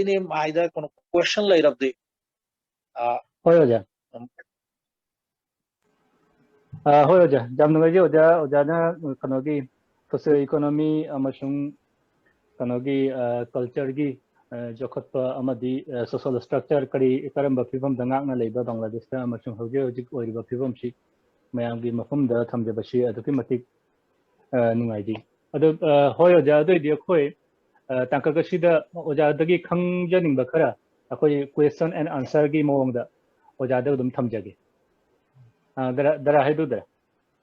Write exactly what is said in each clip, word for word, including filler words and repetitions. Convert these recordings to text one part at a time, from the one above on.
Name ꯍꯥꯏꯗ ꯀꯩꯅꯣ question ꯂꯩꯔꯕꯗꯤ, ꯑ, ꯍꯣꯏ ꯑꯣꯖꯥ꯫ ꯎꯝ꯫ ꯑ, ꯍꯣꯏ ꯑꯣꯖꯥ, ꯌꯥꯝ ꯅꯨꯡꯉꯥꯏꯖꯩ ꯑꯣꯖꯥ꯫ ꯑꯣꯖꯥꯅ ꯀꯩꯅꯣꯒꯤ social economy ꯑꯃꯁꯨꯡ ꯀꯩꯅꯣꯒꯤ, ꯑ, cultureꯒꯤ, ꯑ, ꯆꯥꯎꯈꯠꯄ ꯑꯃꯗꯤ, ꯑ, social structure ꯀꯔꯤ ꯀꯔꯝꯕ ꯐꯤꯕꯝꯗ ꯉꯥꯛꯅ ꯂꯩꯕ ꯕꯪꯒ꯭ꯂꯥꯗꯦꯁꯇ ꯑꯃꯁꯨꯡ ꯍꯧꯖꯤꯛ ꯍꯧꯖꯤꯛ ꯑꯣꯏꯔꯤꯕ ꯐꯤꯕꯝꯁꯤ ꯃꯌꯥꯝꯒꯤ ꯃꯐꯝꯗ ꯊꯝꯖꯕꯁꯤ ꯑꯗꯨꯛꯀꯤ ꯃꯇꯤꯛ, ꯑ, ꯅꯨꯡꯉꯥꯏꯖꯩ꯫ ꯑꯗꯨ, ꯑ, ꯍꯣꯏ ꯑꯣꯖꯥ, ꯑꯗꯨꯑꯣꯏꯗꯤ ꯑꯩꯈꯣꯏ, ꯑ, ꯇꯥꯡꯀꯛ ꯑꯁꯤꯗ ꯑꯣꯖꯥꯗꯒꯤ ꯈꯪꯖꯅꯤꯡꯕ ꯈꯔ ꯑꯩꯈꯣꯏ question and answerꯒꯤ ꯃꯑꯣꯡꯗ ꯑꯣꯖꯥꯗ ꯑꯗꯨꯝ ꯊꯝꯖꯒꯦ꯫ ꯑ, ꯗꯔꯥ, ꯗꯔꯥ ꯍꯥꯏꯗꯨꯗ꯫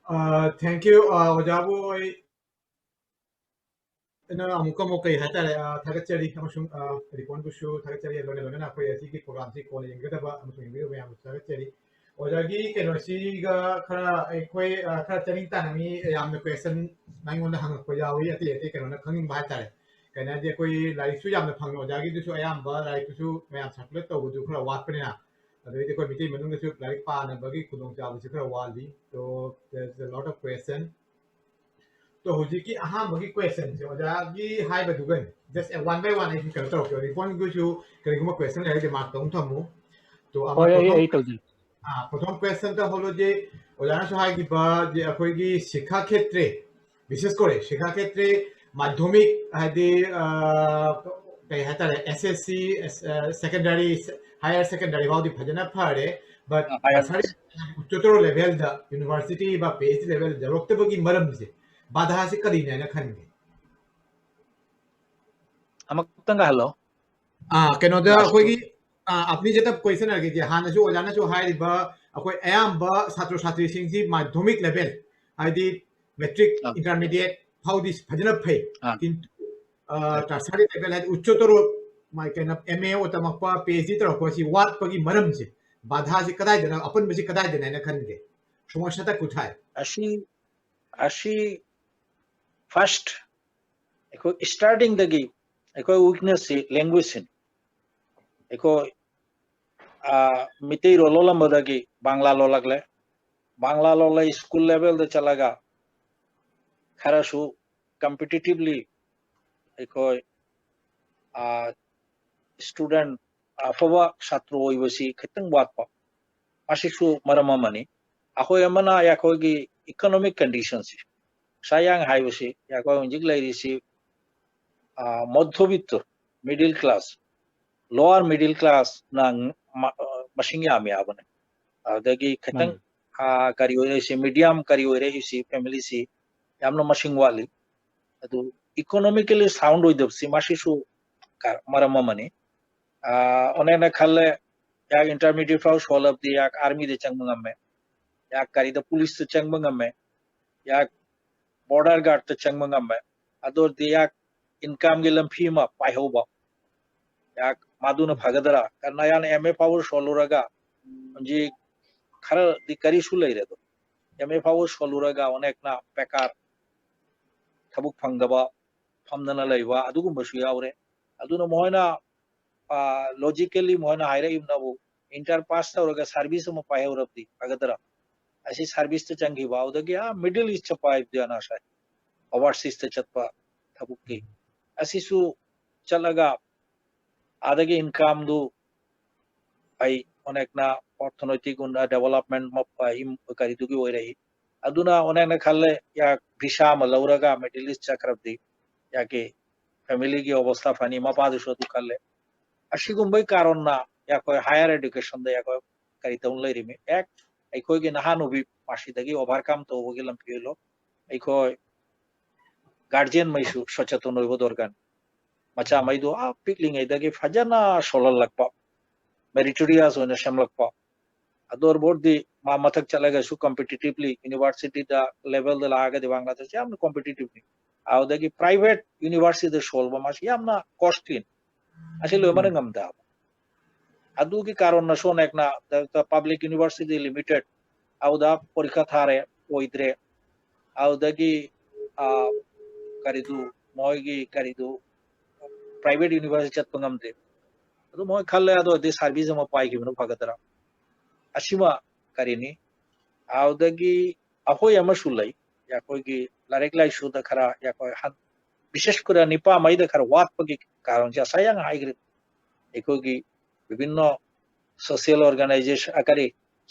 ꯑ, thank you, ꯑ, ꯑꯣꯖꯥꯕꯨ ꯑꯩ ꯑꯩꯅ ꯑꯃꯨꯛꯀ ꯑꯃꯨꯛ ꯀꯩ ꯍꯥꯏꯇꯥꯔꯦ, ꯑ, ꯊꯥꯒꯠꯆꯔꯤ ꯑꯃꯁꯨꯡ, ꯑ, ꯔꯤꯄꯣꯟꯕꯨꯁꯨ ꯊꯥꯒꯠꯆꯔꯤ꯫ ꯂꯣꯏꯅ ꯂꯣꯏꯅꯅ ꯑꯩꯈꯣꯏ ꯑꯁꯤꯒꯤ programꯁꯤ ꯀꯣꯟꯅ ꯌꯦꯡꯒꯗꯕ ꯑꯃꯁꯨꯡ ꯌꯦꯡꯕꯤꯔꯤꯕ ꯃꯌꯥꯝꯕꯨꯁꯨ ꯊꯥꯒꯠꯆꯔꯤ꯫ ꯑꯣꯖꯥꯒꯤ ꯀꯩꯅꯣꯁꯤꯒ ꯈꯔ ꯑꯩꯈꯣꯏ, ꯑ, ꯈꯔ ꯆꯥꯅꯤꯡ ꯇꯥꯅ ꯃꯤ ꯌꯥꯝꯅ question ꯑꯩꯉꯣꯟꯗ ꯍꯪꯉꯛꯄ ꯌꯥꯎꯏ, ꯑꯇꯩ ꯑꯇꯩ ꯀꯩꯅꯣꯅ ꯈꯪꯅꯤꯡꯕ ꯍꯥꯏꯇꯥꯔꯦ꯫ ꯀꯩꯅꯣ ꯍꯥꯏꯗꯤ ꯑꯩꯈꯣꯏ ꯂꯥꯏꯔꯤꯛꯁꯨ ꯌꯥꯝꯅ ꯐꯪꯉꯦ, ꯑꯣꯖꯥꯒꯤꯗꯨꯁꯨ ꯑꯌꯥꯝꯕ ꯂꯥꯏꯔꯤꯛꯇꯨꯁꯨ ꯃꯌꯥꯝ circulate ꯇꯧꯕꯗꯨ ꯈꯔ ꯋꯥꯠꯄꯅꯤꯅ, ꯑꯗꯩꯗꯤ ꯑꯩꯈꯣꯏ ꯃꯤꯇꯩ ꯃꯅꯨꯡꯗꯁꯨ ꯂꯥꯏꯔꯤꯛ ꯄꯥꯅꯕꯒꯤ ꯈꯨꯗꯣꯡꯆꯥꯕꯁꯤ ꯈꯔ ꯋꯥꯠꯂꯤ꯫ So there's a lot of question. ꯇꯣ ꯍꯧꯖꯤꯛꯀꯤ ꯑꯍꯥꯟꯕꯒꯤ questionꯁꯦ ꯑꯣꯖꯥꯒꯤ ꯍꯥꯏꯕꯗꯨꯒꯅꯤ, just a one by one ꯑꯩ ꯁꯨꯝ ꯀꯩꯅꯣ ꯇꯧꯔꯛꯀꯦ꯫ ꯔꯤꯄꯣꯟꯒꯤꯁꯨ ꯀꯔꯤꯒꯨꯝꯕ question ꯂꯩꯔꯗꯤ mark ꯇꯧ ꯊꯝꯃꯨ꯫ ꯇꯣ ꯑꯃ ꯍꯣꯏ, ꯑꯩ, ꯄ꯭ꯔꯣꯊꯣꯝ-, ꯑꯩ ꯇꯧꯖꯒꯦ꯫ ꯑꯥ, ꯄ꯭ꯔꯣꯊꯣꯝ questionꯗ ꯍꯣꯠꯂꯣꯖꯤ꯫ ꯑꯣꯖꯥꯅꯁꯨ ꯍꯥꯏꯈꯤꯕ ꯖꯤ ꯑꯩꯈꯣꯏꯒꯤ ꯁꯤꯈꯥ ꯈꯦꯇ꯭ꯔꯦ, ꯕꯤꯁꯦꯁ ꯀꯣꯔꯦ ꯁꯤꯈꯥ ꯈꯦꯇ꯭ꯔꯦ ꯃꯥꯙ꯭ꯌꯃꯤꯛ ꯍꯥꯏꯗꯤ, ꯑ, ꯀꯩ ꯍꯥꯏꯇꯥꯔꯦ, S S C, ꯑ, secondary, higher secondary ꯐꯥꯎꯗꯤ ꯐꯖꯅ ꯐꯔꯦ, but ꯑ, higher ꯉꯁꯥꯏ ꯎꯆꯣꯇꯔꯣ levelꯗ, university ꯕ PhD levelꯗ ꯌꯧꯔꯛꯇꯕꯒꯤ ꯃꯔꯝꯁꯦ, ꯕꯥꯙꯥꯁꯤ ꯀꯔꯤꯅꯦꯅ ꯈꯟꯒꯦ? ꯑꯃꯨꯛꯇꯪꯒ ꯍꯜꯂꯣ꯫ ꯑꯥ, ꯀꯩꯅꯣꯗ Last ꯑꯩꯈꯣꯏꯒꯤ, ꯑꯥ, ꯑꯞꯅꯤ ꯖꯇꯞ question ꯍꯥꯏꯔꯒꯗꯤ ꯍꯥꯟꯅꯁꯨ ꯑꯣꯖꯥꯅꯁꯨ ꯍꯥꯏꯔꯤꯕ ꯑꯩꯈꯣꯏ ꯑꯌꯥꯝꯕ ꯁꯥꯇ꯭ꯔ ꯁꯥꯇ꯭ꯔꯤꯁꯤꯡꯁꯤ ꯃꯥꯙ꯭ꯌꯃꯤꯛ level, ꯍꯥꯏꯗꯤ matric, ꯑꯥ꯫ intermediate ꯐꯥꯎꯗꯤ ꯐꯖꯅ ꯐꯩ꯫ ꯑꯥ꯫ ꯀꯤꯟꯇꯨ, ꯑ, ꯐꯩ꯫ tertiary level ꯍꯥꯏꯗꯤ ꯎꯆꯣꯇꯔꯣ, ꯃꯥꯏ ꯀꯩꯅꯣ, M A ꯇꯝꯃꯛꯄ, PhD ꯇꯧꯔꯛꯄꯁꯤ ꯋꯥꯠꯄꯒꯤ ꯃꯔꯝꯁꯦ, ꯕꯥꯙꯥꯁꯤ ꯀꯗꯥꯏꯗꯅ, ꯑꯄꯟꯕꯁꯤ ꯀꯗꯥꯏꯗꯅ ꯍꯥꯏꯅ ꯈꯟꯒꯦ? ꯁꯃꯁ꯭ꯌꯥꯇ ꯀꯨꯊꯥꯏ꯫ ꯑꯁꯤ, ꯑꯁꯤ first ꯑꯩꯈꯣꯏ startingꯗꯒꯤ ꯑꯩꯈꯣꯏ weaknessꯁꯤ languageꯁꯤꯅꯤ꯫ ꯑꯩꯈꯣꯏ, ꯑ, ꯃꯤꯇꯩꯔꯣꯜ ꯂꯣꯜꯂꯝꯕꯗꯒꯤ ꯕꯪꯂꯥ ꯂꯣꯜꯂꯛꯂꯦ꯫ ꯕꯪꯂꯥ ꯂꯣꯜꯂ school levelꯗ ꯆꯠꯂꯒ ꯈꯔꯁꯨ competitively ꯑꯩꯈꯣꯏ, ꯑ, student, ꯑꯐꯕ ꯁꯥꯇ꯭ꯔ ꯑꯣꯏꯕꯁꯤ ꯈꯤꯇꯪ ꯋꯥꯠꯄ, ꯃꯁꯤꯁꯨ ꯃꯔꯝ ꯑꯃꯅꯤ꯫ ꯑꯩꯈꯣꯏ ꯑꯃꯅ ꯑꯩꯈꯣꯏꯒꯤ economic condition ꯁꯤ, ꯉꯁꯥꯏ ꯌꯥꯡ ꯍꯥꯏꯕꯁꯤ, ꯑꯩꯈꯣꯏ ꯍꯧꯖꯤꯛ ꯂꯩꯔꯤꯁꯤ, ꯑ, ꯃꯙ꯭ꯌꯕꯤꯠꯇ, middle class, lower middle class ꯅ ꯃ-, ꯑ, ꯃꯁꯤꯡ ꯌꯥꯝ ꯌꯥꯕꯅꯦ꯫ ꯑꯗꯨꯗꯒꯤ ꯈꯤꯇꯪ, ꯃꯥꯅꯤ꯫ ꯑ, ꯀꯔꯤ ꯑꯣꯏꯔꯛꯏꯁꯤ, medium ꯀꯔꯤ ꯑꯣꯏꯔꯛꯏꯁꯤ, family ꯁꯤ ꯌꯥꯝꯅ ꯃꯁꯤꯡ ꯋꯥꯠꯂꯤ꯫ ꯑꯗꯨ economically sound ꯑꯣꯏꯗꯕꯁꯤ ꯃꯁꯤꯁꯨ ꯀ-, ꯃꯔꯝ ꯑꯃꯅꯤ꯫ ꯑ, ꯑꯣꯅꯦꯅ ꯈꯜꯂꯦ, ꯌꯥꯛ intermediate ꯐꯥꯎ ꯁꯣꯜꯂꯕꯗꯤ ꯌꯥꯛ army ꯗ ꯆꯪꯕ ꯉꯝꯃꯦ, ꯌꯥꯛ ꯀꯔꯤꯗ police ꯇ ꯆꯪꯕ ꯉꯝꯃꯦ, ꯌꯥꯛ border guard ꯇ ꯆꯪꯕ ꯉꯝꯃꯦ꯫ ꯑꯗꯨ ꯑꯣꯏꯔꯗꯤ ꯌꯥꯛ income ꯒꯤ ꯂꯝꯐꯤ ꯑꯃ ꯄꯥꯏꯍꯧꯕ, ꯌꯥꯛ ꯃꯗꯨꯅ ꯐꯒꯗ꯭ꯔꯥ? ꯀꯔꯅ ꯌꯥꯅ M A ꯐꯥꯎꯕ ꯁꯣꯜꯂꯨꯔꯒ ꯍꯧꯖꯤꯛ ꯈꯔꯗꯤ ꯀꯔꯤꯁꯨ ꯂꯩꯔꯦ ꯑꯗꯣ, M A ꯐꯥꯎꯕ ꯁꯣꯜꯂꯨꯔꯒ ꯑꯣꯅꯦꯛꯅ ꯕꯦꯀꯥꯔ, ꯊꯕꯛ ꯐꯪꯗꯕ, ꯐꯝꯗꯅ ꯂꯩꯕ ꯑꯗꯨꯒꯨꯝꯕꯁꯨ ꯌꯥꯎꯔꯦ꯫ ꯑꯗꯨꯅ ꯃꯈꯣꯏꯅ, ꯑ, logically ꯃꯈꯣꯏꯅ ꯍꯥꯏꯔꯛꯏꯕꯅꯕꯨ inter pass ꯇꯧꯔꯒ service ꯑꯃ ꯄꯥꯏꯍꯧꯔꯕꯗꯤ ꯐꯒꯗ꯭ꯔꯥ? ꯑꯁꯤ service ꯇ ꯆꯪꯈꯤꯕ, ꯑꯗꯨꯗꯒꯤ ꯑꯥ Middle East ꯇ ꯄꯥꯏꯕꯗꯤ ꯑꯅꯥꯁꯥꯏ, overseas ꯇ ꯆꯠꯄ ꯊꯕꯛꯀꯤ, ꯑꯁꯤꯁꯨ ꯆꯠꯂꯒ ꯑꯥꯗꯒꯤ income ꯗꯨ ꯑꯩ ꯑꯣꯅꯦꯛꯅ ꯑꯣꯔꯊꯣꯅꯣꯏꯇꯤꯛ ꯎꯟꯅ development ꯃ-, ꯑ, ꯏꯝ-, ꯀꯔꯤꯗꯨꯒꯤ ꯑꯣꯏꯔꯛꯏ꯫ ꯑꯗꯨꯅ ꯑꯣꯅꯦꯛꯅ ꯈꯜꯂꯦ, ꯌꯥ visa ꯑꯃ ꯂꯧꯔꯒ Middle East ꯆꯠꯈ꯭ꯔꯕꯗꯤ ꯌꯥꯒꯤ family ꯒꯤ ꯑꯣꯕꯁꯊꯥ ꯐꯅꯤ, ꯃꯄꯥꯗꯨꯁꯨ ꯑꯗꯨ ꯈꯜꯂꯦ꯫ ꯑꯁꯤꯒꯨꯝꯕꯒꯤ ꯀꯥꯔꯟꯅ ꯌꯥꯈꯣꯏ higher education ꯗ ꯌꯥꯈꯣꯏ ꯀꯔꯤ ꯇꯧꯅ ꯂꯩꯔꯤꯃꯤ? ꯑꯦꯛ ꯑꯩꯈꯣꯏꯒꯤ ꯅꯍꯥꯟ ꯎꯕꯤ ꯃꯁꯤꯗꯒꯤ overcome ꯇꯧꯕꯒꯤ ꯂꯝꯕꯤ ꯑꯣꯏꯂꯣ꯫ ꯑꯩꯈꯣꯏ guardian ꯃꯩꯁꯨ ꯁꯆꯦꯇꯟ ꯑꯣꯏꯕ ꯗꯔꯀꯥꯔ꯫ ꯃꯆꯥ ꯃꯩꯗꯣ ꯑꯥ ꯄꯤꯛꯂꯤꯉꯩꯗꯒꯤ ꯐꯖꯅ ꯁꯣꯜꯍꯜꯂꯛꯄ, meritorious ꯑꯣꯏꯅ ꯁꯦꯝꯂꯛꯄ꯫ ꯑꯗꯨ ꯑꯣꯏꯔꯕꯗꯤ ꯃꯥ ꯃꯊꯛ ꯆꯠꯂꯒꯁꯨ competitively university ꯗ level ꯗ ꯂꯥꯛꯑꯒꯗꯤ ꯕꯪꯒ꯭ꯂꯥꯗꯦꯁ ꯌꯥꯝꯅ competitive ꯅꯤ꯫ ꯑꯗꯨꯗꯒꯤ private university ꯗ ꯁꯣꯜꯕ ꯃꯥꯁꯤ ꯌꯥꯝꯅ costly ꯅꯤ꯫ ꯑꯁꯤ ꯂꯣꯏꯃꯅ ꯎꯝ꯫ ꯉꯝꯗꯕ꯫ ꯑꯗꯨꯒꯤ ꯀꯥꯔꯟꯅ ꯁꯣꯅꯦꯛꯅ ꯗ, ꯗ public university limited ꯑꯗꯨꯗ ꯄꯔꯤꯈꯥ ꯊꯥꯔꯦ, ꯑꯣꯏꯗ꯭ꯔꯦ꯫ ꯑꯗꯨꯗꯒꯤ, ꯑ, ꯀꯔꯤꯗꯨ, ꯃꯣꯏꯒꯤ ꯀꯔꯤꯗꯨ, private university ꯆꯠꯄ ꯉꯝꯗꯦ꯫ ꯑꯗꯨ ꯃꯣꯏ ꯈꯜꯂꯦ, ꯑꯗꯨ ꯑꯣꯏꯔꯗꯤ service ꯑꯃ ꯄꯥꯏꯈꯤꯕꯅ ꯐꯒꯗ꯭ꯔꯥ? ꯑꯁꯤꯃ ꯀꯔꯤꯅꯤ? ꯑꯗꯨꯗꯒꯤ ꯑꯩꯈꯣꯏ ꯑꯃꯁꯨ ꯂꯩ, ꯑꯩꯈꯣꯏꯒꯤ ꯂꯥꯏꯔꯤꯛ ꯂꯥꯏꯁꯨꯗ ꯈꯔ ꯑꯩꯈꯣꯏ ꯍꯟ-, ꯕꯤꯁꯦꯁ ꯀꯔ ꯅꯤꯄꯥ ꯃꯩꯗ ꯈꯔ ꯋꯥꯠꯄꯒꯤ ꯀꯥꯔꯟꯁꯦ ꯉꯁꯥꯏ ꯌꯥꯝ ꯍꯥꯏꯈ꯭ꯔꯦ꯫ ꯑꯩꯈꯣꯏꯒꯤ ꯕꯤꯚꯤꯟꯅ social organization, ꯑ, ꯀꯔꯤ,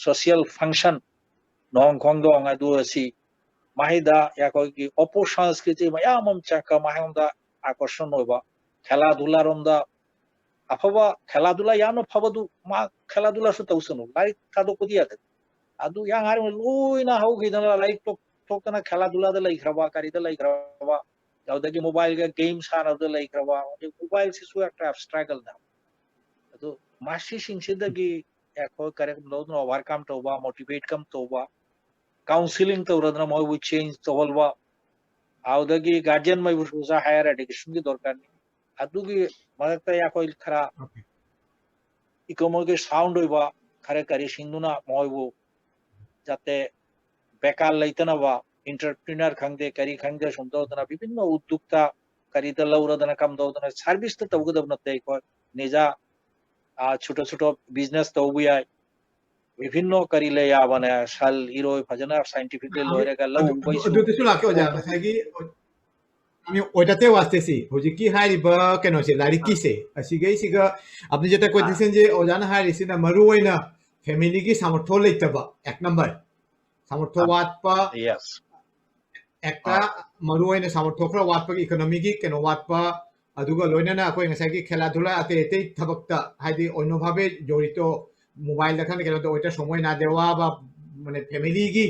social function ꯅꯣꯡ ꯈꯣꯡꯗꯣꯡ ꯑꯗꯨ ꯑꯁꯤ ꯃꯍꯩꯗ ꯑꯩꯈꯣꯏꯒꯤ opposite ꯁꯪꯁꯀ꯭ꯔꯤꯇꯤ ꯃꯌꯥꯝ ꯑꯃ ꯆꯠꯈ ꯃꯌꯥꯝꯗ ꯑꯥꯀꯔꯁꯟ ꯑꯣꯏꯕ, ꯈꯦꯂꯥ ꯙꯨꯂꯥꯔꯣꯝꯗ ꯑꯐꯕ, ꯈꯦꯂꯥ ꯙꯨꯂꯥ ꯌꯥꯝꯅ ꯐꯕꯗꯨ ꯃꯥ ꯈꯦꯂꯥ ꯙꯨꯂꯥꯁꯨ ꯇꯧꯁꯅꯨ, ꯂꯥꯏꯔꯤꯛ ꯊꯥꯗꯣꯛꯄꯗꯤ ꯌꯥꯗꯦ꯫ ꯑꯗꯨ ꯌꯥꯡ ꯍꯥꯏꯔꯤꯕ ꯂꯣꯏꯅ ꯍꯧꯈꯤꯗꯅ ꯂꯥꯏꯔꯤꯛ ꯇꯣꯛ-, ꯇꯣꯛꯇꯅ ꯈꯦꯂꯥ ꯙꯨꯂꯥꯗ ꯂꯩꯈ꯭ꯔꯕ, ꯀꯔꯤꯗ ꯂꯩꯈ꯭ꯔꯕ, ꯑꯗꯨꯗꯒꯤ ꯃꯣꯕꯥꯏꯜꯒ ꯒꯦꯝ ꯁꯥꯟꯅꯕꯗ ꯂꯩꯈ꯭ꯔꯕ, ꯍꯧꯖꯤꯛ ꯃꯣꯕꯥꯏꯜꯁꯤꯁꯨ ꯑꯦꯛꯇ ꯑꯦꯞꯁꯇ꯭ꯔꯥꯒꯜꯅꯦ꯫ ꯑꯗꯨ ꯃꯁꯤꯁꯤꯡꯁꯤꯗꯒꯤ ꯑꯩꯈꯣꯏ ꯀꯔꯤꯒꯨꯝꯕ ꯂꯧꯗꯨꯅ ꯑꯣꯚꯔꯀꯝ ꯇꯧꯕ, ꯃꯣꯇꯤꯚꯦꯠ ꯀꯝ ꯇꯧꯕ, ꯀꯥꯎꯟꯁꯤꯂꯤꯡ ꯇꯧꯔꯗꯅ ꯃꯣꯏꯕꯨ ꯆꯦꯟꯖ ꯇꯧꯍꯜꯕ, ꯑꯗꯨꯗꯒꯤ ꯒꯥꯔꯖꯤꯌꯟ ꯃꯩꯕꯨꯁꯨ ꯍꯥꯌꯔ ꯑꯦꯗꯨꯀꯦꯁꯟꯒꯤ ꯗꯔꯀꯥꯔꯅꯤ꯫ ꯑꯗꯨꯒꯤ ꯃꯔꯛꯇ ꯑꯩꯈꯣꯏ ꯈꯔ Okay. ꯏꯀꯣꯅꯣꯃꯤꯛ ꯁꯥꯎꯟ ꯑꯣꯏꯕ ꯈꯔ ꯀꯔꯤꯁꯤꯡꯗꯨꯅ ꯃꯣꯏꯕꯨ ꯖꯥꯇꯦ ꯕꯦꯀꯥꯔ ꯂꯩꯇꯅꯕ, ꯏꯟꯇꯔꯄ꯭ꯔꯤꯅꯔ ꯈꯪꯗꯦ, ꯀꯔꯤ ꯈꯪꯗꯦ, ꯁꯨꯝ ꯇꯧꯗꯅ ꯕꯤꯚꯤꯟꯅ ꯎꯗ꯭ꯌꯣꯛꯇ ꯀꯔꯤꯗ ꯂꯧꯔꯗꯅ ꯀꯝꯗꯧꯗꯅ ꯁꯥꯔꯚꯤꯁꯇ ꯇꯧꯒꯗꯕ ꯅꯠꯇꯦ꯫ ꯑꯩꯈꯣꯏ ꯅꯤꯖꯥ, ꯑ, ꯁꯨꯇ ꯁꯨꯇ ꯕꯤꯖꯤꯅꯦꯁ ꯇꯧꯕ ꯌꯥꯏ꯫ ꯕꯤꯚꯤꯟꯅ ꯀꯔꯤ ꯂꯩ ꯌꯥꯕꯅꯦ, ꯁꯜ ꯏꯔꯣꯏ ꯐꯖꯅ ꯁꯥꯏꯟꯇꯤꯐꯤꯛꯂꯤ ꯑꯗꯨ-, ꯂꯣꯏꯔꯒ ꯂꯧ ꯑꯗꯨ-, ꯎꯕꯩꯁꯨ ꯑꯗꯨꯗꯁꯨ ꯂꯥꯛꯀꯦ ꯑꯣꯖꯥ, ꯎꯕ- ꯉꯁꯥꯏꯒꯤ ꯑꯣꯏꯗꯇꯦ ꯋꯥꯁꯇꯦꯁꯤ ꯍꯧꯖꯤꯛꯀꯤ ꯍꯥꯏꯔꯤꯕ ꯀꯩꯅꯣꯁꯦ, ꯂꯥꯏꯔꯤꯛꯀꯤꯁꯦ, ꯑꯁꯤꯒꯩꯁꯤꯒ ꯑꯞꯅꯤꯖꯇ ꯀꯣꯏꯁꯟꯁꯦ ꯑꯣꯖꯥꯅ ꯍꯥꯏꯔꯤꯁꯤꯅ ꯃꯔꯨ ꯑꯣꯏꯅ ꯐꯦꯃꯤꯂꯤꯒꯤ ꯁꯥꯃꯔꯊꯣ ꯂꯩꯇꯕ, ꯑꯦꯛ ꯅꯝꯕꯔ, ꯁꯥꯃꯔꯊꯣ ꯑꯥ꯫ ꯋꯥꯠꯄ, Yes. ꯑꯦꯛꯇ ꯑꯥ꯫ ꯃꯔꯨ ꯑꯣꯏꯅ ꯁꯥꯃꯔꯊꯣ ꯈꯔ ꯋꯥꯠꯄꯒꯤ, ꯏꯀꯣꯅꯣꯃꯤꯒꯤ ꯀꯩꯅꯣ ꯋꯥꯠꯄ, ꯑꯗꯨꯒ ꯂꯣꯏꯅꯅ ꯑꯩꯈꯣꯏ ꯉꯁꯥꯏꯒꯤ ꯈꯦꯂꯥ ꯙꯨꯂꯥ ꯑꯇꯩ ꯑꯇꯩ ꯊꯕꯛꯇ ꯍꯥꯏꯗꯤ ꯑꯣꯏꯅꯣꯚꯥꯕꯦ ꯖꯣꯔꯤꯇꯣ, ꯃꯣꯕꯥꯏꯜꯗ ꯈꯪꯗꯦ ꯀꯩꯅꯣ ꯇꯧ ꯑꯣꯏꯇ ꯁꯣꯃꯣꯏ ꯅꯥꯗꯦꯋꯥ ꯕ-, ꯃꯥꯅꯦ ꯐꯦꯃꯤꯂꯤꯒꯤ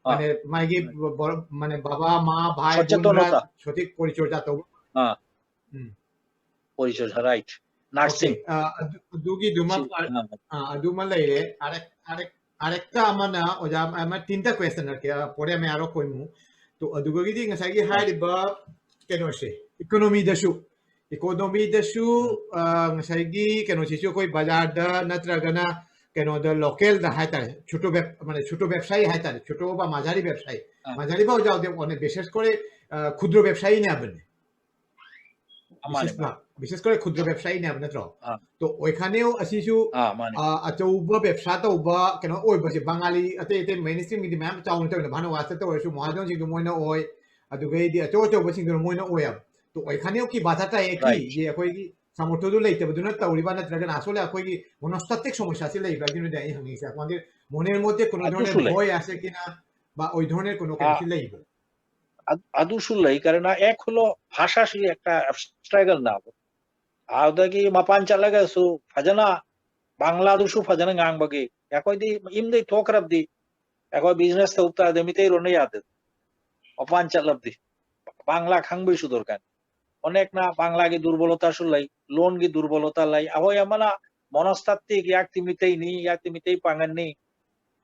ꯑꯥ꯫ ꯃꯥꯅꯦ ꯃꯥꯒꯤ ꯕ-, ꯕ-, ꯃꯥꯅꯦ ꯕꯕꯥ ꯃꯥ ꯚꯥꯏ ꯁꯣꯆꯦꯇꯣ ꯅꯨꯇꯥ ꯅꯣꯇꯥ꯫ ꯁꯣꯇꯤꯛ ꯄꯣꯔꯤꯆꯣꯔꯆꯥ ꯇꯧꯕ꯫ ꯑꯥ꯫ ꯎꯝ꯫ ꯄꯣꯔꯤꯆꯣꯔꯆꯥ, right. Nursing. Okay. ꯑ, ꯑꯗꯨ-, ꯑꯗꯨꯒꯤꯗꯨꯃ ꯁꯤ-, ꯄꯥꯔ-, ꯑꯥ꯫ ꯑ, ꯑꯗꯨꯃ ꯂꯩꯔꯦ꯫ ꯑꯔꯦꯛ-, ꯑꯔꯦꯛ-, ꯑꯔꯦꯛꯇ ꯑꯃꯅ ꯑꯣꯖꯥ ꯑꯃ ꯇꯤꯟꯇ question ꯍꯪꯉꯛꯀꯦ, ꯑ, ꯄꯣꯔꯦ ꯃꯌꯥꯔꯣ ꯀꯣꯏꯃꯨ꯫ ꯇꯣ, ꯑꯗꯨꯒꯤꯗꯤ ꯉꯁꯥꯏꯒꯤ ꯑꯥ꯫ ꯍꯥꯏꯔꯤꯕ ꯀꯩꯅꯣꯁꯦ, ꯏꯀꯣꯅꯣꯃꯤꯗꯁꯨ, ꯏꯀꯣꯅꯣꯃꯤꯗꯁꯨ, ꯎꯝ꯫ ꯑ, ꯉꯁꯥꯏꯒꯤ ꯀꯩꯅꯣꯁꯤꯁꯨ ꯑꯩꯈꯣꯏ ꯕꯖꯥꯔꯗ ꯅꯠꯇ꯭ꯔꯒꯅ ꯀꯩꯅꯣꯗ ꯂꯣꯀꯦꯜꯗ ꯍꯥꯏꯇꯥꯔꯦ, ꯁꯨꯇꯣ ꯕꯦꯞ-, ꯃꯥꯅꯦ, ꯁꯨꯇꯣ ꯕꯦꯕꯁꯥꯌꯤ ꯍꯥꯏꯇꯥꯔꯦ, ꯁꯨꯇꯣ ꯕ ꯃꯥꯖꯥꯔꯤ ꯕꯦꯕꯁꯥꯌꯤ꯫ ꯑꯥ꯫ ꯃꯥꯖꯥꯔꯤ ꯕ ꯑꯣꯖꯥ ꯍꯧꯖꯤꯛ ꯑꯣꯅꯦ, ꯕꯤꯁꯦꯁ ꯀꯣꯔꯦ, ꯑ, ꯈꯨꯗ꯭ꯔꯣ ꯕꯦꯕꯁꯥꯌꯤꯅꯦ ꯍꯥꯏꯕꯅꯦ꯫ ꯑꯥ, ꯃꯥꯅꯦ, ꯕꯤꯁꯦꯁ ꯕ-, ꯃꯥꯅꯦ꯫ ꯕꯤꯁꯦꯁ ꯀꯣꯔꯦ ꯈꯨꯗ꯭ꯔꯣ ꯕꯦꯕꯁꯥꯌꯤꯅꯦ ꯍꯥꯏꯕ ꯅꯠꯇ꯭ꯔꯣ? ꯑꯥ꯫ ꯇꯣ ꯑꯣꯏꯈꯥꯅꯦ ꯑꯁꯤꯁꯨ, ꯑꯥ, ꯃꯥꯅꯦ꯫ ꯑ, ꯑꯆꯧꯕ ꯕꯦꯕꯁꯥ ꯇꯧꯕ ꯀꯩꯅꯣ ꯑꯣꯏꯕꯁꯦ ꯕꯉꯥꯂꯤ ꯑꯇꯩ ꯑꯇꯩ ꯃꯦꯟ ꯁ꯭ꯇ꯭ꯔꯤꯝꯒꯤꯗꯤ ꯃꯌꯥꯝ ꯆꯥꯎꯅ ꯇꯧꯋꯦ, ꯚꯥꯅꯨꯋꯥꯁꯇ ꯇꯧꯔꯁꯨ ꯃꯍꯥꯖꯣꯟꯁꯤꯡꯗꯣ ꯃꯣꯏꯅ ꯑꯣꯏ, ꯑꯗꯨꯒꯩꯗꯤ ꯑꯆꯧ ꯑꯆꯧꯕꯁꯦ ꯃꯣꯏꯅ ꯑꯣꯏꯌꯦꯕ꯫ ꯇꯣ ꯑꯣꯏꯈꯥꯅꯦ ꯀꯤ ꯕꯥꯊꯥ ꯇꯥꯏ ꯑꯦ ꯀꯤ Right. ꯖꯦ ꯑꯩꯈꯣꯏꯒꯤ সামর্থ্যটো লেইতাবো দুনা তাউরিবা না ত্রাগা না আসলে আকই কি মনস্তাত্ত্বিক সমস্যা আছে লেইবা কিন্তু দেয় হঙি সে কোন মনের মধ্যে কোনো ধরনের ভয় আছে কিনা বা ওই ধরনের কোনো কিছু লেইবা? Adu su lei karena ek holo ভাষা সি একটা struggle na. Audagi mapan chalaga su fajana Bangla du su fajana ngang bagi. Yakoi di im de tokrab di. Yakoi business ta upta de mitei rone yade. Mapan chalab di. Bangla khang bi su dorkan. Onek na Bangla gi durbolota su lei, loan gi durbolota lei. Aho yamana monostatik yak ti mitei ni, yak ti mitei pangan ni.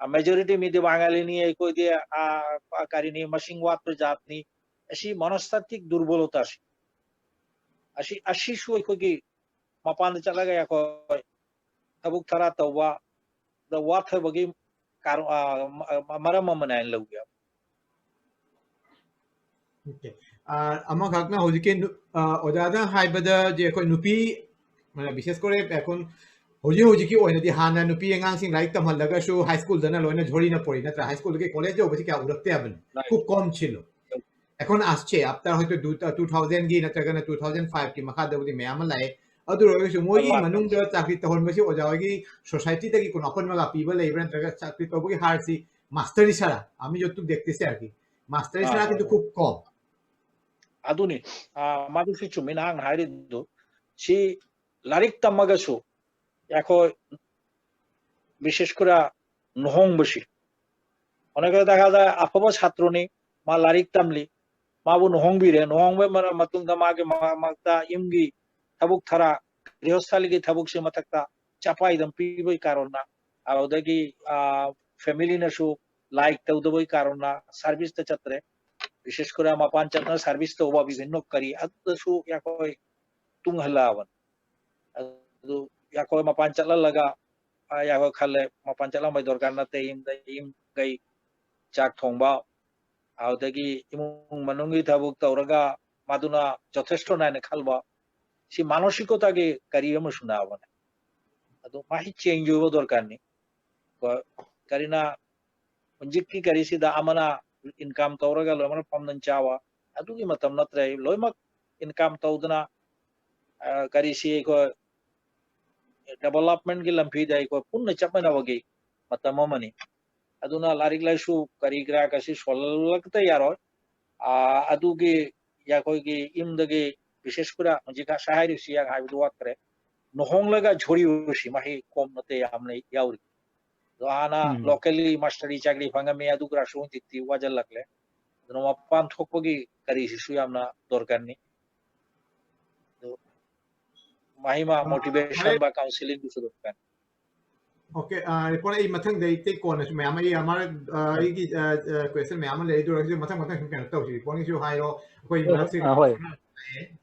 A majority mide Bangali ni, ei koi de a, a kari ni, masing wat to jat ni. Asi monostatik durbolota asi. Asi, asi su ei koi gi mapan de chalaga yakoi. Tabuk thara ta wa, da wa thai bagi kar, a, ma-, ma-, mara ma manain lou ya. Okay. ꯑ, ꯑꯃꯈꯛꯅ ꯍꯧꯖꯤꯛꯀꯤ ꯅꯨ-, ꯑ, ꯑꯣꯖꯥꯅ ꯍꯥꯏꯕꯗ J ꯑꯩꯈꯣꯏ ꯅꯨꯄꯤ, ꯑ, ꯕꯤꯁꯦꯁ Kore ꯑꯩꯈꯣꯏ ꯍꯧꯖꯤꯛ ꯍꯧꯖꯤꯛꯀꯤ ꯑꯣꯏꯅꯗꯤ ꯍꯥꯟꯅ ꯅꯨꯄꯤ ꯑꯉꯥꯡꯁꯤꯡ ꯂꯥꯏꯔꯤꯛ ꯇꯝꯍꯜꯂꯒꯁꯨ ꯍꯥꯏ ꯁ꯭ꯀꯨꯜꯗꯅ ꯂꯣꯏꯅ ꯖꯣꯔꯤꯅ ꯄꯣꯔꯤ ꯅꯠꯇ꯭ꯔꯥ? ꯍꯥꯏ ꯁ꯭ꯀꯨꯜꯗꯒꯤ ꯀꯣꯂꯦꯖ ꯌꯧꯕꯁꯤ ꯀꯌꯥ ꯎꯔꯛꯇꯦ ꯍꯥꯏꯕꯅꯤ꯫ ꯈꯨꯕ ꯀꯣꯝ ꯁꯤꯜꯂꯨ꯫ ꯑꯩꯈꯣꯏꯅ ꯑꯁ ꯆꯦ ꯑꯞꯇꯔ ꯍꯣꯏꯇꯣ ꯗꯨ-, ꯑ, ꯇꯨ ꯊꯥꯎꯖꯟꯒꯤ ꯅꯠꯇ꯭ꯔꯒꯅ ꯇꯨ ꯊꯥꯎꯖꯟ ꯐꯥꯏꯚꯀꯤ ꯃꯈꯥꯗꯕꯨꯗꯤ ꯃꯌꯥꯝ ꯑꯃ ꯂꯥꯛꯑꯦ꯫ ꯑꯗꯨ ꯑꯣꯏꯔꯒꯁꯨ ꯃꯣꯏꯒꯤ ꯃꯅꯨꯡꯗ ꯆꯥꯛꯇꯤ ꯇꯧꯍꯟꯕꯁꯤ ꯑꯣꯖꯥ ꯍꯣꯏꯒꯤ ꯁꯣꯁꯥꯏꯇꯤꯗꯒꯤ ꯀꯩꯅꯣ ꯑꯄꯟꯕꯒ ꯄꯤꯕ ꯂꯩꯕ꯭ꯔꯥ ꯅꯠꯇ꯭ꯔꯒ ꯆꯥꯛꯇꯤ ꯇꯧꯕꯒꯤ ꯍꯥꯔꯁꯤ ꯃꯥꯁꯇꯔ ꯏꯁꯥꯔꯥ? ꯑꯃꯤ ꯌꯣꯠꯇꯨ ꯗꯦꯛꯇꯤ ꯁꯦ ꯑꯥꯔꯒꯤ ꯃꯥꯁꯇꯔ ꯏꯁꯥꯔꯥ ꯀꯤꯟꯇꯨ ꯈꯨꯕ ꯀꯣꯝ꯫ ꯑꯗꯨꯅꯤ, ꯑ, ꯃꯗꯨꯁꯨ ꯆꯨꯝꯃꯤ ꯅꯍꯥꯛꯅ ꯍꯥꯏꯔꯤꯗꯨ꯫ ꯁꯤ ꯂꯥꯏꯔꯤꯛ ꯇꯝꯃꯒꯁꯨ ꯑꯩꯈꯣꯏ ꯕꯤꯁꯦꯁ ꯀꯣꯔꯦ ꯂꯨꯍꯣꯡꯕꯁꯤ ꯑꯣꯅꯦꯀ ꯗꯦꯈꯥ ꯖꯥꯏ ꯑꯐꯕ ꯁꯥꯇ꯭ꯔꯅꯤ, ꯃꯥ ꯂꯥꯏꯔꯤꯛ ꯇꯝꯂꯤ, ꯃꯥꯕꯨ ꯂꯨꯍꯣꯡꯕꯤꯔꯦ, ꯂꯨꯍꯣꯡꯕ ꯃꯔ-, ꯃꯇꯨꯡꯗ ꯃꯥꯒꯤ ꯃ-, ꯃꯛꯇ ꯌꯨꯝꯒꯤ ꯊꯕꯛ ꯊꯔꯥ, ꯒ꯭ꯔꯤꯍꯣꯁꯊꯥꯂꯤꯒꯤ ꯊꯕꯛꯁꯤ ꯃꯊꯛꯇ ꯆꯄꯥꯏꯗꯝ ꯄꯤꯕꯒꯤ ꯀꯥꯔꯣꯟꯅ, ꯑꯗꯨꯗꯒꯤ, ꯑ, ꯐꯦꯃꯤꯂꯤꯅꯁꯨ ꯂꯥꯏꯛ ꯇꯧꯗꯕꯒꯤ ꯀꯥꯔꯣꯟꯅ ꯁꯥꯔꯚꯤꯁꯇ ꯆꯠꯇ꯭ꯔꯦ꯫ ꯕꯤꯁꯦꯁ ꯀꯣꯔꯦ ꯃꯄꯥꯟ ꯆꯠꯅ ꯁꯥꯔꯚꯤꯁ ꯇꯧꯕ ꯕꯤꯚꯤꯟꯅ ꯀꯔꯤ ꯑꯗꯨꯗꯁꯨ ꯑꯩꯈꯣꯏ ꯇꯨꯡ ꯍꯜꯂꯛꯑꯕꯅꯤ꯫ ꯑꯗꯨ ꯑꯩꯈꯣꯏ ꯃꯄꯥꯟ ꯆꯠꯍꯜꯂꯒ, ꯑ, ꯑꯩꯈꯣꯏ ꯈꯜꯂꯦ, ꯃꯄꯥꯟ ꯆꯠꯂꯝꯕꯩ ꯗꯔꯀꯥꯔ ꯅꯠꯇꯦ, ꯌꯨꯝꯗ, ꯌꯨꯝꯒꯩ ꯆꯥꯛ ꯊꯣꯡꯕ, ꯑꯗꯨꯗꯒꯤ ꯏꯃꯨꯡ ꯃꯅꯨꯡꯒꯤ ꯊꯕꯛ ꯇꯧꯔꯒ ꯃꯗꯨꯅ ꯖꯊꯦꯁꯇꯣ ꯅꯥꯏꯅ ꯈꯜꯕ, ꯁꯤ ꯃꯥꯅꯁꯤꯀꯇꯥꯒꯤ ꯀꯔꯤ ꯑꯃꯁꯨ ꯅꯥꯕꯅꯦ꯫ ꯑꯗꯨ ꯃꯥꯍꯤ ꯆꯦꯟꯖ ꯑꯣꯏꯕ ꯗꯔꯀꯥꯔꯅꯤ꯫ ꯀꯣ, ꯀꯔꯤꯅ ꯍꯧꯖꯤꯛꯀꯤ ꯀꯔꯤꯁꯤꯗ ꯑꯃꯅ ꯏꯟꯀꯝ ꯇꯧꯔꯒ ꯂꯣꯏꯅꯃꯛ ꯐꯝꯗꯅ ꯆꯥꯕ, ꯑꯗꯨꯒꯤ ꯃꯇꯝ ꯅꯠꯇ꯭ꯔꯦ꯫ ꯂꯣꯏꯅꯃꯛ ꯏꯟꯀꯝ ꯇꯧꯗꯅ, ꯑ, ꯀꯔꯤꯁꯤ ꯑꯩꯈꯣꯏ developmentꯀꯤ ꯂꯝꯕꯤꯗ ꯑꯩꯈꯣꯏ ꯄꯨꯟꯅ ꯆꯠꯃꯤꯟꯅꯕꯒꯤ ꯃꯇꯝ ꯑꯃꯅꯤ꯫ ꯑꯗꯨꯅ ꯂꯥꯏꯔꯤꯛ ꯂꯥꯏꯁꯨ ꯀꯔꯤ ꯀꯔꯥ ꯀꯁꯤ ꯁꯣꯜꯍꯜꯂꯛꯇ ꯌꯥꯔꯣꯏ꯫ ꯑ, ꯑꯗꯨꯒꯤ ꯑꯩꯈꯣꯏꯒꯤ ꯌꯨꯝꯗꯒꯤ ꯕꯤꯁꯦꯁ ꯄꯨꯔꯥ ꯍꯧꯖꯤꯛ ꯉꯁꯥꯏ ꯍꯥꯏꯔꯤꯕꯁꯤ ꯌꯥꯝ ꯍꯥꯏꯕꯗꯨ ꯋꯥꯠꯈ꯭ꯔꯦ꯫ ꯂꯨꯍꯣꯡꯂꯒ ꯖꯣꯔꯤꯕꯁꯤ ꯃꯍꯩ ꯀꯣꯝ ꯅꯠꯇꯦ, ꯌꯥꯝꯅ ꯌꯥꯎꯔꯤ꯫ ꯑꯗꯣ ꯍꯥꯟꯅ ꯎꯝ꯫ Locally ꯃꯥꯁꯇꯔꯤ ꯆꯥꯀꯔꯤ ꯐꯪꯉꯝꯃꯤ, ꯑꯗꯨ ꯈꯔꯁꯨ ꯍꯧꯖꯤꯛꯇꯤ ꯋꯥꯖꯜꯂꯛꯂꯦ꯫ ꯑꯗꯨꯅ ꯃꯄꯥꯟ ꯊꯣꯛꯄꯒꯤ ꯀꯔꯤꯁꯤꯁꯨ ꯌꯥꯝꯅ ꯗꯔꯀꯥꯔꯅꯤ꯫ ꯑꯗꯨ ꯃꯍꯩ ꯃꯥ ꯑ, motivation ꯐꯔꯦ꯫ ꯕꯥ counselling ꯗꯨꯁꯨ ꯗꯔꯀꯥꯔꯅꯤ꯫ Okay, ꯑ, ꯔꯤꯄꯣꯔꯠ ꯑꯩ ꯃꯊꯪꯗ ꯑꯩ ꯇꯦꯛ ꯀꯣꯟꯅꯁꯨ ꯃꯌꯥꯝ ꯑꯩ ꯑꯃ, ꯑ, ꯎꯝ꯫ ꯑꯩꯒꯤ, ꯑ, ꯑ, question ꯃꯌꯥꯝ ꯑꯃ ꯂꯩ, ꯑꯗꯨ ꯑꯣꯏꯔꯒꯁꯨ ꯃꯊꯪ ꯃꯊꯪ ꯁꯨꯝ ꯀꯩꯅꯣ ꯇꯧꯁꯤ꯫ ꯔꯤꯄꯣꯔꯠꯀꯤꯁꯨ ꯍꯥꯏꯔꯣ, ꯑꯩꯈꯣꯏ ꯑ, ꯃꯔꯛꯁꯤ ꯑ, ꯍꯣꯏ꯫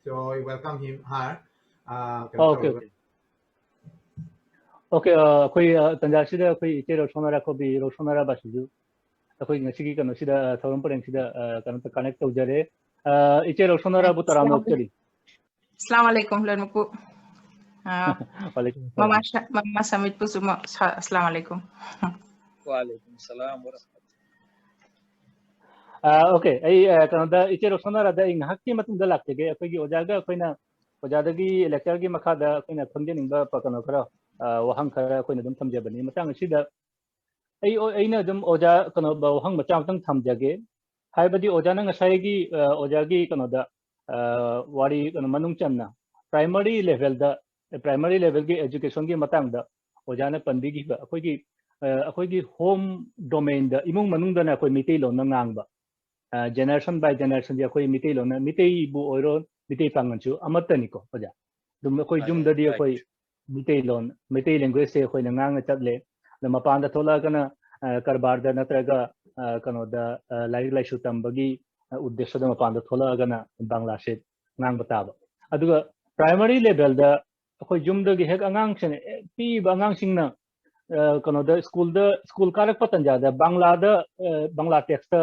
So, I welcome him, her. ꯑ, ꯀꯩꯅꯣ ꯑꯣꯀꯦ, ꯇꯧꯔꯒ꯫ ꯑꯣꯀꯦ꯫ Okay, ꯑ, ꯑꯩꯈꯣꯏ, ꯑ, ꯇꯥꯟꯖꯥꯁꯤꯗ ꯑꯩꯈꯣꯏ ꯏꯆꯦ ꯔꯣꯁꯣꯅꯥ ꯔꯥꯈꯣꯕꯤ, ꯔꯣꯁꯣꯅꯥ ꯔꯥꯕꯥꯁꯤꯁꯨ ꯑꯩꯈꯣꯏ ꯉꯁꯤꯒꯤ ꯀꯩꯅꯣꯁꯤꯗ, ꯑ, ꯊꯧꯔꯝ ꯄꯔꯦꯡꯁꯤꯗ, ꯑ, ꯀꯩꯅꯣ connect ꯇꯧꯖꯔꯦ꯫ ꯑ, ꯏꯆꯦ ꯔꯣꯁꯣꯅꯥ ꯔꯥꯕꯨ ꯇꯔꯥꯝꯅ ꯑꯣꯛꯆꯔꯤ꯫ ꯑꯁꯂꯥꯝ ꯑꯂꯩꯀꯨꯝ ꯂꯣꯏꯅꯃꯛꯄꯨ꯫ ꯑ, ꯋꯥꯂꯩꯀꯨꯝ ꯑꯁꯂꯥꯝ꯫ ꯃꯃꯥ ꯁ-, ꯃꯃꯥ ꯁꯃꯤꯠꯄꯨꯁꯨ ꯃ-, ꯁ-, ꯑꯁꯂꯥꯝ ꯑꯂꯩꯀꯨꯝ꯫ ꯋꯥꯂꯩꯀꯨꯝ ꯑꯁꯂꯥꯝ ꯋꯔꯍꯃꯇꯨꯜꯂꯥꯍꯤ꯫ ꯑ, okay, ꯑꯩ, ꯑ, ꯀꯩꯅꯣꯗ, ꯏꯆꯦ ꯔꯣꯁꯣꯅꯥ ꯔꯥꯗ ꯑꯩ ꯉꯥꯏꯍꯥꯛꯀꯤ ꯃꯇꯨꯡꯗ ꯂꯥꯛꯆꯒꯦ꯫ ꯑꯩꯈꯣꯏꯒꯤ ꯑꯣꯖꯥꯒ ꯑꯩꯈꯣꯏꯅ, ꯑꯣꯖꯥꯗꯒꯤ lecture ꯒꯤ ꯃꯈꯥꯗ ꯑꯩꯈꯣꯏꯅ ꯈꯪꯖꯅꯤꯡꯕ ꯄ-, ꯀꯩꯅꯣ ꯈꯔ, ꯑ, ꯋꯥꯍꯪ ꯈꯔ ꯑꯩꯈꯣꯏꯅ ꯑꯗꯨꯝ ꯊꯝꯖꯕꯅꯤ꯫ ꯃꯇꯥꯡ ꯑꯁꯤꯗ ꯑꯩ, ꯑꯩꯅ ꯑꯗꯨꯝ ꯑꯣꯖꯥ ꯀꯩꯅꯣ ꯋꯥꯍꯪ ꯃꯆꯥ ꯑꯃꯇꯪ ꯊꯝꯖꯒꯦ꯫ ꯍꯥꯏꯕꯗꯤ ꯑꯣꯖꯥꯅ ꯉꯁꯥꯏꯒꯤ, ꯑ, ꯑꯣꯖꯥꯒꯤ ꯀꯩꯅꯣꯗ, ꯑ, ꯋꯥꯔꯤ ꯀꯩꯅꯣ ꯃꯅꯨꯡ ꯆꯟꯅ primary level ꯗ, primary level ꯒꯤ education ꯒꯤ ꯃꯇꯥꯡꯗ ꯑꯣꯖꯥꯅ ꯄꯟꯕꯤꯈꯤꯕ ꯑꯩꯈꯣꯏꯒꯤ, ꯑ, ꯑꯩꯈꯣꯏꯒꯤ home domain ꯗ, ꯏꯃꯨꯡ ꯃꯅꯨꯡꯗꯅ ꯑꯩꯈꯣꯏ ꯃꯩꯇꯩꯂꯣꯟꯅ ꯉꯥꯡꯕ, ꯑ, generation by generation ꯁꯦ ꯑꯩꯈꯣꯏ ꯃꯩꯇꯩꯂꯣꯟꯅ, ꯃꯩꯇꯩꯕꯨ ꯑꯣꯏꯔꯣ, ꯃꯩꯇꯩ ꯄꯥꯉꯜꯁꯨ ꯑꯃꯠꯇꯅꯤꯀꯣ ꯑꯣꯖꯥ꯫ ꯑꯗꯨꯝ ꯑꯩꯈꯣꯏ ꯃꯥꯅꯦ, ꯌꯨꯝꯗꯗꯤ right꯫ ꯑꯩꯈꯣꯏ ꯃꯩꯇꯩꯂꯣꯟ, ꯃꯩꯇꯩ language ꯁꯦ ꯑꯩꯈꯣꯏꯅ ꯉꯥꯡꯅ ꯆꯠꯂꯦ꯫ ꯑꯗ ꯃꯄꯥꯟꯗ ꯊꯣꯛꯂꯛꯑꯒꯅ, ꯑ, ꯀꯔꯕꯥꯔꯗ ꯅꯠꯇ꯭ꯔꯒ, ꯑ, ꯀꯩꯅꯣꯗ, ꯑ, ꯂꯥꯏꯔꯤꯛ ꯂꯥꯏꯁꯨ ꯇꯝꯕꯒꯤ, ꯑ, ꯎꯗꯦꯁꯗ ꯃꯄꯥꯟꯗ ꯊꯣꯛꯂꯛꯑꯒꯅ ꯕꯪꯒ꯭ꯂꯥꯁꯦ ꯉꯥꯡꯕ ꯇꯥꯕ꯫ ꯑꯗꯨꯒ primary level ꯗ ꯑꯩꯈꯣꯏ ꯌꯨꯝꯗꯒꯤ ꯍꯦꯛ ꯑꯉꯥꯡꯁꯤꯡ, ꯍꯦꯛ ꯄꯤꯛꯏꯕ ꯑꯉꯥꯡꯁꯤꯡꯅ, ꯑ, ꯀꯩꯅꯣꯗ ꯁ꯭ꯀꯨꯜꯗ, ꯁ꯭ꯀꯨꯜ ꯀꯥꯔꯛꯄ ꯇꯥꯟꯖꯥꯗ ꯕꯪꯒ꯭ꯂꯥꯗ, ꯑ, ꯕꯪꯒ꯭ꯂꯥ text ꯇ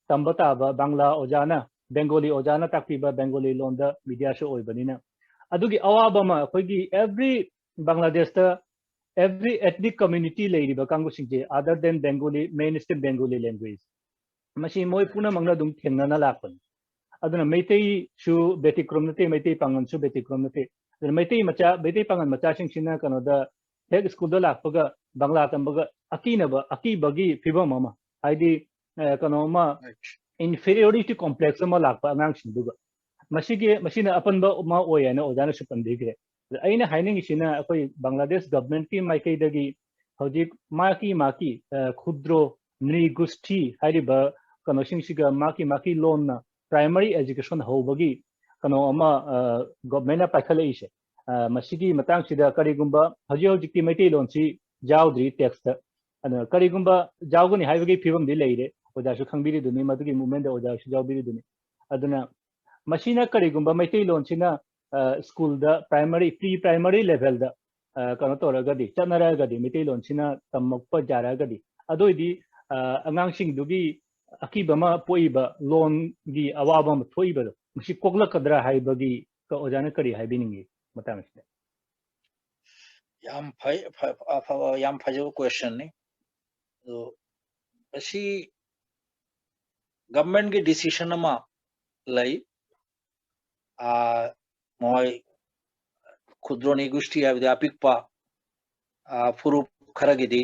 ꯇꯝꯕ ꯇꯥꯕ, ꯕꯪꯒ꯭ꯂꯥ ꯑꯣꯖꯥꯅ, ꯕꯦꯡꯒꯣꯂꯤ ꯑꯣꯖꯥꯅ ꯇꯥꯛꯄꯤꯕ ꯕꯦꯡꯒꯣꯂꯤ ꯂꯣꯟꯗ media ꯁꯨ ꯑꯣꯏꯕꯅꯤꯅ꯫ ꯑꯗꯨꯒꯤ ꯑꯋꯥꯕ ꯑꯃ ꯑꯩꯈꯣꯏꯒꯤ every ꯕꯪꯒ꯭ꯂꯥꯗꯦꯁꯇ every ethnic community ꯂꯩꯔꯤꯕ ꯀꯥꯡꯕꯨꯁꯤꯡꯁꯦ, other than Bengali, mainstream Bengali language, ꯃꯁꯤ ꯃꯣꯏ ꯄꯨꯝꯅꯃꯛꯅ ꯑꯗꯨꯝ ꯊꯦꯡꯅꯅ ꯂꯥꯛꯄꯅꯤ꯫ ꯑꯗꯨꯅ ꯃꯩꯇꯩꯁꯨ ꯕ꯭ꯌꯇꯤꯀ꯭ꯔꯝ ꯅꯠꯇꯦ, ꯃꯩꯇꯩ ꯄꯥꯉꯜꯁꯨ ꯕ꯭ꯌꯇꯤꯀ꯭ꯔꯝ ꯅꯠꯇꯦ꯫ ꯑꯗꯨꯅ ꯃꯩꯇꯩ ꯃꯆꯥ, ꯃꯩꯇꯩ ꯄꯥꯉꯜ ꯃꯆꯥꯁꯤꯡꯁꯤꯅ ꯀꯩꯅꯣꯗ ꯍꯦꯛ ꯁ꯭ꯀꯨꯜꯗ ꯂꯥꯛꯄꯒ ꯕꯪꯒ꯭ꯂꯥ ꯇꯝꯕꯒ ꯑꯀꯤꯅꯕ, ꯑꯀꯤꯕꯒꯤ ꯐꯤꯕꯝ ꯑꯃ, ꯍꯥꯏꯗꯤ, ꯑ, ꯀꯩꯅꯣ ꯑꯃ, inferiority complex ꯑꯃ ꯂꯥꯛꯄ ꯑꯉꯥꯡꯁꯤꯡꯗꯨꯒ꯫ ꯃꯁꯤꯒꯤ, ꯃꯁꯤꯅ ꯑꯄꯟꯕ ꯑꯃ ꯑꯣꯏ ꯍꯥꯏꯅ ꯑꯣꯖꯥꯅꯁꯨ ꯄꯟꯕꯤꯈ꯭ꯔꯦ꯫ ꯑꯗ ꯑꯩꯅ ꯍꯥꯏꯅꯤꯡꯉꯤꯁꯤꯅ, ꯑꯩꯈꯣꯏ ꯕꯪꯒ꯭ꯂꯥꯗꯦꯁ ꯒꯚꯔꯟꯃꯦꯟꯠꯀꯤ ꯃꯥꯏꯀꯩꯗꯒꯤ ꯍꯧꯖꯤꯛ ꯃꯥꯀꯤ ꯃꯥꯀꯤ, ꯑ, ꯈꯨꯗ꯭ꯔꯣ ꯅ꯭ꯔꯤꯒꯨꯁꯊꯤ ꯍꯥꯏꯔꯤꯕ ꯀꯩꯅꯣꯁꯤꯡꯁꯤꯒ ꯃꯥꯀꯤ ꯃꯥꯀꯤ ꯂꯣꯟꯅ primary education ꯍꯧꯕꯒꯤ ꯀꯩꯅꯣ ꯑꯃ, ꯑ, ꯒꯚꯔꯟꯃꯦꯟꯠꯅ ꯄꯥꯏꯈꯠꯂꯛꯏꯁꯦ꯫ ꯑ, ꯃꯁꯤꯒꯤ ꯃꯇꯥꯡꯁꯤꯗ ꯀꯔꯤꯒꯨꯝꯕ ꯍꯧꯖꯤꯛ ꯍꯧꯖꯤꯛꯇꯤ ꯃꯩꯇꯩꯂꯣꯟꯁꯤ ꯌꯥꯎꯗ꯭ꯔꯤ ꯇꯦꯛꯁꯇ꯫ ꯑꯗꯨꯅ ꯀꯔꯤꯒꯨꯝꯕ ꯌꯥꯎꯒꯅꯤ ꯍꯥꯏꯕꯒꯤ ꯐꯤꯕꯝꯗꯤ ꯂꯩꯔꯦ, ꯑꯣꯖꯥꯁꯨ ꯈꯪꯕꯤꯔꯤꯗꯨꯅꯤ, ꯃꯗꯨꯒꯤ ꯃꯨꯞꯃꯦꯟꯗ ꯑꯣꯖꯥꯁꯨ ꯌꯥꯎꯕꯤꯔꯤꯗꯨꯅꯤ꯫ ꯑꯗꯨꯅ ꯃꯁꯤꯅ ꯀꯔꯤꯒꯨꯝꯕ ꯃꯩꯇꯩꯂꯣꯟꯁꯤꯅ, ꯑ, ꯁ꯭ꯀꯨꯜꯗ primary, pre primary levelꯗ, ꯑ, ꯀꯩꯅꯣ ꯇꯧꯔꯒꯗꯤ, ꯆꯠꯅꯔꯒꯗꯤ, ꯃꯩꯇꯩꯂꯣꯟꯁꯤꯅ ꯇꯝꯃꯛꯄ ꯌꯥꯔꯒꯗꯤ, ꯑꯗꯨ ꯑꯣꯏꯗꯤ, ꯑ, ꯑꯉꯥꯡꯁꯤꯡꯗꯨꯒꯤ ꯑꯀꯤꯕ ꯑꯃ ꯄꯣꯛꯏꯕ, ꯂꯣꯟꯒꯤ ꯑꯋꯥꯕ ꯑꯃ ꯊꯣꯛꯏꯕꯗꯣ, ꯃꯁꯤ ꯀꯣꯛꯂꯛꯀꯗ꯭ꯔꯥ ꯍꯥꯏꯕꯒꯤ ꯀ-, ꯑꯣꯖꯥꯅ ꯀꯔꯤ ꯍꯥꯏꯕꯤꯅꯤꯡꯉꯤ ꯃꯇꯥꯡ ꯑꯁꯤꯗ? ꯌꯥꯝ ꯐꯩ, ꯐ-, ꯑꯐꯕ, ꯌꯥꯝ ꯐꯖꯕ questionꯅꯤ꯫ ꯑꯗꯣ ꯃꯁꯤ ꯒꯚꯔꯟꯃꯦꯟꯠꯀꯤ decision ꯑꯃ ꯂꯩ꯫ ꯑ, ꯃꯣꯏ ꯈꯨꯗ꯭ꯔꯣ ꯅꯤꯒꯨꯁꯊꯤ ꯍꯥꯏꯕꯗꯤ ꯑꯄꯤꯛꯄ, ꯑ, ꯐꯨꯔꯨꯞ ꯈꯔꯒꯤꯗꯤ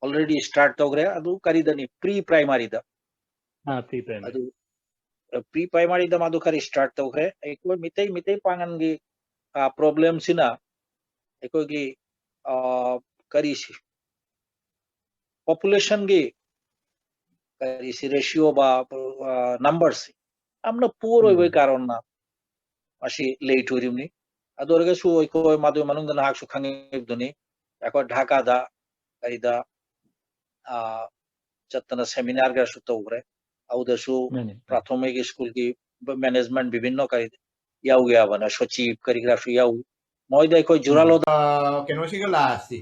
already start ꯇꯧꯈ꯭ꯔꯦ꯫ ꯑꯗꯨ ꯀꯔꯤꯗꯅꯤ? Pre primaryꯗ꯫ ꯑꯥ, pre primary꯫ ꯑꯗꯨ, ꯑ, pre primaryꯗ ꯃꯥꯗꯨ ꯈꯔ start ꯇꯧꯈ꯭ꯔꯦ꯫ ꯑꯩꯈꯣꯏ ꯃꯤꯇꯩ, ꯃꯤꯇꯩ ꯄꯥꯉꯜꯒꯤ, ꯑ, problemꯁꯤꯅ ꯑꯩꯈꯣꯏꯒꯤ, ꯑ, ꯀꯔꯤꯁꯤ, populationꯒꯤ ꯀꯔꯤꯁꯤ ratioꯕ, ꯑ, numberꯁꯤ ꯌꯥꯝꯅ poor ꯑꯣꯏꯕꯒꯤ ꯎꯝ꯫ ꯀꯥꯔꯟꯅ ꯃꯁꯤ late ꯑꯣꯏꯔꯤꯕꯅꯤ꯫ ꯑꯗꯨ ꯑꯣꯏꯔꯒꯁꯨ ꯑꯩꯈꯣꯏ ꯃꯗꯨꯒꯤ ꯃꯅꯨꯡꯗ ꯅꯍꯥꯛꯁꯨ ꯈꯪꯉꯤꯕꯗꯨꯅꯤ, ꯑꯩꯈꯣꯏ ꯙꯥꯀꯥꯗ ꯀꯔꯤꯗ, ꯑ, ꯆꯠꯇꯅ seminar ꯈꯔꯁꯨ ꯇꯧꯈ꯭ꯔꯦ꯫ ꯑꯗꯨꯗꯁꯨ ꯃꯥꯅꯦ꯫ ꯄ꯭ꯔꯥꯊꯣꯃꯤꯛ ꯁ꯭ꯀꯨꯜꯒꯤ management ꯕꯤꯚꯤꯟꯅ ꯀꯔꯤ ꯌꯥꯎꯒꯦ ꯍꯥꯏꯕꯅ ꯁꯣꯆꯤꯞ ꯀꯔꯤ ꯀꯔꯥꯁꯨ ꯌꯥꯎꯏ꯫ ꯃꯣꯏꯗ ꯑꯩꯈꯣꯏ ꯖꯨꯔꯥꯂꯣꯗ ꯑ, ꯀꯩꯅꯣꯁꯤꯒ ꯂꯥꯛꯑꯁꯤ꯫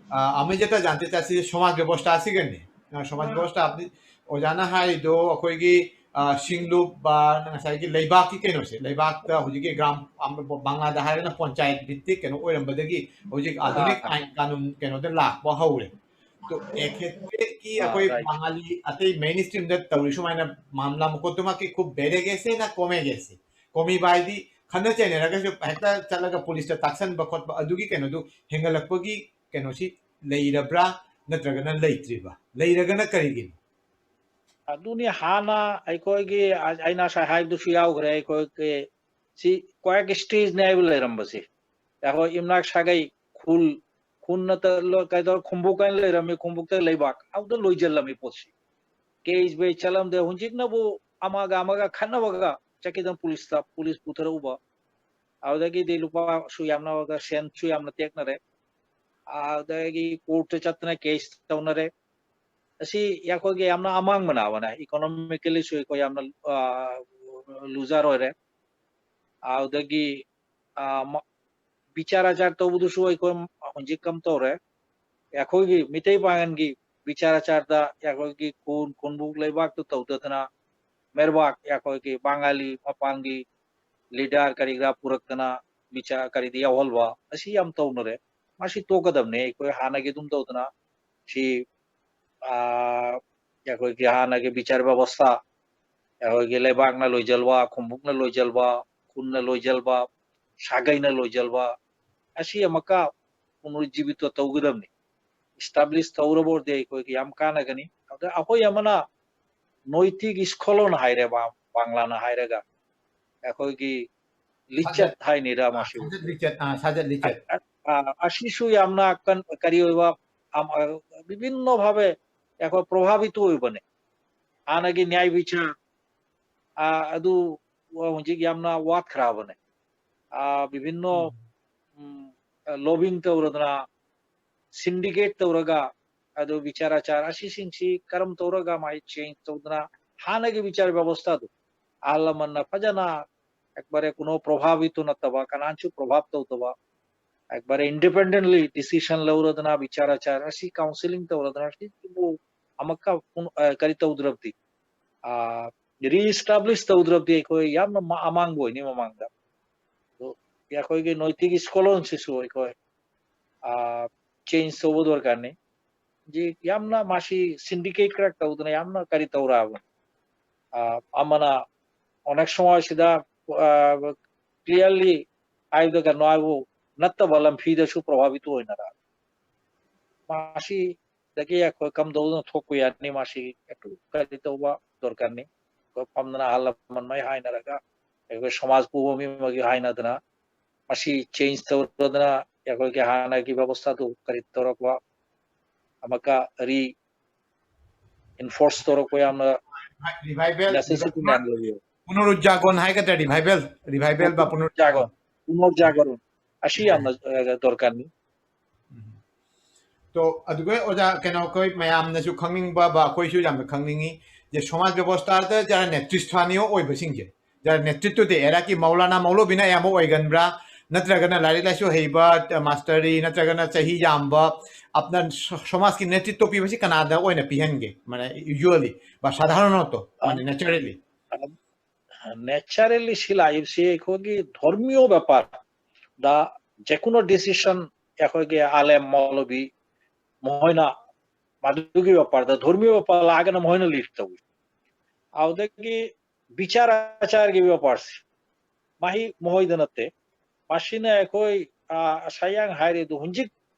ꯑ, ꯑꯃꯤꯖꯇ ꯖꯥꯟꯇꯤꯇ ꯑꯁꯤ ꯁꯃꯥꯖ ꯕꯦꯕꯣꯁꯇꯥ ꯑꯁꯤꯒꯅꯤ꯫ ꯑ, ꯁꯃꯥꯖ ꯕꯦꯕꯣꯁꯇꯥ ꯑꯕꯗꯤ ꯑꯣꯖꯥꯅ ꯍꯥꯏꯔꯤꯗꯣ ꯑꯩꯈꯣꯏꯒꯤ, ꯑ, ꯁꯤꯡꯂꯨꯞ, ꯑ, ꯉꯁꯥꯏꯒꯤ ꯂꯩꯕꯥꯛꯀꯤ ꯀꯩꯅꯣꯁꯦ, ꯂꯩꯕꯥꯛꯇ ꯍꯧꯖꯤꯛꯀꯤ ꯒ꯭ꯔꯥꯝ, ꯑꯝ, ꯕꯪꯒ꯭ꯂꯥꯗ ꯍꯥꯏꯔꯒꯅ ꯄꯟꯆꯥꯌꯠ ꯚꯤꯠꯇꯤꯛ ꯀꯩꯅꯣ ꯑꯣꯏꯔꯝꯕꯗꯒꯤ ꯍꯧꯖꯤꯛ ꯑꯥꯙꯨꯅꯤꯛ ꯑꯥ꯫ ꯑꯥꯏꯟ ꯀꯥꯅꯨꯟ ꯀꯩꯅꯣꯗ ꯂꯥꯛꯄ ꯍꯧꯔꯦ꯫ ꯇꯣ, ꯑꯦ ꯈꯦꯇ꯭ꯔꯤꯒꯤ ꯑꯥ, ꯑꯩꯈꯣꯏ right. ꯕꯪꯒꯥꯂꯤ ꯑꯇꯩ main streamꯗ ꯇꯧꯔꯤ ꯁꯨꯃꯥꯏꯅ ꯃꯥꯝꯂꯥ ꯃꯀꯣꯛꯇꯨꯃꯛꯀꯤ ꯈꯨ ꯕꯦꯔꯦꯒꯦꯁꯦꯅ ꯀꯣꯃꯦꯒꯦꯁꯦ꯫ ꯀꯣꯃꯤꯕ ꯍꯥꯏꯗꯤ ꯈꯠꯅ ꯆꯩꯅꯔꯒꯁꯨ ꯍꯦꯛꯇ ꯆꯠꯂꯒ ꯄꯨꯂꯤꯁꯇ ꯇꯥꯛꯁꯟꯕ ꯈꯣꯠꯄ ꯑꯗꯨꯒꯤ ꯀꯩꯅꯣꯗꯨ ꯍꯦꯟꯒꯠꯂꯛꯄꯒꯤ ꯀꯩꯅꯣꯁꯤ ꯂꯩꯔꯕ꯭ꯔꯥ, ꯅꯠꯇ꯭ꯔꯒꯅ ꯂꯩꯇ꯭ꯔꯤꯕ? ꯂꯩꯔꯒꯅ ꯀꯔꯤꯒꯤꯅꯣ? ꯑꯗꯨꯅꯤ, ꯍꯥꯟꯅ ꯑꯩꯈꯣꯏꯒꯤ, ꯑ-, ꯑꯩꯅ ꯉꯁꯥꯏ ꯍꯥꯏꯕꯗꯨꯁꯨ ꯌꯥꯎꯈ꯭ꯔꯦ, ꯑꯩꯈꯣꯏꯒꯤ ꯁꯤ ꯀ꯭ꯋꯥꯛ ꯁ꯭ꯇꯦꯖꯅꯦ ꯍꯥꯏꯕ ꯂꯩꯔꯝꯕꯁꯤ꯫ ꯑꯩꯈꯣꯏ ꯏꯝꯅꯥꯛ ꯁꯥꯒꯩ ꯈꯨꯜ, ꯈꯨꯟ ꯅꯠꯇ-, ꯂꯣ-, ꯀꯩꯗꯧꯔ, ꯈꯨꯝꯕꯨꯛ ꯍꯥꯏꯅ ꯂꯩꯔꯝꯃꯤ, ꯈꯨꯝꯕꯨꯛꯇ ꯂꯩꯕꯥꯛ, ꯑꯗꯨꯗ ꯂꯣꯏꯁꯤꯜꯂꯝꯃꯤ ꯄꯣꯠꯁꯤ꯫ ꯀꯦꯁ ꯕꯦꯁ ꯆꯠꯂꯝꯗꯦ꯫ ꯍꯧꯖꯤꯛꯅꯕꯨ ꯑꯃꯒ ꯑꯃꯒ ꯈꯠꯅꯕꯒ ꯆꯠꯈꯤꯗꯅ ꯄꯨꯂꯤꯁꯇ, ꯄꯨꯂꯤꯁ ꯄꯨꯊꯔꯛꯎꯕ꯫ ꯑꯗꯨꯗꯒꯤꯗꯤ ꯂꯨꯄꯥꯁꯨ ꯌꯥꯝꯅ, ꯁꯦꯟꯁꯨ ꯌꯥꯝꯅ ꯇꯦꯛꯅꯔꯦ꯫ ꯑꯗꯨꯗꯒꯤ ꯀꯣꯔꯠꯇ ꯆꯠꯇꯅ ꯀꯦꯁ ꯇꯧꯅꯔꯦ꯫ ꯑꯁꯤ ꯑꯩꯈꯣꯏꯒꯤ ꯌꯥꯝꯅ ꯑꯃꯥꯡꯕꯅ ꯑꯃꯅ, ꯏꯀꯣꯅꯣꯃꯤꯀꯦꯜꯂꯤꯁꯨ ꯑꯩꯈꯣꯏ ꯌꯥꯝꯅ, ꯑ, ꯂꯨꯖꯔ ꯑꯣꯏꯔꯦ꯫ ꯑꯗꯨꯗꯒꯤ, ꯑ, ꯃ-, ꯕꯤꯆꯥꯔ ꯑꯆꯥꯔ ꯇꯧꯕꯗꯨꯁꯨ ꯑꯩꯈꯣꯏ ꯍꯧꯖꯤꯛ ꯀꯝ ꯇꯧꯔꯦ꯫ ꯑꯩꯈꯣꯏꯒꯤ ꯃꯤꯇꯩ ꯄꯥꯉꯜꯒꯤ ꯕꯤꯆꯥꯔ ꯑꯆꯥꯔꯗ ꯑꯩꯈꯣꯏꯒꯤ ꯈꯨꯟ, ꯈꯨꯟꯕꯨꯛ ꯂꯩꯕꯥꯛꯇꯨ ꯇꯧꯗꯗꯅ ꯃꯦꯔꯕꯥꯛ, ꯑꯩꯈꯣꯏꯒꯤ ꯕꯉꯥꯂꯤ ꯃꯄꯥꯟꯒꯤ ꯂꯤꯗꯔ ꯀꯔꯤ ꯀꯔꯥ ꯄꯨꯔꯛꯇꯅ ꯕꯤꯆꯥꯔ ꯀꯔꯤꯗꯤ ꯌꯥꯎꯍꯜꯕ, ꯑꯁꯤ ꯌꯥꯝ ꯇꯧꯅꯔꯦ꯫ ꯃꯁꯤ ꯇꯣꯛꯀꯗꯕꯅꯦ꯫ ꯑꯩꯈꯣꯏ ꯍꯥꯟꯅꯒꯤ ꯑꯗꯨꯝ ꯇꯧꯗꯅ ꯁꯤ, ꯑ, ꯑꯩꯈꯣꯏꯒꯤ ꯍꯥꯟꯅꯒꯤ ꯕꯤꯆꯥꯔ ꯕꯦꯕꯁꯊꯥ, ꯑꯩꯈꯣꯏꯒꯤ ꯂꯩꯕꯥꯛꯅ ꯂꯣꯏꯖꯜꯕ, ꯈꯨꯝꯕꯨꯛꯅ ꯂꯣꯏꯖꯜꯕ, ꯈꯨꯟꯅ ꯂꯣꯏꯖꯜꯕ, ꯁꯥꯒꯩꯅ ꯂꯣꯏꯖꯜꯕ, ꯑꯁꯤ ꯑꯃꯨꯛꯀ ꯄꯨꯅꯔꯨꯖꯤꯕꯤꯇ ꯇꯧꯒꯗꯕꯅꯤ꯫ ꯏꯁꯇꯥꯕ꯭ꯂꯤꯁ ꯇꯧꯔꯕ ꯑꯣꯏꯔꯗꯤ ꯑꯩꯈꯣꯏꯒꯤ ꯌꯥꯝ ꯀꯥꯟꯅꯒꯅꯤ꯫ ꯑꯗ ꯑꯩꯈꯣꯏ ꯑꯃꯅ ꯅꯣꯏꯇꯤꯛ ꯁ꯭ꯀꯣꯂꯣꯟ ꯍꯥꯏꯔꯦ, ꯕꯥ-, ꯕꯥꯡꯂꯥꯅ ꯍꯥꯏꯔꯒ, ꯑꯩꯈꯣꯏꯒꯤ ꯂꯤꯆꯠ ꯁꯥꯖꯠ, ꯍꯥꯏꯅꯤꯔꯥ ꯑ, ꯃꯁꯤꯕꯨ? ꯁꯥꯖꯠ ꯂꯤꯆꯠ, ꯑ, ꯁꯥꯖꯠ ꯂꯤꯆꯠ꯫ ꯑ, ꯑ, ꯑꯁꯤꯁꯨ ꯌꯥꯝꯅ ꯀꯟ-, ꯀꯔꯤ ꯑꯣꯏꯕ, ꯑꯝ, ꯑ, ꯕꯤꯚꯤꯟꯅ ꯚꯥꯕꯦ ꯑꯩꯈꯣꯏ ꯄ꯭ꯔꯚꯥꯕꯤꯇ ꯑꯣꯏꯕꯅꯦ꯫ ꯍꯥꯟꯅꯒꯤ ꯅ꯭ꯌꯥꯌ ꯕꯤꯆꯥꯔ, ꯑ, ꯑꯗꯨ ꯍꯧꯖꯤꯛ ꯌꯥꯝꯅ ꯋꯥꯠꯈ꯭ꯔꯕꯅꯦ꯫ ꯑ, ꯕꯤꯚꯤꯟꯅ, ꯎꯝ꯫ ꯎꯝ, ꯑ, ꯂꯣꯕꯤꯡ ꯇꯧꯔꯗꯅ, ꯁꯤꯟꯗꯤꯀꯦꯠ ꯇꯧꯔꯒ, ꯑꯗꯨ ꯕꯤꯆꯥꯔ ꯑꯆꯥꯔ ꯑꯁꯤꯁꯤꯡꯁꯤ ꯀꯔꯝ ꯇꯧꯔꯒ ꯃꯥꯏ ꯆꯦꯟꯖ ꯇꯧꯗꯅ ꯍꯥꯟꯅꯒꯤ ꯕꯤꯆꯥꯔ ꯕꯦꯕꯁꯊꯥꯗꯨ ꯑꯍꯜ ꯂꯃꯟꯅ ꯐꯖꯅ ꯑꯦꯛꯕꯥꯔꯦ ꯀꯨꯅꯣ ꯄ꯭ꯔꯚꯥꯕꯤꯇ ꯅꯠꯇꯕ, ꯀꯅꯥꯁꯨ ꯄ꯭ꯔꯚꯥꯕ ꯇꯧꯗꯕ, ꯑꯦꯛꯕꯥꯔꯦ ꯏꯟꯗꯤꯄꯦꯟꯗꯦꯟꯠꯂꯤ ꯗꯤꯁꯤꯖꯟ ꯂꯧꯔꯗꯅ, ꯕꯤꯆꯥꯔ ꯑꯆꯥꯔ ꯑꯁꯤ ꯀꯥꯎꯟꯁꯤꯂꯤꯡ ꯇꯧꯔꯗꯅ, ꯁꯤꯕꯨ ꯑꯃꯨꯛꯀ ꯄꯨꯟ-, ꯑ, ꯀꯔꯤ ꯇꯧꯗ꯭ꯔꯕꯗꯤ, ꯑ, ꯔꯤꯏꯁꯇꯥꯕ꯭ꯂꯤꯁ ꯇꯧꯗ꯭ꯔꯕꯗꯤ ꯑꯩꯈꯣꯏ ꯌꯥꯝꯅ ꯃ-, ꯑꯃꯥꯡꯕ ꯑꯣꯏꯅꯤ ꯃꯃꯥꯡꯗ꯫ ꯑꯗꯣ ꯑꯩꯈꯣꯏꯒꯤ ꯅꯣꯏꯇꯤꯛ ꯁ꯭ꯀꯣꯂꯣꯟꯁꯤꯁꯨ ꯑꯩꯈꯣꯏ, ꯑ, ꯆꯦꯟꯖ ꯇꯧꯕ ꯗꯔꯀꯥꯔꯅꯤ꯫ ꯍꯧꯖꯤꯛ ꯌꯥꯝꯅ ꯃꯥꯁꯤ ꯁꯤꯟꯗꯤꯀꯦꯠ ꯈꯔ ꯇꯧꯗꯅ ꯌꯥꯝꯅ ꯀꯔꯤ ꯇꯧꯔꯛꯑꯕꯅꯤ꯫ ꯑ, ꯑꯃꯅ ꯑꯣꯅꯦꯛ ꯁꯃꯥꯖꯁꯤꯗ, ꯑ, clearly ꯍꯥꯏꯕꯗꯒ ꯅꯣꯏꯕꯨ ꯅꯠꯇꯕ ꯂꯝꯐꯤꯗꯁꯨ ꯄ꯭ꯔꯚꯥꯕꯤꯇ ꯑꯣꯏꯅꯔꯛꯑꯦ꯫ ꯃꯁꯤꯗꯒꯤ ꯑꯩꯈꯣꯏ ꯀꯝꯗꯧꯅ ꯊꯣꯛꯄ ꯌꯥꯅꯤ? ꯃꯁꯤ ꯀꯔꯤ ꯇꯧꯕ ꯗꯔꯀꯥꯔꯅꯤ? ꯑꯩꯈꯣꯏ ꯐꯝꯗꯅ ꯑꯍꯜ ꯂꯃꯟ ꯃꯩ ꯍꯥꯏꯅꯔꯒ, ꯑꯩꯈꯣꯏ ꯁꯃꯥꯖ ꯄꯨꯕ ꯃꯤ ꯑꯃꯒꯤ ꯍꯥꯏꯅꯗꯅ, ꯃꯁꯤ change ꯇꯧꯔꯗꯅ ꯑꯩꯈꯣꯏꯒꯤ ꯍꯥꯟꯅꯒꯤ ꯕꯦꯕꯁꯊꯥꯗꯨ ꯀꯔꯤ ꯇꯧꯔꯛꯄ, ꯑꯃꯨꯛꯀ ꯔꯤ enforce ꯇꯧꯔꯛꯄ ꯌꯥꯝꯅ Revival, necessity ꯃꯌꯥꯝ ꯂꯩꯌꯦ꯫ ꯄꯨꯅꯔꯨꯖꯥꯒꯣꯟ ꯍꯥꯏꯒꯗ꯭ꯔꯥ, revival, revival ꯕ ꯄꯨꯅꯔꯨꯖꯥꯒꯣꯟ꯫ ꯄꯨꯅꯔꯨꯖꯥꯒꯣꯟ ꯑꯁꯤ ꯌꯥꯝꯅ ꯑ, ꯗꯔꯀꯥꯔꯅꯤ꯫ ꯎꯝ꯫ ꯇꯣ, ꯑꯗꯨꯒ ꯑꯣꯖꯥ, ꯀꯩꯅꯣ, ꯑꯩꯈꯣꯏ ꯃꯌꯥꯝꯅꯁꯨ ꯈꯪꯅꯤꯡꯕ ꯕ, ꯑꯩꯈꯣꯏꯁꯨ ꯌꯥꯝꯅ ꯈꯪꯅꯤꯡꯉꯤ ꯖꯦ, ꯁꯃꯥꯖ ꯕꯦꯕꯁꯊꯥꯗ ꯖꯔꯥ ꯅꯦꯇ꯭ꯔꯤꯁ꯭ꯊꯥꯅꯤꯌ ꯑꯣꯏꯕꯁꯤꯡꯁꯦ, ꯖꯔꯥ ꯅꯦꯇ꯭ꯔꯤꯇ꯭ꯋꯗꯤ ꯑꯦꯔꯥꯀꯤ ꯃꯧꯂꯥꯅꯥ ꯃꯧꯂꯕꯤꯅ ꯑꯌꯥꯝꯕ ꯑꯣꯏꯒꯟꯕ꯭ꯔꯥ, ꯅꯠꯇ꯭ꯔꯒꯅ ꯂꯥꯏꯔꯤꯛ ꯂꯥꯏꯁꯨ ꯍꯩꯕ, ꯃꯥꯁꯇꯔꯤ ꯅꯠꯇ꯭ꯔꯒꯅ ꯆꯍꯤ ꯌꯥꯝꯕ, ꯑꯞꯅ ꯁ-, ꯁꯃꯥꯖꯀꯤ ꯅꯦꯇ꯭ꯔꯤꯇ꯭ꯋ ꯄꯤꯕꯁꯤ ꯀꯅꯥꯗ ꯑꯣꯏꯅ ꯄꯤꯍꯟꯒꯦ? ꯃꯥꯅꯦ, usually ꯕ, ꯁꯥꯙꯥꯔꯅꯇꯣ, ꯃꯥꯅꯦ, naturally꯫ Naturally ꯁꯤ ꯂꯥꯛꯏꯕꯁꯤ ꯑꯩꯈꯣꯏꯒꯤ ꯙꯔꯃꯤꯌ ꯕꯦꯄꯥꯔꯗ ꯖꯦꯀꯨꯅꯣ decision ꯑꯩꯈꯣꯏꯒꯤ ꯑꯥꯂꯦꯝ ꯃꯧꯂꯕꯤ ꯃꯈꯣꯏꯅ ꯃꯗꯨꯒꯤ ꯕꯦꯄꯥꯔꯗ, ꯙꯔꯃꯤꯌ ꯕꯦꯄꯥꯔ ꯂꯥꯛꯑꯒꯅ ꯃꯈꯣꯏꯅ lead ꯇꯧꯏ꯫ ꯑꯗꯨꯗꯒꯤ ꯕꯤꯆꯥꯔ ꯑꯆꯥꯔꯒꯤ ꯕꯦꯄꯥꯔꯁꯤ ꯃꯍꯤ ꯃꯈꯣꯏꯗ ꯅꯠꯇꯦ꯫ ꯃꯁꯤꯅ ꯑꯩꯈꯣꯏ, ꯑ, ꯉꯁꯥꯏ ꯍꯥꯏꯔꯦ ꯑꯗꯨ ꯍꯧꯖꯤꯛ,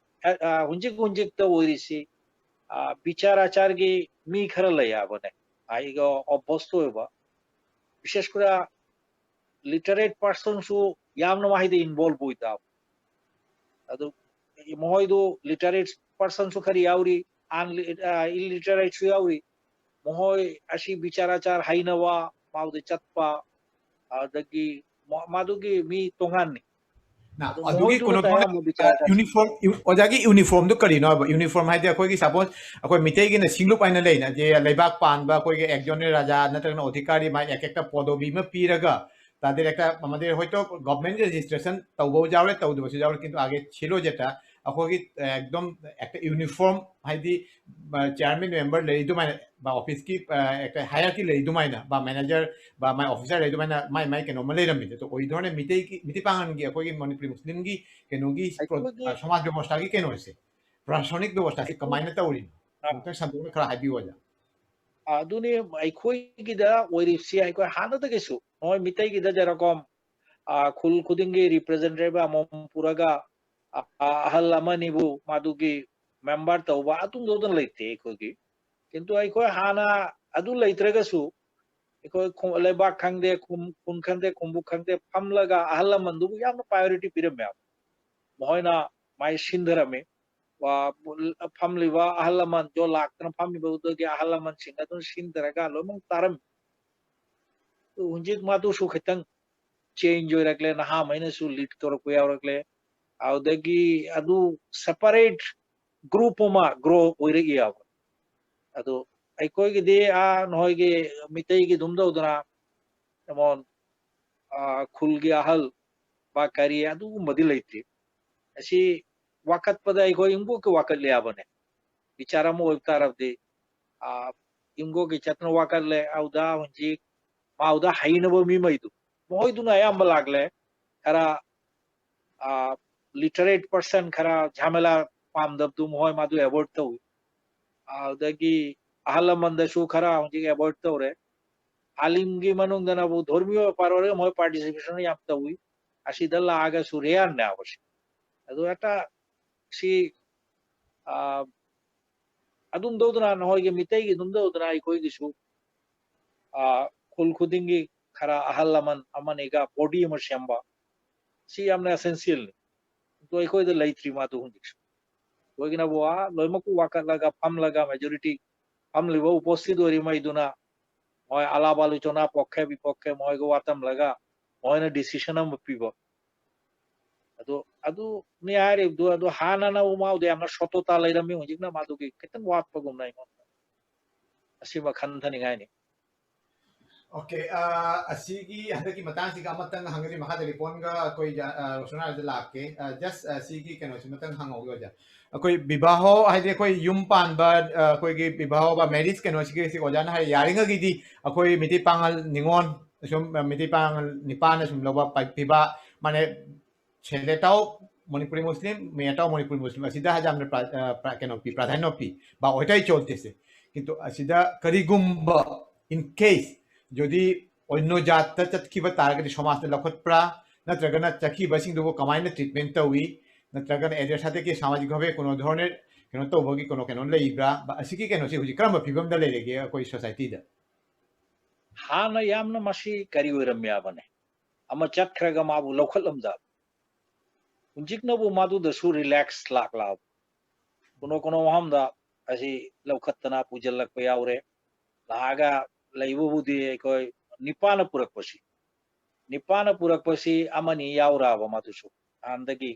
ꯑ, ꯑ, ꯍꯧꯖꯤꯛ ꯍꯧꯖꯤꯛꯇ ꯑꯣꯏꯔꯤꯁꯤ, ꯑ, ꯕꯤꯆꯥꯔ ꯑꯆꯥꯔꯒꯤ ꯃꯤ ꯈꯔ ꯂꯩ ꯍꯥꯏꯕꯅꯦ꯫ ꯑꯩꯒ opposed ꯑꯣꯏꯕ, ꯕꯤꯁꯦꯁ ꯀꯔ literate personꯁꯨ ꯌꯥꯝꯅ ꯃꯍꯩꯗ involve ꯑꯣꯏꯗꯕ꯫ ꯑꯗꯨ ꯃꯈꯣꯏꯗꯨ literate personꯁꯨ ꯈꯔ ꯌꯥꯎꯔꯤ, unli-, ꯑ, illiterateꯁꯨ ꯌꯥꯎꯔꯤ꯫ ꯃꯈꯣꯏ ꯑꯁꯤ ꯕꯤꯆꯥꯔ ꯑꯆꯥꯔ ꯍꯩꯅꯕ, ꯃꯥꯎꯗ ꯆꯠꯄ, ꯑꯗꯒꯤ ꯃ-, ꯃꯗꯨꯒꯤ ꯃꯤ ꯇꯣꯉꯥꯟꯅꯤ꯫ ꯅ, ꯑꯗꯨ ꯑꯗꯨꯒꯤ ꯃꯈꯣꯏꯗꯨꯅ ꯀꯩꯅꯣ, ꯑꯌꯥꯝꯕ ꯕꯤꯆꯥꯔ uniform, ꯑꯣꯖꯥꯒꯤ uniformꯗꯨ ꯀꯔꯤꯅꯣ ꯍꯥꯏꯕ? Uniform ꯍꯥꯏꯗꯤ ꯑꯩꯈꯣꯏꯒꯤ, suppose, ꯑꯩꯈꯣꯏ ꯃꯤꯇꯩꯒꯤꯅ ꯁꯤꯡꯂꯨꯞ ꯍꯥꯏꯅ ꯂꯩꯅ, ꯖꯦ, ꯂꯩꯕꯥꯛ ꯄꯥꯟꯕ ꯑꯩꯈꯣꯏꯒꯤ ꯑꯦꯛꯖꯣꯅꯦ ꯔꯥꯖꯥ ꯅꯠꯇ꯭ꯔꯒꯅ ꯑꯣꯙꯤꯀꯥꯔꯤ, ꯃꯥꯒꯤ ꯑꯦꯛ ꯑꯦꯛꯇ ꯄꯣꯗꯣꯕꯤ ꯑꯃ ꯄꯤꯔꯒ, ꯇꯥꯗꯦ ꯑꯦꯛꯇ, ꯃꯗꯤ ꯍꯣꯏ ꯇꯣ government registration ꯇꯧꯕ ꯌꯥꯎꯔꯦ, ꯇꯧꯗꯕꯁꯨ ꯌꯥꯎꯔꯦ, ꯀꯤꯟꯇꯨ ꯑꯥꯒꯦ ꯁꯤꯂꯣ ꯖꯦꯇ ꯑꯩꯈꯣꯏꯒꯤ, ꯑ, ꯑꯦꯛꯗꯝ ꯑꯦꯛꯇ uniform ꯍꯥꯏꯗꯤ, ꯑ, chairman member ꯂꯩꯔꯤ ꯑꯗꯨꯃꯥꯏꯅ, ꯕ, officeꯀꯤ, ꯑ, ꯑꯦꯛꯇ hierarchy ꯂꯩꯔꯤ ꯑꯗꯨꯃꯥꯏꯅ, ꯕ, manager, ꯕ, ꯃꯥꯏ officer ꯂꯩꯔꯤ ꯑꯗꯨꯃꯥꯏꯅ ꯃꯥꯏ ꯃꯥꯏ ꯀꯩꯅꯣꯝꯃ ꯂꯩꯔꯝꯃꯤꯗꯣ꯫ ꯑꯗꯣ ꯑꯣꯏꯗꯣꯏꯅꯦ ꯃꯤꯇꯩꯒꯤ, ꯃꯤꯇꯩ ꯄꯥꯉꯟꯒꯤ, ꯑꯩꯈꯣꯏꯒꯤ ꯃꯅꯤꯄꯨꯔꯤ ꯃꯨꯁꯂꯤꯝꯒꯤ ꯀꯩꯅꯣꯒꯤ ꯄ꯭ꯔꯣ-, ꯑꯩꯈꯣꯏꯒꯤ ꯑ, ꯁꯃꯥꯖ ꯕꯦꯕꯣꯁꯊꯥꯒꯤ ꯀꯩꯅꯣꯁꯦ, ꯄ꯭ꯔꯁꯥꯁꯅꯤꯛ ꯕꯦꯕꯣꯁꯊꯥꯁꯦ ꯀꯃꯥꯏꯅ ꯇꯧꯔꯤꯅꯣ? ꯑ꯫ ꯑꯃꯨꯛꯇꯪ ꯁꯟꯗꯣꯛꯅ ꯈꯔ ꯍꯥꯏꯕꯤꯌꯨ, ꯑꯣꯖꯥ꯫ ꯑꯗꯨꯅꯤ ꯑꯩꯈꯣꯏꯒꯤꯗ ꯑꯣꯏꯔꯤꯕꯁꯤ, ꯑꯩꯈꯣꯏ ꯍꯥꯟꯅꯗꯒꯤꯁꯨ ꯅꯣꯏ ꯃꯤꯇꯩꯒꯤꯗ ꯖꯦꯔꯣꯀꯣꯝ ꯑ, ꯈꯨꯜ ꯈꯨꯗꯤꯡꯒꯤ representative ꯑꯃꯃꯝ ꯄꯨꯔꯒ, ꯑ, ꯑ, ꯑꯍꯜ ꯑꯃꯅꯤꯕꯨ ꯃꯗꯨꯒꯤ member ꯇꯧꯕ ꯑꯗꯨꯝ ꯇꯧꯗꯅ ꯂꯩꯇꯦ ꯑꯩꯈꯣꯏꯒꯤ꯫ ꯀꯤꯟꯇꯨ ꯑꯩꯈꯣꯏ ꯍꯥꯟꯅ ꯑꯗꯨ ꯂꯩꯇ꯭ꯔꯒꯁꯨ ꯑꯩꯈꯣꯏ ꯈꯨ-, ꯂꯩꯕꯥꯛ ꯈꯪꯗꯦ, ꯈꯨꯝ-, ꯈꯨꯟ ꯈꯪꯗꯦ, ꯈꯨꯝꯕꯨ ꯈꯪꯗꯦ, ꯐꯝꯂꯒ ꯑꯍꯜ ꯂꯃꯟꯗꯨꯕꯨ ꯌꯥꯝꯅ priority ꯄꯤꯔꯝꯃꯦ꯫ ꯃꯈꯣꯏꯅ ꯃꯥꯏ ꯁꯤꯟꯊꯔꯝꯃꯤ꯫ ꯋꯥ-, ꯐꯝꯂꯤꯕ ꯑꯍꯜ ꯂꯃꯟ, ꯖꯣ ꯂꯥꯛꯇꯅ ꯐꯝꯃꯤꯕꯗꯨꯗꯒꯤ ꯑꯍꯜ ꯂꯃꯟꯁꯤꯡ ꯑꯗꯨꯝ ꯁꯤꯟꯊꯔꯒ ꯂꯣꯏꯅꯃꯛ ꯇꯥꯔꯝꯃꯤ꯫ ꯍꯧꯖꯤꯛ ꯃꯗꯨꯁꯨ ꯈꯤꯇꯪ change ꯑꯣꯏꯔꯛꯂꯦ, ꯅꯍꯥꯃꯩꯅꯁꯨ lead ꯇꯧꯔꯛꯄ ꯌꯥꯎꯔꯛꯂꯦ꯫ ꯑꯗꯨꯗꯒꯤ ꯑꯗꯨ separate group ꯑꯃ grow ꯑꯣꯏꯔꯛꯏ ꯍꯥꯏꯕ꯫ ꯑꯗꯨ ꯑꯩꯈꯣꯏꯒꯤꯗꯤ, ꯑꯥ, ꯅꯈꯣꯏꯒꯤ ꯃꯤꯇꯩꯒꯤ ꯑꯗꯨꯝ ꯇꯧꯗꯅ, ꯖꯦꯃꯣꯟ, ꯑꯥ, ꯈꯨꯜꯒꯤ ꯑꯍꯜ ꯕꯥ ꯀꯔꯤ ꯑꯗꯨꯒꯨꯝꯕꯗꯤ ꯂꯩꯇꯦ꯫ ꯑꯁꯤ ꯋꯥꯀꯠꯄꯗ ꯑꯩꯈꯣꯏ ꯏꯪꯕꯣꯛꯀꯤ ꯋꯥꯀꯠꯂꯦ ꯍꯥꯏꯕꯅꯦ꯫ ꯕꯤꯆꯥꯔ ꯑꯃ ꯑꯣꯏꯕ ꯇꯥꯔꯕꯗꯤ, ꯑꯥ, ꯏꯪꯕꯣꯛꯀꯤ ꯆꯠꯇꯅ ꯋꯥꯀꯠꯂꯦ, ꯑꯗꯨꯗ ꯍꯧꯖꯤꯛ ꯃꯥꯎꯗ ꯍꯩꯅꯕ ꯃꯤꯃꯩꯗꯨ, ꯃꯈꯣꯏꯗꯨꯅ ꯑꯌꯥꯝꯕ ꯂꯥꯛꯂꯦ꯫ ꯈꯔ, ꯑꯥ, literate person, ꯈꯔ ꯖꯥꯃꯦꯂꯥ ꯄꯥꯝꯗꯕꯗꯨ ꯃꯈꯣꯏ ꯃꯥꯗꯨ avoid ꯇꯧꯏ꯫ ꯑꯗꯨꯗꯒꯤ ꯑꯍꯜ ꯂꯃꯟꯗꯁꯨ ꯈꯔ ꯍꯧꯖꯤꯛ avoid ꯇꯧꯔꯦ꯫ ꯑꯥꯂꯤꯝꯒꯤ ꯃꯅꯨꯡꯗꯅꯕꯨ ꯙꯔꯃꯤꯌ ꯄꯥꯔꯣꯔꯒ ꯃꯈꯣꯏ participation ꯌꯥꯝ ꯇꯧꯏ꯫ ꯑꯁꯤꯗ ꯂꯥꯛꯑꯒꯁꯨ rare ꯅꯦ ꯍꯥꯏꯕꯁꯦ꯫ ꯑꯗꯨ ꯍꯦꯛꯇ ꯁꯤ, ꯑꯥ, ꯑꯗꯨꯝ ꯇꯧꯗꯅ ꯅꯈꯣꯏꯒꯤ ꯃꯤꯇꯩꯒꯤ ꯑꯗꯨꯝ ꯇꯧꯗꯅ ꯑꯩꯈꯣꯏꯒꯤꯁꯨ, ꯑꯥ, ꯈꯨꯜ ꯈꯨꯗꯤꯡꯒꯤ ꯈꯔ ꯑꯍꯜ ꯂꯃꯟ ꯑꯃꯅꯤꯒ body ꯑꯃ ꯁꯦꯝꯕ, ꯁꯤ ꯌꯥꯝꯅ essential ꯅꯤ꯫ ꯑꯗꯣ ꯑꯩꯈꯣꯏꯗ ꯂꯩꯇ꯭ꯔꯤ ꯃꯥꯗꯨ ꯍꯧꯖꯤꯛꯁꯨ꯫ ꯑꯩꯈꯣꯏꯒꯤꯅꯕꯨ, ꯑꯥ, ꯂꯣꯏꯅꯃꯛꯄꯨ ꯋꯥꯀꯠꯂꯒ ꯐꯝꯂꯒ majority ꯐꯝꯂꯤꯕ ꯎꯄꯣꯁꯤꯗ ꯑꯣꯏꯔꯤꯉꯩꯗꯨꯅ ꯃꯣꯏ ꯑꯂꯥꯞ ꯑꯂꯨꯆꯅꯥ ꯄꯣꯛꯈꯦ ꯕꯤꯄꯣꯛꯈꯦ ꯃꯣꯏꯒ ꯋꯥꯇꯝꯂꯒ ꯃꯣꯏꯅ decision ꯑꯃ ꯄꯤꯕ꯫ ꯑꯗꯨ, ꯑꯗꯨꯅꯤ ꯍꯥꯏꯔꯤꯕꯗꯨ, ꯑꯗꯨ ꯍꯥꯟꯅꯅ ꯎꯃꯥꯎꯗ ꯌꯥꯝꯅ ꯁꯣꯇꯣꯇꯥ ꯂꯩꯔꯝꯃꯤ, ꯍꯧꯖꯤꯛꯅ ꯃꯥꯗꯨꯒꯤ ꯈꯤꯇꯪ ꯋꯥꯠꯄꯒꯨꯝꯅ ꯑꯩꯉꯣꯟꯗ꯫ ꯑꯁꯤꯃ ꯈꯟꯊꯅꯤꯡꯉꯥꯏꯅꯤ꯫ Okay, ꯑ, ꯑꯁꯤꯒꯤ ꯍꯟꯗꯛꯀꯤ ꯃꯇꯥꯡꯁꯤꯒ ꯑꯃꯇꯪ ꯍꯪꯒꯗꯤ ꯃꯈꯥꯗ ꯔꯤꯄꯣꯟꯒ ꯑꯩꯈꯣꯏ, ꯑ, ꯔꯣꯁꯅꯥꯗ ꯂꯥꯛꯀꯦ꯫ ꯑ, just, ꯑ, ꯁꯤꯒꯤ ꯀꯩꯅꯣꯁꯤꯃꯇꯪ ꯍꯪꯍꯧꯒꯦ ꯑꯣꯖꯥ꯫ ꯑꯩꯈꯣꯏ ꯕꯤꯕꯥꯍꯣ ꯍꯥꯏꯗꯤ ꯑꯩꯈꯣꯏ ꯌꯨꯝ ꯄꯥꯟꯕ, ꯑ, ꯑꯩꯈꯣꯏꯒꯤ ꯕꯤꯕꯥꯍꯣ ꯕꯥ marriage ꯀꯩꯅꯣꯁꯤꯒꯤ ꯁꯤ ꯑꯣꯖꯥꯅ ꯍꯥꯏ ꯌꯥꯔꯤꯉꯩꯒꯤꯗꯤ ꯑꯩꯈꯣꯏ ꯃꯤꯇꯩ ꯄꯥꯉꯜ ꯅꯤꯉꯣꯜ ꯁꯨꯝ, ꯑ, ꯃꯤꯇꯩ ꯄꯥꯉꯜ ꯅꯤꯄꯥꯟꯅ ꯁꯨꯝ ꯂꯧꯕ ꯄ-, ꯄꯤꯕ ꯃꯥꯅꯦ, ꯁꯦꯂꯦꯇꯥꯎ ꯃꯅꯤꯄꯨꯔꯤ ꯃꯨꯁꯂꯤꯝ, ꯃꯦꯇꯥꯎ ꯃꯅꯤꯄꯨꯔꯤ ꯃꯨꯁꯂꯤꯝ ꯑꯁꯤꯗ ꯌꯥꯝꯅ ꯄ꯭ꯔꯥ-, ꯑ, ꯄ꯭ꯔꯥ-, ꯀꯩꯅꯣ ꯄꯤ, ꯄ꯭ꯔꯥꯙꯥꯟꯌ ꯄꯤ꯫ ꯕꯥ ꯑꯣꯏꯇꯥꯏ ꯆꯣꯟꯇꯦꯁꯦ꯫ ꯀꯤꯟꯇꯨ ꯑꯁꯤꯗ ꯀꯔꯤꯒꯨꯝꯕ in case ꯖꯣꯗꯤ অন্য জাতটা চাতকিবা তার কাছে সমাজে লক্ষ্যপ্রা, না তার কাছে চাকিবাসিং দেবো কামাই না ট্রিটমেন্ট তৌই, না তার কাছে এদের সাথে কি সামাজিকভাবে কোনো ধরনের কেন তৌভাগি কোনো কেন লেইব্রা, বা আসি কি কেন সে হুজি ক্রম ফিভম দা লেগে কই সোসাইটি দা। ꯍꯥꯟꯅ ꯌꯥꯝꯅ ꯃꯁꯤ ꯀꯔꯤ ꯑꯣꯏꯔꯝꯃꯦ ꯍꯥꯏꯕꯅꯦ, ꯑꯃ ꯆꯠꯈ꯭ꯔꯒ ꯃꯥꯕꯨ ꯂꯧꯈꯠꯂꯝꯗꯕ꯫ ꯍꯧꯖꯤꯛꯅꯕꯨ ꯃꯗꯨꯗꯁꯨ ꯔꯤꯂꯦꯛꯁ ꯂꯥꯛꯂꯛꯑꯕ꯫ ꯀꯩꯅꯣ ꯀꯩꯅꯣ ꯃꯐꯝꯗ ꯑꯁꯤ ꯂꯧꯈꯠꯇꯅ ꯄꯨꯁꯤꯜꯂꯛꯄ ꯌꯥꯎꯔꯦ꯫ ꯂꯥꯛꯑꯒ ꯂꯩꯕꯕꯨꯗꯤ ꯑꯩꯈꯣꯏ ꯅꯤꯄꯥꯅ ꯄꯨꯔꯛꯄꯁꯤ, ꯅꯤꯄꯥꯅ ꯄꯨꯔꯛꯄꯁꯤ ꯑꯃꯅꯤ ꯌꯥꯎꯔꯛꯑꯕ ꯃꯗꯨꯁꯨ꯫ ꯍꯥꯟꯅꯗꯒꯤ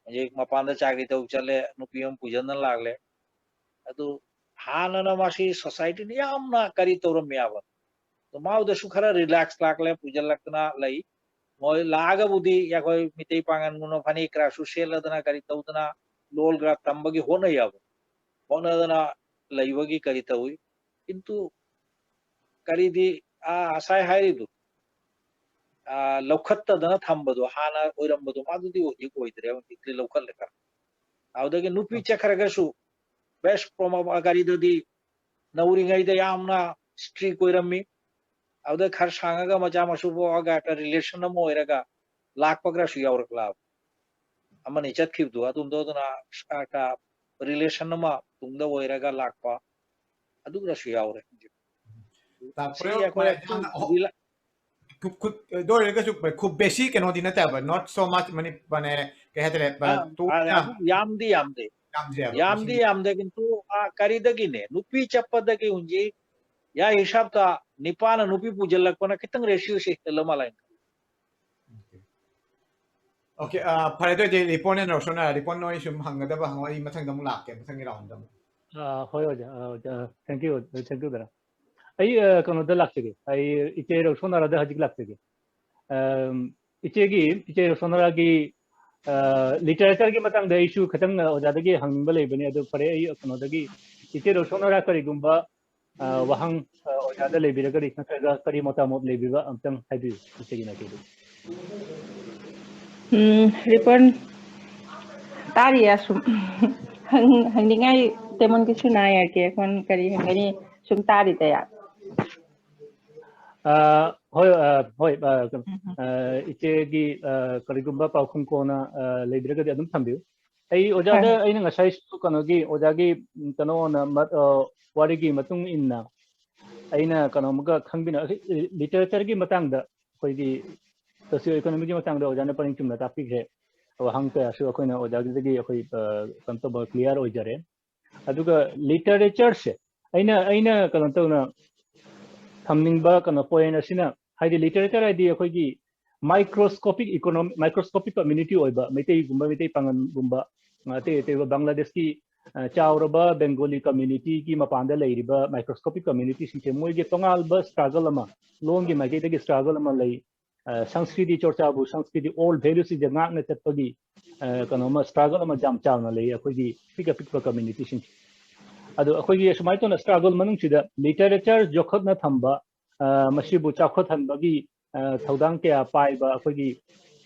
ꯍꯧꯖꯤꯛ ꯃꯄꯥꯟꯗ ꯆꯥꯀ꯭ꯔꯤ ꯇꯧ ꯆꯠꯂꯦ, ꯅꯨꯄꯤ ꯑꯃ ꯄꯨꯁꯤꯟꯗꯅ ꯂꯥꯛꯂꯦ꯫ ꯑꯗꯨ ꯍꯥꯟꯅꯅ ꯃꯁꯤ ꯁꯣꯁꯥꯏꯇꯤꯅ ꯌꯥꯝꯅ ꯀꯔꯤ ꯇꯧꯔꯝꯃꯦ ꯍꯥꯏꯕ꯫ ꯑꯗꯨ ꯃꯥꯕꯨꯗꯁꯨ ꯈꯔ ꯔꯤꯂꯦꯛꯁ ꯂꯥꯛꯂꯦ, ꯄꯨꯁꯤꯜꯂꯛꯇꯅ ꯂꯩ꯫ ꯃꯣꯏ ꯂꯥꯛꯑꯒꯕꯨꯗꯤ ꯑꯩꯈꯣꯏ ꯃꯤꯇꯩ ꯄꯥꯉꯟꯒꯨꯝꯅ ꯐꯅꯦꯛ ꯀꯔꯥꯁꯨ ꯁꯦꯠꯂꯗꯅ ꯀꯔꯤ ꯇꯧꯗꯅ ꯂꯣꯜ ꯒ꯭ꯔꯥ ꯇꯝꯕꯒꯤ ꯍꯣꯠꯅꯩ ꯍꯥꯏꯕ꯫ ꯍꯣꯠꯅꯗꯅ ꯂꯩꯕꯒꯤ ꯀꯔꯤ ꯇꯧꯏ꯫ ꯀꯤꯟꯇꯨ ꯀꯔꯤꯗꯤ, ꯑꯥ, ꯉꯁꯥꯏ ꯍꯥꯏꯔꯤꯗꯨ, ꯑꯥ, ꯂꯧꯈꯠꯇꯗꯅ ꯊꯝꯕꯗꯣ, ꯍꯥꯟꯅ ꯑꯣꯏꯔꯝꯕꯗꯣ, ꯃꯥꯗꯨꯗꯤ ꯍꯧꯖꯤꯛ ꯑꯣꯏꯗ꯭ꯔꯦ, ꯍꯧꯖꯤꯛꯇꯤ ꯂꯧꯈꯠꯂꯦ ꯈꯔ꯫ ꯑꯗꯨꯗꯒꯤ ꯅꯨꯄꯤ ꯆꯠꯈ꯭ꯔꯒꯁꯨ, ꯕꯦꯁ ꯄ꯭ꯔꯣꯃꯣ-, ꯀꯔꯤꯗꯗꯤ ꯅꯧꯔꯤꯉꯩꯗ ꯌꯥꯝꯅ ꯏꯁꯇ꯭ꯔꯤꯛ ꯑꯣꯏꯔꯝꯃꯤ꯫ ꯑꯗꯨꯗ ꯈꯔ ꯁꯥꯡꯉꯒ ꯃꯆꯥ ꯃꯁꯨ ꯄꯣꯛꯑꯒ ꯔꯤꯂꯦꯁꯟ ꯑꯃ ꯑꯣꯏꯔꯒ ꯂꯥꯛꯄ ꯈꯔꯁꯨ ꯌꯥꯎꯔꯛꯂꯕ꯫ ꯑꯃꯅꯤ ꯆꯠꯈꯤꯕꯗꯣ ꯑꯗꯨꯝꯗꯣ ꯑꯗꯨꯅ ꯔꯤꯂꯦꯁꯟ ꯑꯃ ꯇꯨꯡꯗ ꯑꯣꯏꯔꯒ ꯂꯥꯛꯄ ꯑꯗꯨꯒꯁꯨ ꯌꯥꯎꯔꯦ꯫ ꯁꯤ ꯑꯩꯈꯣꯏ ꯑꯗꯨꯝ ꯈꯨ-, ꯈꯨ-, ꯑꯗꯨ ꯑꯣꯏꯔꯒꯁꯨ ꯈꯨ-, ꯈꯨ-, ꯕꯦꯁꯤ ꯀꯩꯅꯣꯗꯤ ꯅꯠꯇꯦꯕ, not so much ꯃꯅꯤ-, ꯃꯅꯦ, ꯀꯩ ꯍꯥꯏꯇꯥꯔꯦ, ꯑ, ꯇꯣꯏꯅ ꯑꯗꯨ ꯌꯥꯝꯗꯤ ꯌꯥꯝꯗꯦ꯫ ꯌꯥꯝꯗꯦ ꯍꯥꯏꯕ, ꯌꯥꯝꯗꯤ ꯃꯁꯤꯡ ꯌꯥꯝꯗꯦ, ꯀꯤꯟꯇꯨ, ꯑ, ꯀꯔꯤꯗꯒꯤꯅꯦ, ꯅꯨꯄꯤ ꯆꯠꯄꯗꯒꯤ ꯍꯧꯖꯤꯛ ꯌꯥ ꯍꯤꯁꯥꯕꯇ ꯅꯤꯄꯥꯅ ꯅꯨꯄꯤ ꯄꯨꯁꯤꯜꯂꯛꯄꯅ ꯈꯤꯇꯪ ꯔꯦꯁꯤꯑꯣꯁꯦ ꯍꯦꯜꯂ ꯃꯥꯜꯂꯦ꯫ ꯑꯣꯀꯦ꯫ ꯑꯣꯀꯦ, ꯑ, ꯐꯔꯦ, ꯑꯗꯨ ꯑꯣꯏꯔꯗꯤ ꯔꯤꯄꯣꯟ ꯑꯦꯟ ꯔꯣꯁꯣꯅꯥ, ꯔꯤꯄꯣꯟ ꯅꯣꯏ ꯁꯨꯝ ꯍꯪꯒꯗꯕ ꯍꯪꯉꯣ, ꯑꯩ ꯃꯊꯪꯗ ꯑꯃꯨꯛ ꯂꯥꯛꯀꯦ, ꯃꯊꯪꯒꯤ ꯔꯥꯎꯟꯗ ꯑꯃꯨꯛ꯫ ꯑ, ꯍꯣꯏ, ꯑꯣꯖꯥ, ꯑ, ꯑꯣꯖꯥ, thank you, thank you, ꯗꯥꯗꯥ꯫ ꯑꯩ, ꯑ, ꯀꯩꯅꯣꯗ ꯂꯥꯛꯆꯒꯦ, ꯑꯩ ꯏꯆꯦ ꯔꯣꯁꯣꯅꯥꯔꯥꯗ ꯍꯧꯖꯤꯛ ꯂꯥꯛꯆꯒꯦ꯫ ꯑꯝ, ꯏꯆꯦꯒꯤ, ꯏꯆꯦ ꯔꯣꯁꯣꯅꯥꯔꯥꯒꯤ, ꯑ, ꯂꯤꯇꯔꯦꯆꯔꯒꯤ ꯃꯇꯥꯡꯗ ꯑꯩꯁꯨ ꯈꯤꯇꯪ, ꯑ, ꯑꯣꯖꯥꯗꯒꯤ ꯍꯪꯅꯤꯡꯕ ꯂꯩꯕꯅꯦ, ꯑꯗꯨ ꯐꯔꯦ, ꯑꯩ ꯀꯩꯅꯣꯗꯒꯤ, ꯏꯆꯦ ꯔꯣꯁꯣꯅꯥꯔꯥ ꯀꯔꯤꯒꯨꯝꯕ ꯑ, ꯋꯥꯍꯪ, ꯑ, ꯑꯣꯖꯥꯗ ꯂꯩꯕꯤꯔꯒꯗꯤ ꯅꯠꯇ꯭ꯔꯒ ꯀꯔꯤ ꯃꯇꯥꯃꯣꯠ ꯂꯩꯕꯤꯕ ꯑꯝꯇꯪ ꯍꯥꯏꯕꯤꯌꯨ, ꯏꯆꯦꯒꯤ ꯃꯥꯏꯀꯩꯗꯒꯤ꯫ ꯎꯝ, ꯔꯤꯄꯟ, ꯇꯥꯔꯤꯌꯦ ꯁꯨꯝ꯫ ꯍꯪ-, ꯍꯪꯅꯤꯡꯉꯥꯏ ꯇꯦꯃꯣꯟ ꯀꯩꯁꯨ ꯅꯥꯏ ꯌꯥꯀꯦ, ꯑꯩꯈꯣꯏ ꯀꯔꯤ ꯍꯪꯒꯅꯤ? ꯁꯨꯝ ꯇꯥꯔꯤꯗ ꯌꯥ꯫ ꯑ, ꯍꯣꯏ, ꯑ, ꯍꯣꯏ, ꯑ, ꯑ, ꯏꯆꯦꯒꯤ, ꯑ, ꯀꯔꯤꯒꯨꯝꯕ ꯄꯥꯎꯈꯨꯝ ꯀꯣꯟꯅ, ꯑ, ꯂꯩꯕꯤꯔꯒꯗꯤ ꯑꯗꯨꯝ ꯊꯝꯕꯤꯌꯨ꯫ ꯑꯩ ꯑꯣꯖꯥꯗ, ꯍꯣꯏ꯫ ꯑꯩꯅ ꯉꯁꯥꯏꯁꯨ ꯀꯩꯅꯣꯒꯤ, ꯑꯣꯖꯥꯒꯤ, ꯎꯝ, ꯀꯩꯅꯣꯅ ꯃ-, ꯑ, ꯋꯥꯔꯤꯒꯤ ꯃꯇꯨꯡ ꯏꯟꯅ ꯑꯩꯅ ꯀꯩꯅꯣꯝꯒ ꯈꯪꯕꯤꯅ-, literature ꯒꯤ ꯃꯇꯥꯡꯗ, ꯑꯩꯈꯣꯏꯒꯤ socio economy ꯒꯤ ꯃꯇꯥꯡꯗ ꯑꯣꯖꯥꯅ ꯄꯔꯤꯡ ꯆꯨꯝꯅ ꯇꯥꯛꯄꯤꯈ꯭ꯔꯦ꯫ ꯋꯥꯍꯪ ꯀꯌꯥꯁꯨ ꯑꯩꯈꯣꯏꯅ ꯑꯣꯖꯥꯒꯤꯗꯒꯤ ꯑꯩꯈꯣꯏ, ꯑ, ꯀꯩꯅꯣ ꯇꯧꯕ clear ꯑꯣꯏꯖꯔꯦ꯫ ꯑꯗꯨꯒ literature ꯁꯦ ꯑꯩꯅ, ꯑꯩꯅ ꯀꯩꯅꯣ ꯇꯧꯅ ꯊꯝꯅꯤꯡꯕ ꯀꯩꯅꯣ point ꯑꯁꯤꯅ, ꯍꯥꯏꯗꯤ literature ꯍꯥꯏꯗꯤ ꯑꯩꯈꯣꯏꯒꯤ microscopic economy, microscopic community ꯑꯣꯏꯕ ꯃꯩꯇꯩꯒꯨꯝꯕ, ꯃꯩꯇꯩ ꯄꯥꯉꯟꯒꯨꯝꯕ, ꯑꯇꯩ ꯑꯇꯩꯕ ꯕꯪꯒ꯭ꯂꯥꯗꯦꯁꯀꯤ, ꯑ, ꯆꯥꯎꯔꯕ ꯕꯦꯡꯒꯣꯂꯤ community ꯒꯤ ꯃꯄꯥꯟꯗ ꯂꯩꯔꯤꯕ microscopic community ꯁꯤꯡꯁꯦ ꯃꯣꯏꯒꯤ ꯇꯣꯉꯥꯟꯕ struggle ꯑꯃ, ꯂꯣꯟꯒꯤ ꯃꯥꯏꯀꯩꯗꯒꯤ struggle ꯑꯃ ꯂꯩ꯫ ꯑ, ꯁꯪꯁꯀ꯭ꯔꯤꯇꯤ ꯆꯣꯔꯆꯥꯕꯨ, ꯁꯪꯁꯀ꯭ꯔꯤꯇꯤ old value ꯁꯤꯡꯁꯦ ꯉꯥꯛꯅ ꯆꯠꯄꯒꯤ, ꯑ, ꯀꯩꯅꯣꯃ struggle ꯑꯃ ꯌꯥꯝ ꯆꯥꯎꯅ ꯂꯩ ꯑꯩꯈꯣꯏꯒꯤ ꯄꯤꯛ ꯑꯄꯤꯛꯄ community ꯁꯤꯡꯁꯦ꯫ ꯑꯗꯣ ꯑꯩꯈꯣꯏꯒꯤ ꯁꯨꯃꯥꯏꯅ ꯇꯧꯅ struggle ꯃꯅꯨꯡꯁꯤꯗ literature ꯌꯣꯛꯈꯠꯅ ꯊꯝꯕ, ꯑ, ꯃꯁꯤꯕꯨ ꯆꯥꯎꯈꯠꯍꯟꯕꯒꯤ, ꯑ, ꯊꯧꯗꯥꯡ ꯀꯌꯥ ꯄꯥꯏꯕ ꯑꯩꯈꯣꯏꯒꯤ,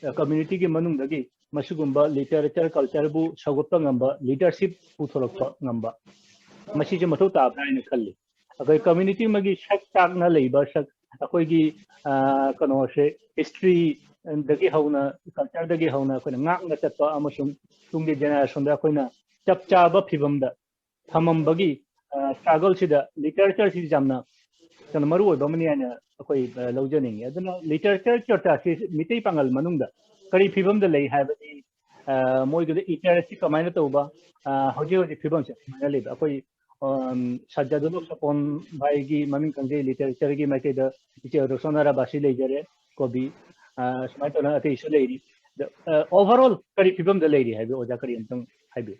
ꯑ, community ꯒꯤ ꯃꯅꯨꯡꯗꯒꯤ ꯃꯁꯤꯒꯨꯝꯕ literature culture ꯕꯨ ꯁꯧꯒꯠꯄ ꯉꯝꯕ leadership ꯄꯨꯊꯣꯔꯛꯄ ꯉꯝꯕ, ꯃꯁꯤꯁꯦ ꯃꯊꯧ ꯇꯥꯕ꯭ꯔꯥ ꯍꯥꯏꯅ ꯈꯜꯂꯤ꯫ ꯑꯩꯈꯣꯏ community ꯑꯃꯒꯤ ꯁꯛ ꯇꯥꯛꯅ ꯂꯩꯕ ꯁꯛ-, ꯑꯩꯈꯣꯏꯒꯤ, ꯑ, ꯀꯩꯅꯣꯁꯦ history ꯗꯒꯤ ꯍꯧꯅ, culture ꯗꯒꯤ ꯍꯧꯅ ꯑꯩꯈꯣꯏꯅ ꯉꯥꯛꯅ ꯆꯠꯄ ꯑꯃꯁꯨꯡ ꯇꯨꯡꯒꯤ generation ꯗ ꯑꯩꯈꯣꯏꯅ ꯆꯞ ꯆꯥꯕ ꯐꯤꯕꯝꯗ ꯊꯝꯃꯝꯕꯒꯤ, ꯑ, struggle ꯁꯤꯗ literature ꯁꯤ ꯌꯥꯝꯅ ꯀꯩꯅꯣ ꯃꯔꯨ ꯑꯣꯏꯕ ꯑꯃꯅꯤ ꯍꯥꯏꯅ ꯑꯩꯈꯣꯏ, ꯑ, ꯂꯧꯖꯅꯤꯡꯉꯤ꯫ ꯑꯗꯨꯅ literature ꯆꯣꯔꯆꯥꯁꯤ ꯃꯤꯇꯩ ꯄꯥꯉꯜ ꯃꯅꯨꯡꯗ ꯀꯔꯤ ꯐꯤꯕꯝꯗ ꯂꯩ ꯍꯥꯏꯕꯗꯤ, ꯑ, ꯃꯣꯏꯒꯤꯗ literacy ꯀꯃꯥꯏꯅ ꯇꯧꯕ, ꯑ, ꯍꯧꯖꯤꯛ ꯍꯧꯖꯤꯛ ꯐꯤꯕꯝꯁꯦ ꯀꯃꯥꯏꯅ ꯂꯩꯕ? ꯑꯩꯈꯣꯏ, ꯑꯝ, ꯁꯠꯌꯗꯨꯂꯣꯛ ꯁꯄꯣꯟ ꯚꯥꯏꯒꯤ ꯃꯃꯤꯡ ꯈꯪꯖꯩ, literature ꯒꯤ ꯃꯥꯏꯀꯩꯗ ꯏꯆꯦ ꯔꯣꯁꯣꯅꯥ ꯔꯥꯕꯥꯁꯤ ꯂꯩꯖꯔꯦ, ꯀꯣꯕꯤ, ꯑ, ꯁꯨꯃꯥꯏꯅ ꯇꯧꯗꯅ ꯑꯇꯩꯁꯨ ꯂꯩꯔꯤ꯫ ꯑꯗ, ꯑ, overall ꯀꯔꯤ ꯐꯤꯕꯝꯗ ꯂꯩꯔꯤ ꯍꯥꯏꯕ ꯑꯣꯖꯥ ꯀꯔꯤ ꯑꯝꯇꯪ ꯍꯥꯏꯕꯤꯌꯨ꯫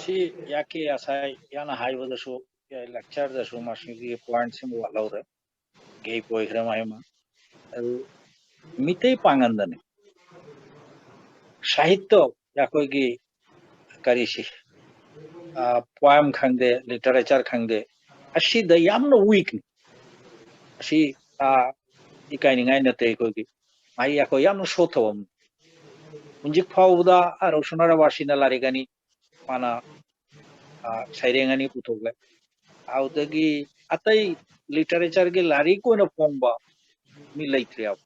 ꯁꯤ ꯌꯥꯀꯤ ꯉꯁꯥꯏ ꯌꯥꯝꯅ ꯍꯥꯏꯕꯗꯁꯨ, lecture ꯗꯁꯨ ꯃꯁꯤꯒꯤ point ꯁꯤꯡ ꯋꯥꯠꯍꯧꯔꯦ꯫ Gap ꯑꯣꯏꯈ꯭ꯔꯦ ꯃꯥꯏꯃ꯫ ꯑꯗꯨ ꯃꯤꯇꯩ ꯄꯥꯉꯟꯗꯅꯤ꯫ ꯁꯥꯍꯤꯇ꯭ꯌ ꯑꯩꯈꯣꯏꯒꯤ ꯀꯔꯤꯁꯤ, ꯑ, poem ꯈꯪꯗꯦ, literature ꯈꯪꯗꯦ, ꯑꯁꯤꯗ ꯌꯥꯝꯅ weak ꯅꯤ꯫ ꯑꯁꯤ, ꯑ, ꯏꯀꯥꯏꯅꯤꯡꯉꯥꯏ ꯅꯠꯇꯦ ꯑꯩꯈꯣꯏꯒꯤ꯫ ꯃꯍꯩ ꯑꯩꯈꯣꯏ ꯌꯥꯝꯅ ꯁꯣꯊꯕ ꯑꯃꯅꯤ꯫ ꯍꯧꯖꯤꯛ ꯐꯥꯎꯕꯗ, ꯑ, ꯔꯣꯁꯅꯥ ꯔꯥꯕꯥꯁꯤꯅ ꯂꯥꯏꯔꯤꯛ ꯑꯅꯤ, ꯃꯥꯅ, ꯑ, ꯁꯩꯔꯦꯡ ꯑꯅꯤ ꯄꯨꯊꯣꯛꯂꯦ꯫ ꯑꯗꯨꯗꯒꯤ ꯑꯇꯩ literature ꯒꯤ ꯂꯥꯏꯔꯤꯛ ꯑꯣꯏꯅ ꯐꯣꯡꯕ ꯃꯤ ꯂꯩꯇ꯭ꯔꯦꯕ꯫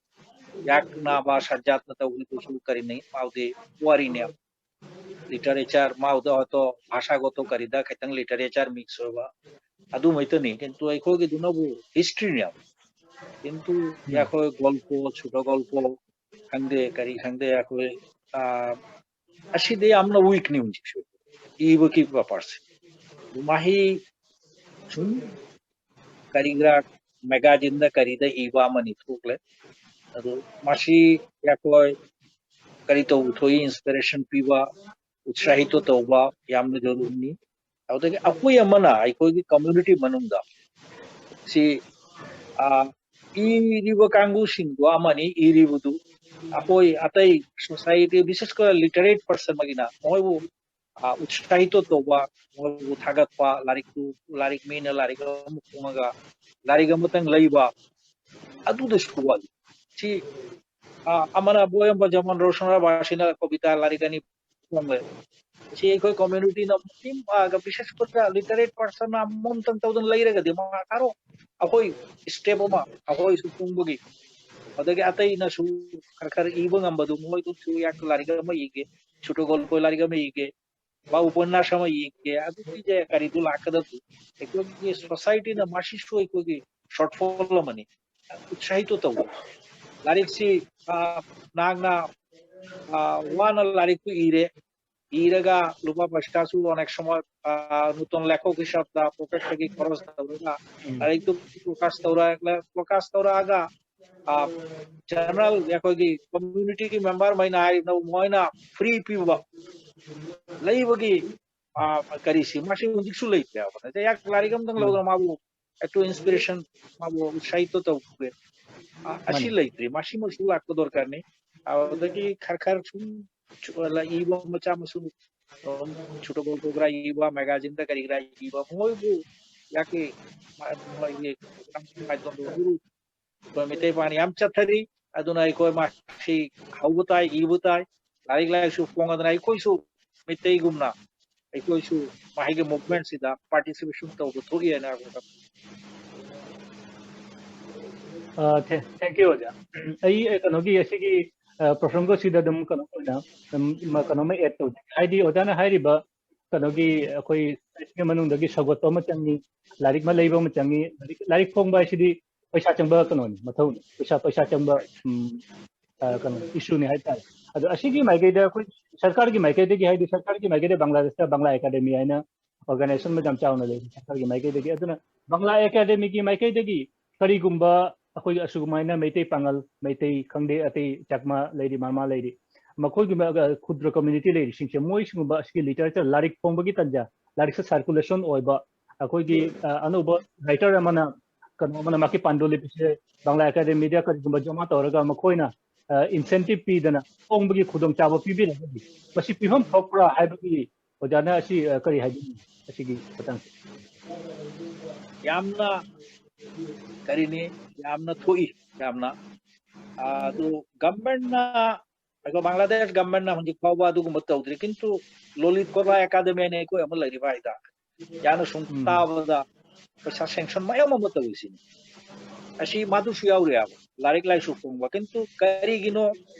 ꯌꯥꯛꯅꯕ ꯁꯠꯖꯥꯠꯅ ꯇꯧꯕꯗꯨꯁꯨ ꯀꯔꯤꯅꯤ, ꯃꯥꯎꯗꯤ ꯋꯥꯔꯤꯅꯦ꯫ Literature ꯃꯥꯎꯗ ꯍꯣꯇꯣ ꯚꯥꯁꯥꯒꯣꯇꯣ ꯀꯔꯤꯗ ꯈꯤꯇꯪ literature mix ꯑꯣꯏꯕ ꯑꯗꯨꯃꯩꯇꯅꯤ꯫ ꯀꯤꯟꯇꯨ ꯑꯩꯈꯣꯏꯒꯤꯗꯨꯅꯕꯨ history ꯅꯦꯕ꯫ ꯀꯤꯟꯇꯨ ꯑꯩꯈꯣꯏ ꯒꯣꯜꯄꯣ, ꯁꯨꯗ ꯒꯣꯜꯄꯣ ꯈꯪꯗꯦ, ꯀꯔꯤ ꯈꯪꯗꯦ, ꯑꯩꯈꯣꯏ, ꯑ, ꯑꯁꯤꯗꯤ ꯌꯥꯝꯅ weak ꯅꯤ ꯍꯧꯖꯤꯛꯁꯨ ꯏꯕꯒꯤ paper ꯁꯦ꯫ ꯃꯍꯩ ꯁꯨꯝ ꯀꯔꯤꯒꯔꯥ magazine ꯗ ꯀꯔꯤꯗ ꯏꯕ ꯑꯃꯅꯤ ꯊꯣꯛꯂꯦ꯫ ꯑꯗꯨ ꯃꯁꯤ ꯑꯩꯈꯣꯏ ꯀꯔꯤ ꯇꯧꯕ ꯊꯣꯛꯏ, inspiration ꯄꯤꯕ, ꯎꯠꯁꯥꯍꯤꯇꯣ ꯇꯧꯕ ꯌꯥꯝꯅ ꯖꯔꯨꯔꯤꯅꯤ꯫ ꯑꯗꯨꯗꯒꯤ ꯑꯩꯈꯣꯏ ꯑꯃꯅ ꯑꯩꯈꯣꯏꯒꯤ community ꯃꯅꯨꯡꯗ ꯁꯤ, ꯑ, ꯏꯔꯤꯕ ꯀꯥꯡꯕꯨꯁꯤꯡꯗꯣ ꯑꯃꯅꯤ, ꯏꯔꯤꯕꯗꯨ ꯑꯩꯈꯣꯏ ꯑꯇꯩ society, ꯕꯤꯁꯦꯁ ꯀꯔ literate person ꯑꯃꯒꯤꯅ ꯃꯈꯣꯏꯕꯨ, ꯑ, ꯎꯠꯁꯥꯍꯤꯇꯣ ꯇꯧꯕ, ꯃꯈꯣꯏꯕꯨ ꯊꯥꯒꯠꯄ, ꯂꯥꯏꯔꯤꯛꯇꯨ, ꯂꯥꯏꯔꯤꯛ ꯃꯤꯅ ꯂꯥꯏꯔꯤꯛ ꯑꯃ ꯐꯣꯡꯉꯒ ꯂꯥꯏꯔꯤꯛ ꯑꯃꯇꯪ ꯂꯩꯕ, ꯑꯗꯨꯗꯁꯨ ꯋꯥꯠꯂꯤ꯫ ꯁꯤ, ꯑ, ꯑꯃꯅ ꯕꯣꯏ ꯑꯃ ꯖꯃꯟ ꯔꯣꯁꯅ ꯕꯥꯁꯤꯅ ꯀꯕꯤꯇꯥ ꯂꯥꯏꯔꯤꯛ ꯑꯅꯤ ꯐꯣꯡꯂꯦ꯫ ꯁꯤ ꯑꯩꯈꯣꯏ community ꯅ ꯃꯇꯦꯡ ꯄꯥꯡꯉꯒ ꯕꯤꯁꯦꯁ ꯀꯔ literate person ꯑꯃꯃꯝꯇꯪ ꯇꯧꯗꯅ ꯂꯩꯔꯒꯗꯤ ꯃꯥ ꯀꯥꯔꯣ ꯑꯩꯈꯣꯏ step ꯑꯃ ꯑꯩꯈꯣꯏꯁꯨ ꯄꯨꯡꯕꯒꯤ ꯑꯗꯒꯤ ꯑꯇꯩꯅꯁꯨ ꯈꯔ ꯈꯔ ꯏꯕ ꯉꯝꯕꯗꯨ ꯃꯣꯏꯗꯨꯁꯨ ꯌꯥꯛ ꯂꯥꯏꯔꯤꯛ ꯑꯃ ꯏꯒꯦ, ꯁꯨꯇꯣ ꯒꯣꯜꯄꯣ ꯂꯥꯏꯔꯤꯛ ꯑꯃ ꯏꯒꯦ, ꯃꯥ ꯎꯄꯟꯅꯥꯁ ꯑꯃ ꯏꯒꯦ, ꯑꯗꯨꯒꯤꯁꯦ ꯀꯔꯤꯗꯨ ꯂꯥꯛꯀꯗꯕꯗꯨ ꯑꯩꯈꯣꯏꯒꯤ society ꯅ ꯃꯁꯤꯁꯨ ꯑꯩꯈꯣꯏꯒꯤ shortfall ꯑꯃꯅꯤ꯫ ꯎꯠꯁꯥꯍꯤꯇꯣ ꯇꯧꯕ ꯂꯥꯏꯔꯤꯛꯁꯤ, ꯑ, ꯅꯍꯥꯛꯅ, ꯑ, ꯋꯥꯅ ꯂꯥꯏꯔꯤꯛꯇꯨ ꯏꯔꯦ, ꯏꯔꯒ ꯂꯨꯄꯥ ꯄꯩꯁꯥꯁꯨ ꯑꯅꯦꯛ ꯁꯃꯣꯏ, ꯑ, ꯅꯨꯇꯟ ꯂꯦꯈꯛ ꯍꯤꯁꯥꯕꯇ pocket ꯇꯒꯤ ꯈꯔꯆ ꯇꯧꯔꯒ ꯂꯥꯏꯔꯤꯛꯇꯨ ꯄ꯭ꯔꯀꯥꯁ ꯇꯧꯔ-, ꯄ꯭ꯔꯀꯥꯁ ꯇꯧꯔꯛꯑꯒ, ꯑ, general ꯑꯩꯈꯣꯏꯒꯤ community ꯒꯤ member ꯃꯩꯅ ꯍꯥꯏꯔꯤꯕ ꯃꯣꯏꯅ free ꯄꯤꯕ ꯂꯩꯕꯒꯤ, ꯑ, ꯀꯔꯤꯁꯤ ꯃꯁꯤ ꯍꯧꯖꯤꯛꯁꯨ ꯂꯩꯇ꯭ꯔꯦꯕ꯫ ꯅꯠꯇꯦ, ꯌꯥꯛ ꯂꯥꯏꯔꯤꯛ ꯑꯃꯇꯪ ꯂꯧꯗꯅ ꯃꯥꯕꯨ ꯑꯦꯛꯇꯨ inspiration, ꯃꯥꯕꯨ ꯎꯠꯁꯥꯍꯤꯇꯣ ꯇꯧꯒꯦ꯫ ꯑ, ꯑꯁꯤ ꯃꯥꯅꯤ꯫ ꯂꯩꯇ꯭ꯔꯤ, ꯃꯁꯤꯃꯁꯨ ꯂꯥꯛꯄ ꯗꯔꯀꯥꯔꯅꯤ꯫ ꯑꯗꯨꯗꯒꯤ ꯈꯔ ꯈꯔ ꯁꯨꯝ ꯁꯨ-, ꯂ-, ꯏꯕ ꯃꯆꯥ ꯃꯁꯨ, ꯑꯗꯨꯝ ꯁꯨꯇꯣ ꯒꯣꯜꯄꯣ ꯈꯔ ꯏꯕ, magazine ꯗ ꯀꯔꯤ ꯈꯔ ꯏꯕ, ꯃꯣꯏꯕꯨ ꯌꯥꯀꯤ ꯃ-, ꯃꯣꯏꯒꯤ ꯑꯩꯈꯣꯏ ꯃꯩꯇꯩ ꯄꯥꯅꯤ ꯌꯥꯝ ꯆꯠꯊꯔꯤ꯫ ꯑꯗꯨꯅ ꯑꯩꯈꯣꯏ ꯃꯁꯤ ꯍꯧꯕ ꯇꯥꯏ, ꯏꯕ ꯇꯥꯏ, ꯂꯥꯏꯔꯤꯛ ꯂꯥꯏꯁꯨ ꯐꯣꯡꯉꯗꯅ ꯑꯩꯈꯣꯏꯁꯨ ꯃꯩꯇꯩꯒꯨꯝꯅ ꯑꯩꯈꯣꯏꯁꯨ ꯃꯍꯩꯒꯤ ꯃꯨꯚꯃꯦꯟꯁꯤꯗ ꯄꯥꯔꯇꯤꯁꯤꯄꯦꯁꯟ ꯇꯧꯕ ꯊꯣꯛꯏ ꯍꯥꯏꯅ ꯍꯥꯏꯕ꯫ ꯊꯦꯡꯀ꯭ꯌꯨ ꯑꯣꯖꯥ꯫ ꯑꯩ ꯑꯦ, ꯀꯩꯅꯣꯒꯤ ꯑꯁꯤꯒꯤ ꯄ꯭ꯔꯣꯐꯦꯁꯣꯔꯒ ꯁꯤꯗ ꯑꯗꯨꯝ ꯀꯩꯅꯣ ꯑꯣꯏꯅ ꯑꯗꯨꯝ ꯃ- ꯀꯩꯅꯣꯝꯃ ꯑꯦꯗ ꯇꯧꯖꯒꯦ꯫ ꯍꯥꯏꯗꯤ ꯑꯣꯖꯥꯅ ꯍꯥꯏꯔꯤꯕ ꯀꯩꯅꯣꯒꯤ ꯑꯩꯈꯣꯏ ꯂꯥꯏꯔꯤꯛꯀꯤ ꯃꯅꯨꯡꯗꯒꯤ ꯁꯧꯒꯠꯄ ꯑꯃ ꯆꯪꯉꯤ, ꯂꯥꯏꯔꯤꯛ ꯑꯃ ꯂꯩꯕ ꯑꯃ ꯆꯪꯉꯤ, ꯂꯥꯏꯔꯤꯛ ꯂꯥꯏꯔꯤꯛ ꯐꯣꯡꯕ ꯍꯥꯏꯁꯤꯗꯤ ꯄꯩꯁꯥ ꯆꯪꯕ ꯀꯩꯅꯣꯅꯤ, ꯃꯊꯧꯅꯤ, ꯄꯩꯁꯥ ꯄꯩꯁꯥ ꯆꯪꯕ ꯎꯝ, ꯑ, ꯀꯩꯅꯣ ꯏꯁꯨꯅꯤ ꯍꯥꯏꯇꯥꯔꯦ꯫ ꯑꯗꯣ ꯑꯁꯤꯒꯤ ꯃꯥꯏꯀꯩꯗ ꯑꯩꯈꯣꯏ ꯁꯔꯀꯥꯔꯒꯤ ꯃꯥꯏꯀꯩꯗꯒꯤ, ꯍꯥꯏꯗꯤ ꯁꯔꯀꯥꯔꯒꯤ ꯃꯥꯏꯀꯩꯗ ꯕꯪꯒ꯭ꯂꯥꯗꯦꯁꯇ ꯕꯪꯒ꯭ꯂꯥ ꯑꯦꯀꯥꯗꯃꯤ ꯍꯥꯏꯅ ꯑꯣꯔꯒꯅꯥꯏꯖꯦꯁꯟ ꯌꯥꯝ ꯆꯥꯎꯅ ꯂꯩ ꯁꯔꯀꯥꯔꯒꯤ ꯃꯥꯏꯀꯩꯗꯒꯤ꯫ ꯑꯗꯨꯅ ꯕꯪꯒ꯭ꯂꯥ ꯑꯦꯀꯥꯗꯃꯤꯒꯤ ꯃꯥꯏꯀꯩꯗꯒꯤ ꯀꯔꯤꯒꯨꯝꯕ ꯑꯩꯈꯣꯏ ꯑꯁꯨꯒꯨꯃꯥꯏꯅ ꯃꯩꯇꯩ ꯄꯥꯉꯜ, ꯃꯩꯇꯩ ꯈꯪꯗꯦ, ꯑꯇꯩ ꯆꯥꯛꯃꯥ ꯂꯩꯔꯤ, ꯃꯔꯃꯥ ꯂꯩꯔꯤ, ꯃꯈꯣꯏꯒꯨꯝꯕ ꯈꯨꯗ꯭ꯔ ꯀꯝꯃ꯭ꯌꯨꯅꯤꯇꯤ ꯂꯩꯔꯤꯁꯤꯡꯁꯦ, ꯃꯣꯏꯁꯤꯒꯨꯝꯕ ꯑꯁꯤꯒꯤ ꯂꯤꯇꯔꯦꯆꯔ, ꯂꯥꯏꯔꯤꯛ ꯐꯣꯡꯕꯒꯤ ꯇꯟꯖꯥ, ꯂꯥꯏꯔꯤꯛꯁꯦ ꯁꯥꯔꯀꯨꯂꯦꯁꯟ ꯑꯣꯏꯕ, ꯑꯩꯈꯣꯏꯒꯤ ꯑ, ꯑꯅꯧꯕ ꯔꯥꯏꯇꯔ ꯑꯃꯅ, ꯀꯩꯅꯣ ꯑꯃꯅ ꯃꯥꯒꯤ ꯄꯥꯟꯗꯨꯂꯤꯄꯤꯁꯦ ꯕꯪꯒ꯭ꯂꯥ ꯑꯦꯀꯥꯗꯃꯤꯗ ꯀꯔꯤꯒꯨꯝꯕ ꯖꯃꯥ ꯇꯧꯔꯒ ꯃꯈꯣꯏꯅ ꯏꯟꯁꯦꯟꯇꯤꯞ ꯄꯤꯗꯅ ꯐꯣꯡꯕꯒꯤ ꯈꯨꯗꯣꯡꯆꯥꯕ ꯄꯤꯕꯤꯔꯒꯗꯤ ꯃꯁꯤ ꯄꯤꯐꯝ ꯊꯣꯛꯄ꯭ꯔꯥ ꯍꯥꯏꯕꯒꯤ ꯑꯣꯖꯥꯅ ꯑꯁꯤ ꯑ, ꯀꯔꯤ ꯍꯥꯏꯕꯤꯅꯤꯡꯉꯤ ꯑꯁꯤꯒꯤ ꯃꯇꯥꯡꯁꯦ? ꯌꯥꯝꯅ ꯀꯔꯤꯅꯤ, ꯌꯥꯝꯅ ꯊꯣꯛꯏ꯫ ꯌꯥꯝꯅ ꯑꯗꯨ ꯒꯚꯔꯟꯃꯦꯟꯠꯅ, ꯑꯩꯈꯣꯏ ꯕꯪꯒ꯭ꯂꯥꯗꯦꯁ ꯒꯚꯔꯟꯃꯦꯟꯠꯅ ꯍꯧꯖꯤꯛ ꯐꯥꯎꯕ ꯑꯗꯨꯒꯨꯝꯕ ꯇꯧꯗ꯭ꯔꯤ꯫ ꯀꯤꯟꯇꯨ ꯂꯣꯂꯤꯠ ꯀꯣꯂꯥ ꯑꯦꯀꯥꯗꯃꯤ ꯍꯥꯏꯅ ꯑꯩꯈꯣꯏ ꯑꯃ ꯂꯩꯔꯤꯕ ꯍꯥꯏꯇꯥꯔꯦ, ꯌꯥꯅ ꯁꯨꯝ ꯇꯥꯕꯗ ꯄꯩꯁꯥ ꯁꯦꯡꯁꯟ ꯃꯌꯥꯝ ꯑꯃ ꯇꯧꯔꯤꯁꯤꯅꯤ꯫ ꯑꯁꯤ ꯃꯗꯨꯁꯨ ꯌꯥꯎꯔꯤ ꯍꯥꯏꯕ, ꯂꯥꯏꯔꯤꯛ ꯂꯥꯏꯁꯨ ꯐꯣꯡꯕ꯫ ꯀꯤꯟꯇꯨ ꯀꯔꯤꯒꯤꯅꯣ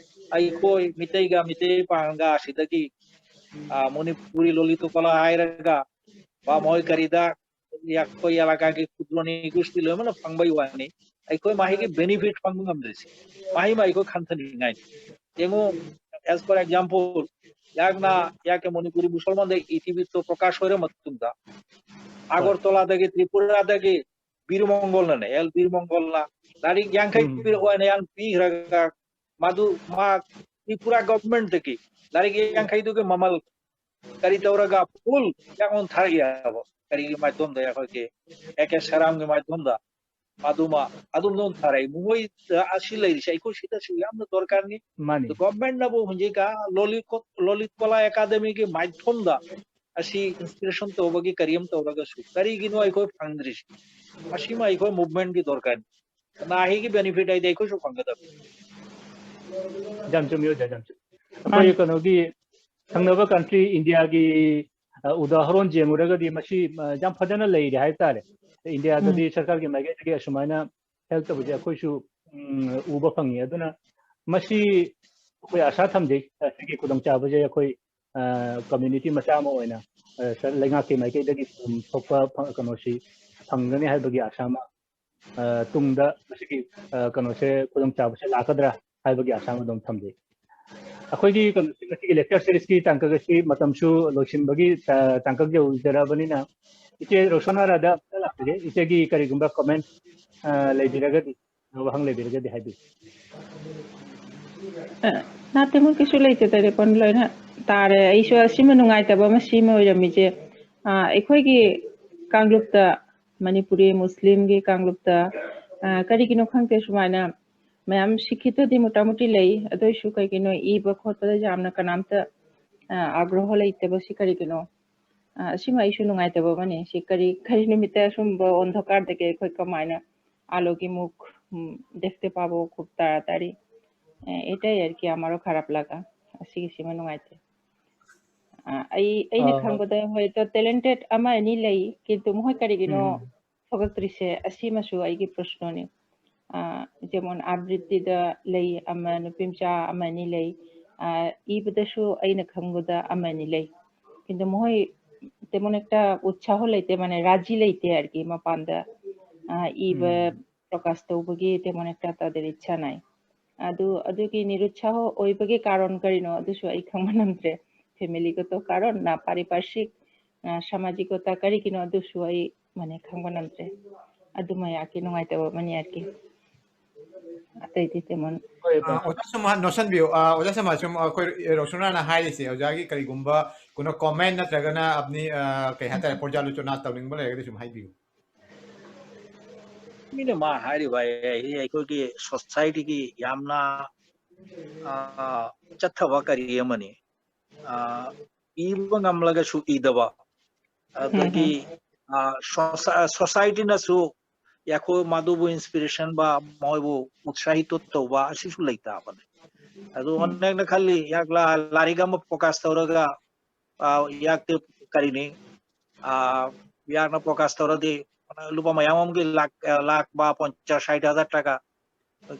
ꯑꯩꯈꯣꯏ ꯃꯤꯇꯩꯒ ꯃꯤꯇꯩ ꯄꯥꯡꯒ ꯑꯁꯤꯗꯒꯤ ꯑ, ꯃꯅꯤꯄꯨꯔꯤ ꯂꯣꯂꯤꯠ ꯀꯣꯂꯥ ꯍꯥꯏꯔꯒ ꯕꯥꯃꯣꯏ ꯀꯔꯤꯗ ꯑꯩꯈꯣꯏ ꯑꯦꯂꯥꯀꯥꯒꯤ ꯈꯨꯗ꯭ꯔꯣꯅꯤ ꯒꯨꯁꯇꯤ ꯂꯣꯏꯅꯃꯛꯅ ꯐꯪꯕꯒꯤ ꯋꯥꯅꯤ, ꯑꯩꯈꯣꯏ ꯃꯍꯩꯒꯤ ꯕꯦꯅꯤꯐꯤꯠ ꯐꯪꯕ ꯉꯝꯗ꯭ꯔꯤꯁꯦ꯫ ꯃꯍꯩ ꯑꯃ ꯑꯩꯈꯣꯏ ꯈꯟꯊꯅꯤꯡꯉꯥꯏꯅꯤ꯫ ꯌꯦꯡꯉꯨ, as for example, ꯌꯥꯛꯅ ꯌꯥꯛꯀꯤ Manipuri ꯃꯨꯁꯜꯃꯥꯟꯗ ꯏꯊꯤꯕꯤꯠꯇꯣ Prakash ꯑꯣꯏꯔ ꯃꯇꯨꯡꯗ ꯑꯒꯔꯇꯂꯥꯗꯒꯤ, ꯇ꯭ꯔꯤꯄꯨꯔꯥꯗꯒꯤ ꯕꯤꯔ ꯃꯪꯒꯣꯜꯅꯅꯦ, ꯑꯦꯜ ꯕꯤꯔ ꯃꯪꯒꯣꯜꯅ ꯂꯥꯏꯔꯤꯛ ꯌꯥꯡꯈꯩ ꯄꯤꯔꯛꯑꯣ ꯍꯥꯏꯅ ꯌꯥꯝ ꯄꯤꯈ꯭ꯔꯒ ꯃꯗꯨ ꯃꯥ ꯇ꯭ꯔꯤꯄꯨꯔꯥ ꯒꯚꯔꯟꯃꯦꯟꯠꯇꯒꯤ ꯂꯥꯏꯔꯤꯛ ꯌꯥꯡꯈꯩꯗꯨꯒꯤ ꯃꯃꯜ ꯀꯔꯤ ꯇꯧꯔꯒ ꯐꯨꯜ ꯌꯥꯉꯣꯟ ꯊꯥꯔꯛꯏ ꯍꯥꯏꯕ? ꯀꯔꯤꯒꯤ ꯃꯥꯏꯊꯣꯟꯗ? ꯑꯩꯈꯣꯏꯒꯤ ꯑꯦ ꯀꯦ ꯁꯔꯥꯝꯒꯤ ꯃꯥꯏꯊꯣꯟꯗ꯫ ꯑꯗꯨꯃ ꯑꯗꯨꯝ ꯅꯣꯟ ꯊꯥꯔꯛꯏ꯫ ꯃꯈꯣꯏ ꯑꯁꯤ ꯂꯩꯔꯤꯁꯦ ꯑꯩꯈꯣꯏ ꯁꯤꯗꯁꯨ ꯌꯥꯝꯅ ꯗꯔꯀꯥꯔꯅꯤ꯫ ꯃꯥꯅꯤ꯫ ꯒꯚꯔꯟꯃꯦꯟꯠꯅꯕꯨ ꯍꯧꯖꯤꯛ ꯂꯣꯂꯤꯠ ꯀꯣ-, ꯂꯣꯂꯤꯠ ꯀꯣꯂꯥ ꯑꯦꯀꯥꯗꯃꯤꯒꯤ ꯃꯥꯏꯊꯣꯟꯗ ꯑꯁꯤ ꯏꯟꯁꯄꯤꯔꯦꯁꯟ ꯇꯧꯕꯒꯤ ꯀꯔꯤ ꯑꯃ ꯇꯧꯔꯒꯁꯨ ꯀꯔꯤꯒꯤꯅꯣ ꯑꯩꯈꯣꯏ ꯐꯪꯗ꯭ꯔꯤꯁꯤ? ꯃꯁꯤꯃ ꯑꯩꯈꯣꯏ ꯃꯨꯚꯃꯦꯟꯠꯀꯤ ꯗꯔꯀꯥꯔꯅꯤ꯫ ꯃꯍꯩꯒꯤ ꯕꯦꯅꯤꯐꯤꯠ ꯍꯥꯏꯗꯤ ꯑꯩꯈꯣꯏꯁꯨ ꯐꯪꯒꯗꯕꯅꯤ꯫ ꯌꯥꯝ ꯆꯨꯝꯃꯤ ꯑꯣꯖꯥ, ꯌꯥꯝ ꯆꯨꯝꯃꯤ꯫ ꯑꯩꯈꯣꯏ ꯀꯩꯅꯣꯒꯤ ꯊꯪꯅꯕ ꯀꯟꯇ꯭ꯔꯤ ꯏꯟꯗꯤꯌꯥꯒꯤ ꯑ, ꯎꯗꯥꯍꯔꯣꯟ ꯌꯦꯡꯉꯨꯔꯒꯗꯤ ꯃꯁꯤ, ꯑ, ꯌꯥꯝ ꯐꯖꯅ ꯂꯩꯔꯦ ꯍꯥꯏꯕ ꯇꯥꯔꯦ꯫ ꯏꯟꯗꯤꯌꯥꯗꯗꯤ ꯎꯝ꯫ ꯁꯔꯀꯥꯔꯒꯤ ꯃꯥꯏꯀꯩꯗꯒꯤ ꯑꯁꯨꯃꯥꯏꯅ help ꯇꯧꯕꯁꯦ ꯑꯩꯈꯣꯏꯁꯨ, ꯎꯝ, ꯎꯕ ꯐꯪꯉꯤ꯫ ꯑꯗꯨꯅ ꯃꯁꯤ ꯑꯩꯈꯣꯏ ꯑꯥꯁꯥ ꯊꯝꯖꯩ, ꯑ, ꯁꯤꯒꯤ ꯈꯨꯗꯣꯡꯆꯥꯕꯁꯦ ꯑꯩꯈꯣꯏ, ꯑ, community ꯃꯆꯥ ꯑꯃ ꯑꯣꯏꯅ, ꯑ, ꯁꯔ-, ꯂꯩꯉꯥꯛꯀꯤ ꯃꯥꯏꯀꯩꯗꯒꯤ ꯑꯗꯨꯝ ꯊꯣꯛꯄ ꯐ-, ꯀꯩꯅꯣꯁꯤ ꯐꯪꯒꯅꯤ ꯍꯥꯏꯕꯒꯤ ꯑꯥꯁꯥ ꯑꯃ, ꯑ, ꯇꯨꯡꯗ ꯃꯁꯤꯒꯤ, ꯑ, ꯀꯩꯅꯣꯁꯦ, ꯈꯨꯗꯣꯡꯆꯥꯕꯁꯦ ꯂꯥꯛꯀꯗ꯭ꯔꯥ ꯍꯥꯏꯕꯒꯤ ꯑꯥꯁꯥ ꯑꯃ ꯑꯗꯨꯝ ꯊꯝꯖꯩ꯫ ꯑꯩꯈꯣꯏꯒꯤ ꯀꯩꯅꯣꯁꯤ, ꯉꯁꯤꯒꯤ lecture series ꯀꯤ ꯇꯥꯡꯀꯛ ꯑꯁꯤ ꯃꯇꯝꯁꯨ ꯂꯣꯏꯁꯤꯟꯕꯒꯤ, ꯑ, ꯇꯥꯡꯀꯛ ꯌꯧꯖꯔꯕꯅꯤꯅ, ꯏꯆꯦ ꯔꯣꯁꯅꯥ ꯔꯥꯙꯥ ꯑꯝꯇ ꯂꯥꯛꯆꯒꯦ꯫ ꯏꯆꯦꯒꯤ ꯀꯔꯤꯒꯨꯝꯕ comment, ꯑ, ꯂꯩꯕꯤꯔꯒꯗꯤ, ꯋꯥꯍꯪ ꯂꯩꯕꯤꯔꯒꯗꯤ ꯍꯥꯏꯕꯤꯌꯨ꯫ ꯑ, ꯅꯠꯇꯦ, ꯃꯣꯏ ꯀꯩꯁꯨ ꯂꯩꯇꯦ, ꯇꯦꯂꯦꯐꯣꯟ ꯂꯣꯏꯅ ꯇꯥꯔꯦ꯫ ꯑꯩꯁꯨ ꯑꯁꯤꯃ ꯅꯨꯡꯉꯥꯏꯇꯕ ꯑꯃ ꯁꯤꯃ ꯑꯣꯏꯔꯝꯃꯤꯁꯦ, ꯑ, ꯑꯩꯈꯣꯏꯒꯤ ꯀꯥꯡꯂꯨꯞꯇ, ꯃꯅꯤꯄꯨꯔꯤ ꯃꯨꯁꯂꯤꯝꯒꯤ ꯀꯥꯡꯂꯨꯞꯇ, ꯑ, ꯀꯔꯤꯒꯤꯅꯣ ꯈꯪꯗꯦ, ꯁꯨꯃꯥꯏꯅ ꯃꯌꯥꯝ ꯁꯤꯈꯤꯠꯇꯗꯤ ꯃꯣꯇꯥꯃꯨꯇꯤ ꯂꯩ, ꯑꯗꯨ ꯑꯣꯏꯁꯨ ꯀꯩꯒꯤꯅꯣ ꯏꯕ ꯈꯣꯠꯄꯗ ꯌꯥꯝꯅ ꯀꯅꯥꯝꯇ, ꯑ, ꯑꯒ꯭ꯔꯍ ꯂꯩꯇꯕꯁꯤ ꯀꯔꯤꯒꯤꯅꯣ? ꯑ, ꯑꯁꯤꯃ ꯑꯩꯁꯨ ꯅꯨꯡꯉꯥꯏꯇꯕ ꯑꯃꯅꯤ꯫ ꯁꯤ ꯀꯔꯤ, ꯀꯔꯤ ꯅꯨꯃꯤꯠꯇ ꯑꯁꯨꯝꯕ ꯑꯣꯟꯊꯣꯛꯀꯥꯟꯗꯒꯤ ꯑꯩꯈꯣꯏ ꯀꯃꯥꯏꯅ ꯑꯥꯂꯣꯒꯤ ꯃꯨꯛ, ꯎꯝ, ꯗꯦꯈꯇꯦ ꯄꯥꯕꯣ ꯈꯨꯕ ꯇꯥꯔꯥꯇꯥꯔꯤ꯫ ꯑ, ꯑꯦꯇꯥ ꯌꯥꯔ ꯀꯤꯌꯥ ꯍꯃꯥꯔꯣ ꯈꯔꯥꯞ ꯂꯒꯥ꯫ ꯑꯁꯤꯒꯤꯁꯤꯃ ꯅꯨꯡꯉꯥꯏꯇꯦ꯫ ꯑ, ꯑꯩ, ꯑꯩꯅ ꯑ, ꯈꯪꯕꯗ ꯍꯣꯏ, ꯇ-, talented ꯑꯃ ꯑꯅꯤ ꯂꯩ, ꯀꯤꯟꯇꯨ ꯃꯈꯣꯏ ꯀꯔꯤꯒꯤꯅꯣ ꯎꯝ꯫ ꯊꯣꯛꯂꯛꯇ꯭ꯔꯤꯁꯦ? ꯑꯁꯤꯃꯁꯨ ꯑꯩꯒꯤ ꯄ꯭ꯔꯁꯅꯅꯤ꯫ ꯑ, ꯖꯦꯃꯣꯟ ꯑꯥꯕ꯭ꯔꯤꯇꯤꯗ ꯂꯩ, ꯑꯃ ꯅꯨꯄꯤ ꯃꯆꯥ ꯑꯃ ꯑꯅꯤ ꯂꯩ꯫ ꯑ, ꯏꯕꯗꯁꯨ ꯑꯩꯅ ꯈꯪꯕꯗ ꯑꯃ ꯑꯅꯤ ꯂꯩ꯫ ꯀꯤꯟꯇꯨ ꯃꯈꯣꯏ তেমন একটা উৎসাহ ꯂꯩꯇꯦ, মানে রাজি ꯂꯩꯇꯦ আর কি, ꯃꯄꯥꯟꯗ, ꯑ, ꯏꯕ ꯎꯝ꯫ ꯄ꯭ꯔꯀꯥꯁ ꯇꯧꯕꯒꯤ তেমন একটা তাদের ইচ্ছা নাই꯫ ꯑꯗꯨ, ꯑꯗꯨꯒꯤ ꯅꯤꯔꯨꯠꯁꯥꯍ ꯑꯣꯏꯕꯒꯤ ꯀꯥꯔꯟ ꯀꯔꯤꯅꯣ ꯑꯗꯨꯁꯨ ꯑꯩ ꯈꯪꯕ ꯉꯝꯗ꯭ꯔꯦ꯫ Family ꯒꯇꯣ ꯀꯥꯔꯟ ꯅ ꯄꯥꯔꯤꯄꯥꯔꯁꯤꯛ, ꯑ, ꯁꯃꯥꯖꯤꯛ ꯒꯇ ꯀꯔꯤꯒꯤꯅꯣ ꯑꯗꯨꯁꯨ ꯑꯩ, ꯃꯥꯅꯦ, ꯈꯪꯕ ꯉꯝꯗ꯭ꯔꯦ꯫ ꯑꯗꯨꯃ ꯌꯥꯀꯤ ꯅꯨꯡꯉꯥꯏꯇꯕ ꯑꯃꯅꯤ ꯌꯥꯀꯤ꯫ ꯑꯇꯩꯗꯤ ꯇꯦꯃꯣꯟ꯫ ꯍꯣꯏ, ꯑ, ꯕꯥ꯫ ꯑꯣꯖꯥ ꯁꯨꯝ ꯍꯥꯟ ꯅꯣꯛꯁꯟꯕꯤꯌꯨ꯫ ꯑ, ꯑꯣꯖꯥ ꯁꯨꯝ, ꯁꯨꯝ ꯑꯩꯈꯣꯏ ꯔꯣꯁꯅꯥꯅ ꯍꯥꯏꯔꯤꯁꯦ, ꯑꯣꯖꯥꯒꯤ ꯀꯔꯤꯒꯨꯝꯕ ꯀꯩꯅꯣ comment ꯅꯠꯇ꯭ꯔꯒꯅ ꯑꯞꯅꯤ, ꯑ, ꯀꯩ ꯍꯥꯏꯇꯥꯔꯦ, ꯄꯣꯔꯖꯥꯂꯣꯆꯅꯥ ꯇꯧꯅꯤꯡꯕ ꯂꯩꯔꯒꯗꯤ ꯁꯨꯝ ꯍꯥꯏꯕꯤꯌꯨ꯫ ꯃꯤꯅ ꯃꯥ ꯍꯥꯏꯔꯤꯕ ꯑꯩ, ꯑꯩꯈꯣꯏꯒꯤ society ꯒꯤ ꯌꯥꯝꯅ, ꯑ, ꯆꯠꯊꯕ ꯀꯔꯤ ꯑꯃꯅꯤ꯫ ꯑ, ꯏꯕ ꯉꯝꯂꯒꯁꯨ ꯏꯗꯕ, ꯑꯗꯒꯤ, ꯎꯝ, ꯎꯝ꯫ ꯑ, ꯁꯣꯁꯥ-, society ꯅꯁꯨ ꯌꯥꯈꯣ ꯃꯗꯨꯕꯨ inspiration ꯕ, ꯃꯣꯏꯕꯨ ꯎꯠꯁꯥꯍꯤꯇꯣ ꯇꯧꯕ ꯑꯁꯤꯁꯨ ꯂꯩꯇꯕꯅꯤ꯫ ꯑꯗꯨ ꯎꯝ꯫ ꯑꯣꯟꯅ ꯈꯜꯂꯤ, ꯌꯥꯛꯂꯥ ꯂꯥꯏꯔꯤꯛ ꯑꯃ ꯄ꯭ꯔꯀꯥꯁ ꯇꯧꯔꯒ ꯑ, ꯌꯥꯛꯇꯤ ꯀꯔꯤꯅꯤ, ꯑ, ꯌꯥꯛꯅ ꯄ꯭ꯔꯣꯀꯥꯁ ꯇꯧꯔꯗꯤ ꯂꯨꯄꯥ ꯃꯌꯥꯝ ꯑꯃꯒꯤ ꯂꯥꯛ, ꯑ, ꯂꯥꯛ ꯕꯥ ꯄꯟꯆꯥꯁ ꯁꯥꯏꯠ ꯍꯖꯥꯔ ꯇꯀꯥ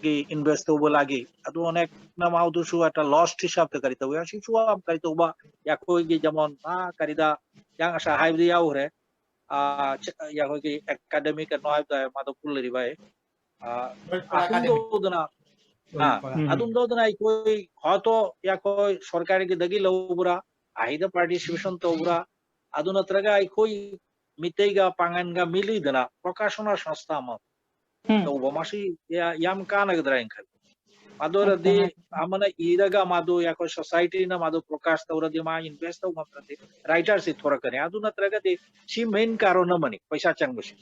ꯒꯤ ꯏꯟꯚꯦꯁ ꯇꯧꯕ ꯂꯥꯛꯏ꯫ ꯑꯗꯨ ꯑꯅꯦꯛꯅ ꯃꯥꯎꯗꯨꯁꯨ ꯑꯇ ꯂꯣꯁ ꯍꯤꯁꯥꯕꯇ ꯀꯔꯤ ꯇꯧꯕ ꯌꯥ? ꯁꯤꯁꯨ ꯌꯥꯝ ꯀꯔꯤ ꯇꯧꯕ ꯌꯥꯈꯣꯏꯒꯤ ꯖꯃꯣꯟ, ꯑ, ꯀꯔꯤꯗ ꯌꯥꯡ ꯑꯁꯥ ꯍꯥꯏꯕꯗꯤ ꯌꯥꯎꯈ꯭ꯔꯦ꯫ ꯑ, ꯆ-, ꯌꯥꯈꯣꯏꯒꯤ ꯑꯦꯀꯥꯗꯃꯤꯛ ꯀꯩꯅꯣ ꯍꯥꯏꯕ ꯇꯥꯔꯦ, ꯃꯥꯗꯣ ꯄꯨꯜꯂꯤꯔꯤꯕ ꯑꯩ꯫ ꯑ, ꯍꯣꯏ, ꯄꯨꯔꯥ ꯑꯍꯨꯝꯗꯣ ꯑꯦꯀꯥꯗꯃꯤꯛ꯫ ꯑꯗꯨꯅ, ꯍꯣꯏ, ꯑ, ꯄꯨꯔꯥ꯫ ꯎꯝ꯫ ꯑꯗꯨꯝꯗꯣ ꯑꯗꯨꯅ ꯑꯩꯈꯣꯏ ꯍꯣꯇꯣ ꯌꯥꯈꯣꯏ ꯁꯔꯀꯥꯔꯒꯤꯗꯒꯤ ꯂꯧꯕ꯭ꯔꯥ, ꯑꯍꯩꯗ ꯄꯥꯔꯇꯤꯁꯤꯄꯦꯁꯟ ꯇꯧꯕ꯭ꯔꯥ, ꯑꯗꯨ ꯅꯠꯇ꯭ꯔꯒ ꯑꯩꯈꯣꯏ ꯃꯤꯇꯩꯒ ꯄꯥꯡꯒꯟꯒ ꯃꯤꯂꯤꯗꯅ ꯄ꯭ꯔꯣꯀꯥꯁꯅ ꯁꯪꯁꯊꯥ ꯑꯃ ꯎꯝ꯫ ꯇꯧꯕ, ꯃꯁꯤ ꯌꯥ-, ꯌꯥꯝ ꯀꯥꯟꯅꯒꯗ꯭ꯔꯥ ꯍꯥꯏꯅ ꯈꯜꯂꯤ꯫ ꯑꯗꯨ ꯑꯣꯏꯔꯗꯤ ꯀꯥꯟꯅ- ꯑꯃꯅ ꯏꯔꯒ ꯃꯥꯗꯨ ꯑꯩꯈꯣꯏ ꯁꯣꯁꯥꯏꯇꯤꯅ ꯃꯥꯗꯨ ꯄ꯭ꯔꯣꯀꯥꯁ ꯇꯧꯔꯗꯤ ꯃꯥ ꯏꯟꯚꯦꯁ ꯇꯧꯕ ꯉꯝꯗ꯭ꯔꯗꯤ ꯔꯥꯏꯇꯔꯁꯤ ꯊꯣꯔꯛꯀꯅꯤ꯫ ꯑꯗꯨ ꯅꯠꯇ꯭ꯔꯒꯗꯤ ꯁꯤ ꯃꯦꯟ ꯀꯥꯔꯟ ꯑꯃꯅꯤ ꯄꯩꯁꯥ ꯆꯪꯕꯁꯤ꯫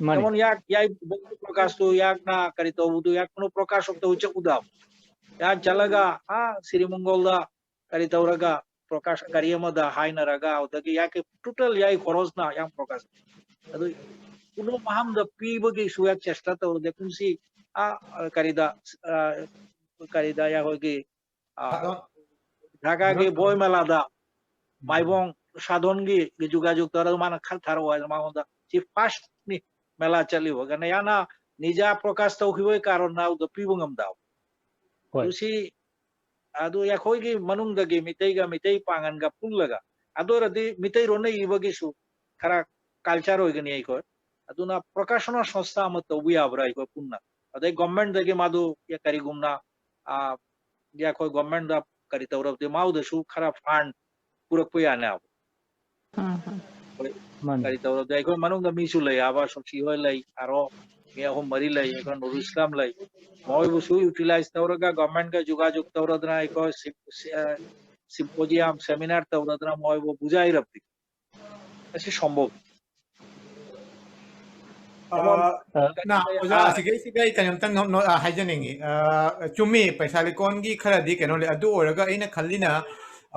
ꯃꯥꯅꯤ꯫ ꯖꯦꯃꯣꯟ ꯌꯥꯛ, ꯌꯥꯏ, ꯄ꯭ꯔꯣꯀꯥꯁꯇꯨ ꯌꯥꯛꯅ ꯀꯔꯤ ꯇꯧꯕꯗꯨ ꯌꯥꯛꯅ ꯄ꯭ꯔꯣꯀꯥꯁ ꯇꯧ ꯆꯠꯎꯗ꯫ ꯌꯥꯛ ꯆꯠꯂꯒ, ꯑꯥ, ꯁꯤꯔꯤ ꯃꯪꯒꯣꯜꯗ ꯀꯔꯤ ꯇꯧꯔꯒ ꯄ꯭ꯔꯣꯀꯥꯁ ꯒꯥꯔꯤ ꯑꯃꯗ ꯍꯥꯏꯅꯔꯒ ꯑꯗꯨꯗꯒꯤ ꯌꯥꯛꯀꯤ ꯇꯣꯇꯦꯜ ꯌꯥꯏ ꯈꯣꯔꯣꯁꯅ ꯌꯥꯝ ꯄ꯭ꯔꯣꯀꯥꯁ꯫ ꯑꯗꯨ ꯀꯨꯅꯣ ꯃꯐꯝꯗ ꯄꯤꯕꯒꯤ ꯁꯨꯌꯥ ꯆꯦꯁꯇꯥ ꯇꯧꯔꯗꯦ ꯀꯨꯝꯁꯤ, ꯑꯥ, ꯀꯔꯤꯗ, ꯑꯥ, ꯀꯔꯤꯗ ꯑꯩꯈꯣꯏꯒꯤ, ꯑꯥ, ꯁꯥꯗꯣꯟ-, ꯙꯥꯀꯥꯒꯤ ꯁꯥꯗꯣꯟ-, ꯕꯣꯏ ꯃꯦꯂꯥꯗ ꯎꯝ꯫ ꯃꯥꯏꯕꯣꯡ ꯁꯥꯗꯣꯟꯒꯤ ꯖꯨꯒꯥꯖꯨꯒ ꯇꯧꯔꯒ ꯃꯥꯅ ꯈꯔ ꯊꯥꯔꯛꯑꯣ ꯍꯥꯏꯗꯅ ꯃꯉꯣꯟꯗ ꯁꯤ ꯐꯥꯔꯁꯅꯤ ꯃꯦꯂꯥ ꯆꯠꯂꯤꯕ꯫ ꯀꯩꯅꯣ ꯌꯥꯝꯅ ꯅꯤꯖꯥ ꯄ꯭ꯔꯣꯀꯥꯁ ꯇꯧꯈꯤꯕꯒꯤ ꯀꯥꯔꯟ ꯅꯥꯎꯗ ꯄꯤꯕ ꯉꯝꯗꯕ꯫ ꯍꯣꯏ꯫ ꯑꯗꯨ ꯁꯤ ꯑꯗꯨ ꯑꯩꯈꯣꯏꯒꯤ ꯃꯅꯨꯡꯗꯒꯤ ꯃꯤꯇꯩꯒ ꯃꯤꯇꯩ ꯄꯥꯡꯒꯟꯒ ꯄꯨꯜꯂꯒ ꯑꯗꯨ ꯑꯣꯏꯔꯗꯤ ꯃꯤꯇꯩꯔꯣꯟꯅ ꯏꯕꯒꯤꯁꯨ ꯈꯔ ꯀꯜꯆꯔ ꯑꯣꯏꯒꯅꯤ ꯑꯩꯈꯣꯏ꯫ ꯑꯗꯨꯅ ꯄ꯭ꯔꯣꯀꯥꯁꯅ ꯁꯪꯁꯊꯥ ꯑꯃ ꯇꯧꯕ ꯌꯥꯕ꯭ꯔꯥ ꯑꯩꯈꯣꯏ ꯄꯨꯟꯅ? ꯑꯗꯩ ꯒꯣꯔꯃꯦꯟꯗꯒꯤ ꯃꯥꯗꯨ ꯀꯔꯤꯒꯨꯝꯅ, ꯑ, ꯑꯩꯈꯣꯏ ꯒꯣꯔꯃꯦꯟꯗ ꯀꯔꯤ ꯇꯧꯔꯕꯗꯤ ꯃꯥꯎꯗꯁꯨ ꯈꯔ ꯐꯟ ꯄꯨꯔꯛꯄ ꯌꯥꯅꯦꯕ꯫ ꯎꯝ, ꯎꯝ꯫ ꯍꯣꯏ, ꯃꯥꯅꯤ꯫ ꯀꯔꯤ ꯇꯧꯔꯕꯗꯤ ꯑꯩꯈꯣꯏ ꯃꯅꯨꯡꯗ ꯃꯤꯁꯨ ꯂꯩ, ꯑꯕ ꯁꯣꯛꯁꯤ ꯍꯣꯏ ꯂꯩ, ꯑꯥꯔꯣ ꯃꯤ ꯑꯍꯨꯝ ꯃꯔꯤ ꯂꯩ, ꯑꯩꯈꯣꯏ ꯅꯨꯔꯨꯜ ꯏꯁꯂꯥꯝ ꯂꯩ꯫ ꯃꯣꯏꯕꯨꯁꯨ ꯌꯨꯇꯤꯂꯥꯏꯖ ꯇꯧꯔꯒ ꯒꯣꯔꯃꯦꯟꯒ ꯖꯨꯒꯥꯖꯨꯒ ꯇꯧꯔꯗꯅ ꯑꯩꯈꯣꯏ ꯁꯤ-, ꯁꯤ-, ꯑ, ꯁꯤꯝꯄꯣꯖꯤꯌꯝ ꯁꯦꯃꯤꯅꯥꯔ ꯇꯧꯔꯗꯅ ꯃꯣꯏꯕꯨ ꯕꯨꯖꯥꯏꯔꯕꯗꯤ꯫ ꯑꯁꯤ ꯁꯝꯚꯕ꯫ ꯑ, ꯖꯦꯃꯣꯟ, ꯑ, ꯅ, ꯑꯣꯖꯥ, ꯑ, ꯑꯁꯤꯒꯩꯁꯤꯒ ꯑꯩ ꯀꯩꯅꯣꯝꯇꯪ ꯅꯣ-, ꯅꯣ-, ꯑ, ꯍꯥꯏꯖꯅꯤꯡꯉꯤ꯫ ꯑ, ꯆꯨꯝꯃꯤ, ꯄꯩꯁꯥ ꯂꯩꯀꯣꯟꯒꯤ ꯈꯔꯗꯤ ꯀꯩꯅꯣ ꯂꯩ꯫ ꯑꯗꯨ ꯑꯣꯏꯔꯒ ꯑꯩꯅ ꯈꯜꯂꯤꯅ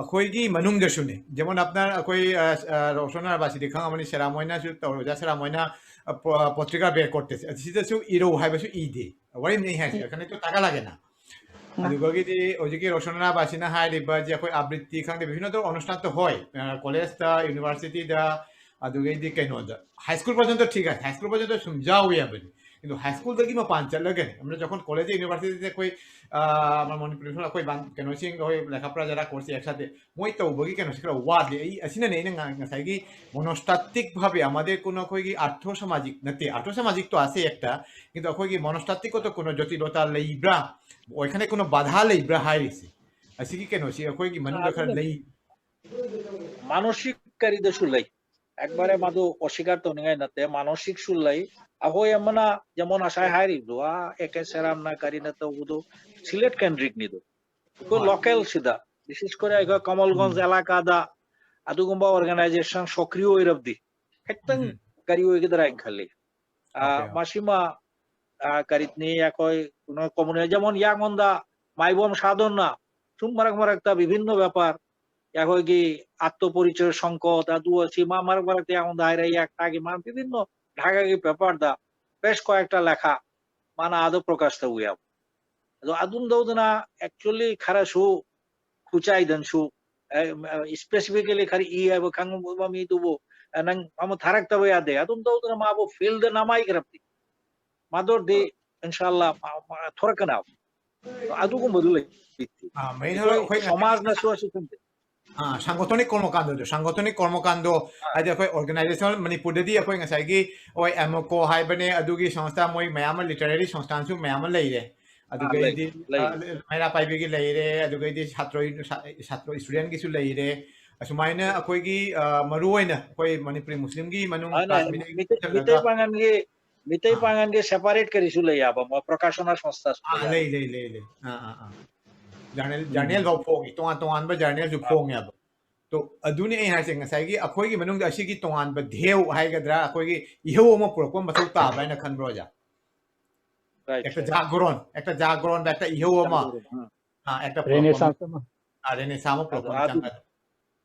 ꯑꯩꯈꯣꯏꯒꯤ ꯃꯅꯨꯡꯗꯁꯨꯅꯦ꯫ ꯖꯦꯃꯣꯟ ꯑꯞꯅ ꯑꯩꯈꯣꯏ, ꯑ, ꯑ, ꯔꯣꯁꯟ ꯑꯔꯕꯥꯁꯤꯗꯤ ꯈꯪꯉꯝꯃꯅꯤ, ꯁꯦꯔꯥꯃꯣꯏꯅꯁꯨ ꯇꯧꯔꯦ꯫ ꯑꯣꯖꯥ ꯁꯦꯔꯥꯃꯣꯏꯅ, ꯑ, ꯄꯣ-, ꯑ, ꯄꯣꯇ꯭ꯔꯤꯀꯥ ꯕꯦꯔ ꯀꯣꯔꯇꯦꯁ ꯑꯁꯤꯗꯁꯨ ꯏꯔꯧ ꯍꯥꯏꯕꯁꯨ ꯏꯗꯦ꯫ ꯋꯥꯔꯤꯅꯤ ꯑꯩ ꯍꯥꯏꯁꯦ꯫ ꯎꯝ꯫ ꯀꯩꯅꯣ ꯇꯥꯒꯂꯥꯒꯦꯅ꯫ ꯑꯗꯨꯒꯤꯗꯤ ꯍꯧꯖꯤꯛꯀꯤ ꯔꯣꯁꯅꯥꯕꯥꯁꯤꯅ ꯍꯥꯏꯔꯤꯕꯁꯦ ꯑꯩꯈꯣꯏ ꯑꯥꯕ꯭ꯔꯤꯇꯤ ꯈꯪꯗꯦ, ꯕꯤꯚꯤꯟꯅ ꯑꯣꯅꯨꯁꯊꯥꯟ ꯍꯣꯏ, ꯀꯣꯂꯦꯖꯇ, ꯌꯨꯅꯤꯚꯔꯁꯤꯇꯤꯗ, ꯑꯗꯨꯒꯩꯗꯤ ꯀꯩꯅꯣꯗ, ꯍꯥꯏ ꯁ꯭ꯀꯨꯜ ꯄꯔꯖꯟꯇ ꯊꯤꯛ ꯍꯥꯏ, ꯍꯥꯏ ꯁ꯭ꯀꯨꯜ ꯄꯔꯖꯟꯇ ꯁꯨꯝ ꯌꯥꯎꯋꯦ ꯍꯥꯏꯕꯅꯤ꯫ ꯑꯗꯣ ꯍꯥꯏ ꯁ꯭ꯀꯨꯜꯗꯒꯤ ꯃꯄꯥꯟ ꯆꯠꯂꯒꯅꯤ, ꯑꯃꯅ ꯖꯈꯣꯟ ꯀꯣꯂꯦꯖ, ꯌꯨꯅꯤꯚꯔꯁꯤꯇꯤꯗ ꯑꯩꯈꯣꯏ, ꯑ, ꯃꯅꯤꯄꯨꯔꯤ ꯑꯩꯈꯣꯏ ꯀꯩꯅꯣꯁꯤꯡ, ꯑꯩꯈꯣꯏ ꯂꯦꯈꯥ ꯄ꯭ꯔꯥ ꯖꯔꯥ ꯀꯣꯔꯁ ꯌꯦꯛꯁꯥꯗꯦ, ꯃꯣꯏ ꯇꯧꯕꯒꯤ ꯀꯩꯅꯣꯁꯦ ꯈꯔ ꯋꯥꯠꯂꯤ꯫ ꯑꯩ, ꯑꯁꯤꯅꯅꯦ ꯑꯩꯅ ꯉ-, ꯉꯁꯥꯏꯒꯤ ꯃꯣꯅꯣꯁꯇꯥꯇꯤꯛ ꯚꯥꯕꯦ ꯑꯃꯗꯤ ꯀꯩꯅꯣ ꯑꯩꯈꯣꯏꯒꯤ ꯑꯥꯔꯊꯣ ꯁꯃꯥꯖꯤꯛ ꯅꯠꯇꯦ, ꯑꯥꯔꯊꯣ ꯁꯃꯥꯖꯤꯛꯇꯣ ꯑꯁꯦ ꯑꯦꯛꯇ, ꯀꯤꯟꯇꯨ ꯑꯩꯈꯣꯏꯒꯤ ꯃꯣꯅꯣꯁꯇꯥꯇꯤꯛ ꯀꯣꯇ ꯀꯩꯅꯣ ꯖꯣꯇꯤꯂꯣꯇꯥ ꯂꯩꯕ꯭ꯔꯥ, ꯑꯣꯏꯈꯅ ꯀꯩꯅꯣ ꯕꯥꯙꯥ ꯂꯩꯕ꯭ꯔꯥ ꯍꯥꯏꯔꯤꯁꯦ꯫ ꯑꯁꯤꯒꯤ ꯀꯩꯅꯣꯁꯤ ꯑꯩꯈꯣꯏꯒꯤ ꯃꯅꯨꯡꯗ ꯈꯔ ꯑꯗꯨꯅ ꯂꯩ꯫ ꯃꯥꯅꯣꯁꯤꯛ ꯀꯔꯤꯗꯁꯨ ꯂꯩ꯫ ꯑꯦꯛꯕꯥꯔꯦ ꯃꯗꯨ ꯑꯣꯁꯤꯀꯥꯔ ꯇꯧꯅꯤꯡꯉꯥꯏ ꯅꯠꯇꯦ, ꯃꯥꯅꯣꯁꯤꯛꯁꯨ ꯂꯩ꯫ ꯑꯩꯈꯣꯏ ꯑꯃꯅ ꯖꯦꯃꯣꯟ ꯉꯁꯥꯏ ꯍꯥꯏꯔꯤꯕꯗꯨ, ꯑꯥ, ꯑꯦ ꯀꯦ ꯁꯦꯔꯥꯝꯅ ꯀꯔꯤꯅ ꯇꯧꯕꯗꯨ ꯁꯤꯂꯦꯠ ꯀꯦꯟꯗ꯭ꯔꯤꯛꯅꯤꯗꯨ꯫ ꯑꯩꯈꯣꯏ ꯍꯣꯏ꯫ ꯂꯣꯀꯦꯜꯁꯤꯗ, ꯕꯤꯁꯦꯁ ꯀꯣꯔꯦ ꯑꯩꯈꯣꯏ ꯀꯃꯜꯒꯣꯟꯖ ꯎꯝ꯫ ꯑꯦꯂꯥꯀꯥꯗ, ꯑꯗꯨꯒꯨꯝꯕ ꯑꯣꯔꯒꯅꯥꯏꯖꯦꯁꯟ ꯁꯣꯀ꯭ꯔꯤꯌ ꯑꯣꯏꯔꯕꯗꯤ ꯈꯤꯇꯪ ꯎꯝ꯫ ꯀꯔꯤ ꯑꯣꯏꯒꯗ꯭ꯔꯥ ꯍꯥꯏꯅ ꯈꯜꯂꯤ꯫ ꯑꯥ, ꯑꯣꯀꯦ꯫ ꯃꯁꯤꯃ, ꯑꯥ, ꯀꯔꯤꯅꯤ, ꯑꯩꯈꯣꯏ ꯀꯩꯅꯣ ꯀꯝꯃꯨꯅꯦ, ꯖꯦꯃꯣꯟ ꯌꯥꯉꯣꯟꯗ ꯃꯥꯏꯕꯝ ꯁꯥꯗꯣꯟꯅ ꯁꯨꯝ ꯃꯔꯛ ꯃꯔꯛꯇ ꯕꯤꯚꯤꯟꯅ ꯕ꯭ꯌꯥꯄꯥꯔ, ꯑꯩꯈꯣꯏꯒꯤ ꯑꯥꯠꯃ ꯄꯔꯤꯆꯣꯏ ꯁꯪꯀꯠ, ꯑꯗꯨ ꯑꯁꯤ ꯃꯥ ꯃꯔꯛ ꯃꯔꯛꯇ ꯑꯩꯉꯣꯟꯗ ꯍꯥꯏꯔꯛꯏ, ꯌꯥꯛꯇꯥꯒꯤ ꯃꯥ ꯕꯤꯚꯤꯟꯅ ꯙꯥꯒꯥꯒꯤ ꯄꯦꯄꯔꯗ ꯄꯦꯖ ꯀꯌꯥꯛꯇ ꯂꯦꯈꯥ ꯃꯥꯅ ꯑꯥꯗ ꯄ꯭ꯔꯣꯀꯥꯁ ꯇꯧꯏ ꯍꯥꯏꯕ꯫ ꯑꯗꯣ ꯑꯗꯨꯝ ꯇꯧꯗꯅ actually ꯈꯔꯁꯨ ꯈꯨꯆꯥꯏꯗꯟꯁꯨ, ꯑꯦ, ꯑꯦ, specifically ꯈꯔ ꯏ ꯍꯥꯏꯕ ꯈꯪꯕ ꯃꯤꯗꯨꯕꯨ, ꯑꯦ, ꯅꯪ ꯑꯃ ꯊꯥꯔꯛꯇꯕ ꯌꯥꯗꯦ꯫ ꯑꯗꯨꯝ ꯇꯧꯗꯅ ꯃꯥꯕꯨ ꯐꯤꯜꯗ ꯅꯃꯥꯏꯈ꯭ꯔꯕꯗꯤ ꯃꯗꯨꯔꯗꯤ ꯏꯟꯁꯥꯜꯂꯥ ꯃꯥ, ꯃꯥ ꯊꯣꯔꯛꯀꯅꯤ꯫ ꯑꯗꯨꯒꯨꯝꯕꯗꯨ ꯂꯩꯇꯦ꯫ ꯑꯥ, ꯃꯦꯟ ꯑꯩꯈꯣꯏ ꯑꯩꯈꯣꯏ ꯁꯃꯥꯖꯅꯁꯨ ꯑꯁꯤ ꯈꯪꯗꯦ꯫ ꯑꯥ, ꯁꯪꯒꯣꯊꯅꯤꯛ ꯀꯔꯃꯀꯥꯟꯗꯗꯣ, ꯁꯪꯒꯣꯊꯅꯤꯛ ꯀꯔꯃꯀꯥꯟꯗꯣ, ꯑꯥ꯫ ꯍꯥꯏꯗꯤ ꯑꯩꯈꯣꯏ organization ꯃꯅꯤꯄꯨꯔꯗꯗꯤ ꯑꯩꯈꯣꯏ ꯉꯁꯥꯏꯒꯤ ꯍꯣꯏ ꯑꯦꯃꯣꯀꯣ ꯍꯥꯏꯕꯅꯦ, ꯑꯗꯨꯒꯤ ꯁꯪꯁꯊꯥ ꯃꯣꯏ ꯃꯌꯥꯝ ꯑꯃ, ꯂꯤꯇꯔꯦꯔꯤ ꯁꯪꯁꯊꯥꯟꯁꯨ ꯃꯌꯥꯝ ꯑꯃ ꯂꯩꯔꯦ꯫ ꯑꯥ, ꯂꯩ, ꯑꯗꯨꯒꯩꯗꯤ, ꯂꯩ꯫ ꯑꯥ, ꯃꯩꯔꯥ ꯄꯥꯏꯕꯤꯒꯤ ꯂꯩꯔꯦ, ꯑꯗꯨꯒꯩꯗꯤ ꯁꯥꯇ꯭ꯔ, ꯁꯥ-, ꯁꯥꯇ꯭ꯔ ꯏꯁꯇꯨꯗꯦꯟꯒꯤꯁꯨ ꯂꯩꯔꯦ꯫ ꯑꯁꯨꯃꯥꯏꯅ ꯑꯩꯈꯣꯏꯒꯤ, ꯑꯥ, ꯃꯔꯨꯑꯣꯏꯅ ꯑꯩꯈꯣꯏ ꯃꯅꯤꯄꯨꯔꯤ ꯃꯨꯁꯂꯤꯝꯒꯤ ꯃꯅꯨꯡ ꯑꯗꯨꯅ ꯀꯥꯁꯃꯤꯔꯗꯒꯤ ꯃꯤꯇꯩ, ꯆꯠꯂꯒ ꯃꯤꯇꯩ ꯄꯥꯉꯟꯒꯤ, ꯃꯤꯇꯩ ꯑꯥ꯫ ꯄꯥꯉꯟꯒꯤ separate ꯀꯔꯤꯁꯨ ꯂꯩ ꯌꯥꯕ, ꯃꯣꯏ ꯄ꯭ꯔꯀꯥꯁꯅ ꯁꯪꯁꯊꯥꯁꯨ ꯑꯥ, ꯂꯩ ꯌꯥꯕ꯫ ꯂꯩ, ꯂꯩ, ꯂꯩ, ꯂꯩ꯫ ꯑꯥ, ꯑꯥ, ꯑꯥ꯫ ꯖꯔꯅꯦꯜ, ꯎꯝ꯫ ꯖꯔꯅꯦꯜ ꯐꯥꯎ ꯐꯣꯡꯉꯤ, ꯇꯣꯉꯥꯟ ꯇꯣꯉꯥꯟꯕ ꯖꯔꯅꯦꯜꯁꯨ ꯑꯥ꯫ ꯐꯣꯡꯉꯦꯕ꯫ ꯇꯣ, ꯑꯗꯨꯅꯤ ꯑꯩ ꯍꯥꯏꯁꯦ, ꯉꯁꯥꯏꯒꯤ ꯑꯩꯈꯣꯏꯒꯤ ꯃꯅꯨꯡꯗ ꯑꯁꯤꯒꯤ ꯇꯣꯉꯥꯟꯕ ꯙ꯭ꯌꯦꯌ ꯍꯥꯏꯒꯗ꯭ꯔꯥ, ꯑꯩꯈꯣꯏꯒꯤ ꯏꯍꯧ ꯑꯃ ꯄꯨꯔꯛꯄ ꯃꯊꯧ ꯇꯥꯕ꯭ꯔꯥ ꯍꯥꯏꯅ ꯈꯟꯕ꯭ꯔꯣ, ꯑꯣꯖꯥ? Right, ꯍꯦꯛꯇ right. ꯖꯥꯒ꯭ꯔꯣꯟ, ꯍꯦꯛꯇ ꯖꯥꯒ꯭ꯔꯣꯟ, ꯍꯦꯛꯇ ꯏꯍꯧ ꯑꯃ, ꯖꯥꯒ꯭ꯔꯣꯟ, ꯑꯥ꯫ ꯑꯥ, ꯍꯦꯛꯇ ꯄꯨꯔꯛꯄ ꯑꯃ, Renaissance ꯑꯃ꯫ ꯑꯥ, Renaissance ꯑꯃ ꯑꯗꯣ ꯄꯨꯔꯛꯄ ꯑꯃ ꯑꯗꯨ, ꯆꯪꯒꯗ꯭ꯔꯥ?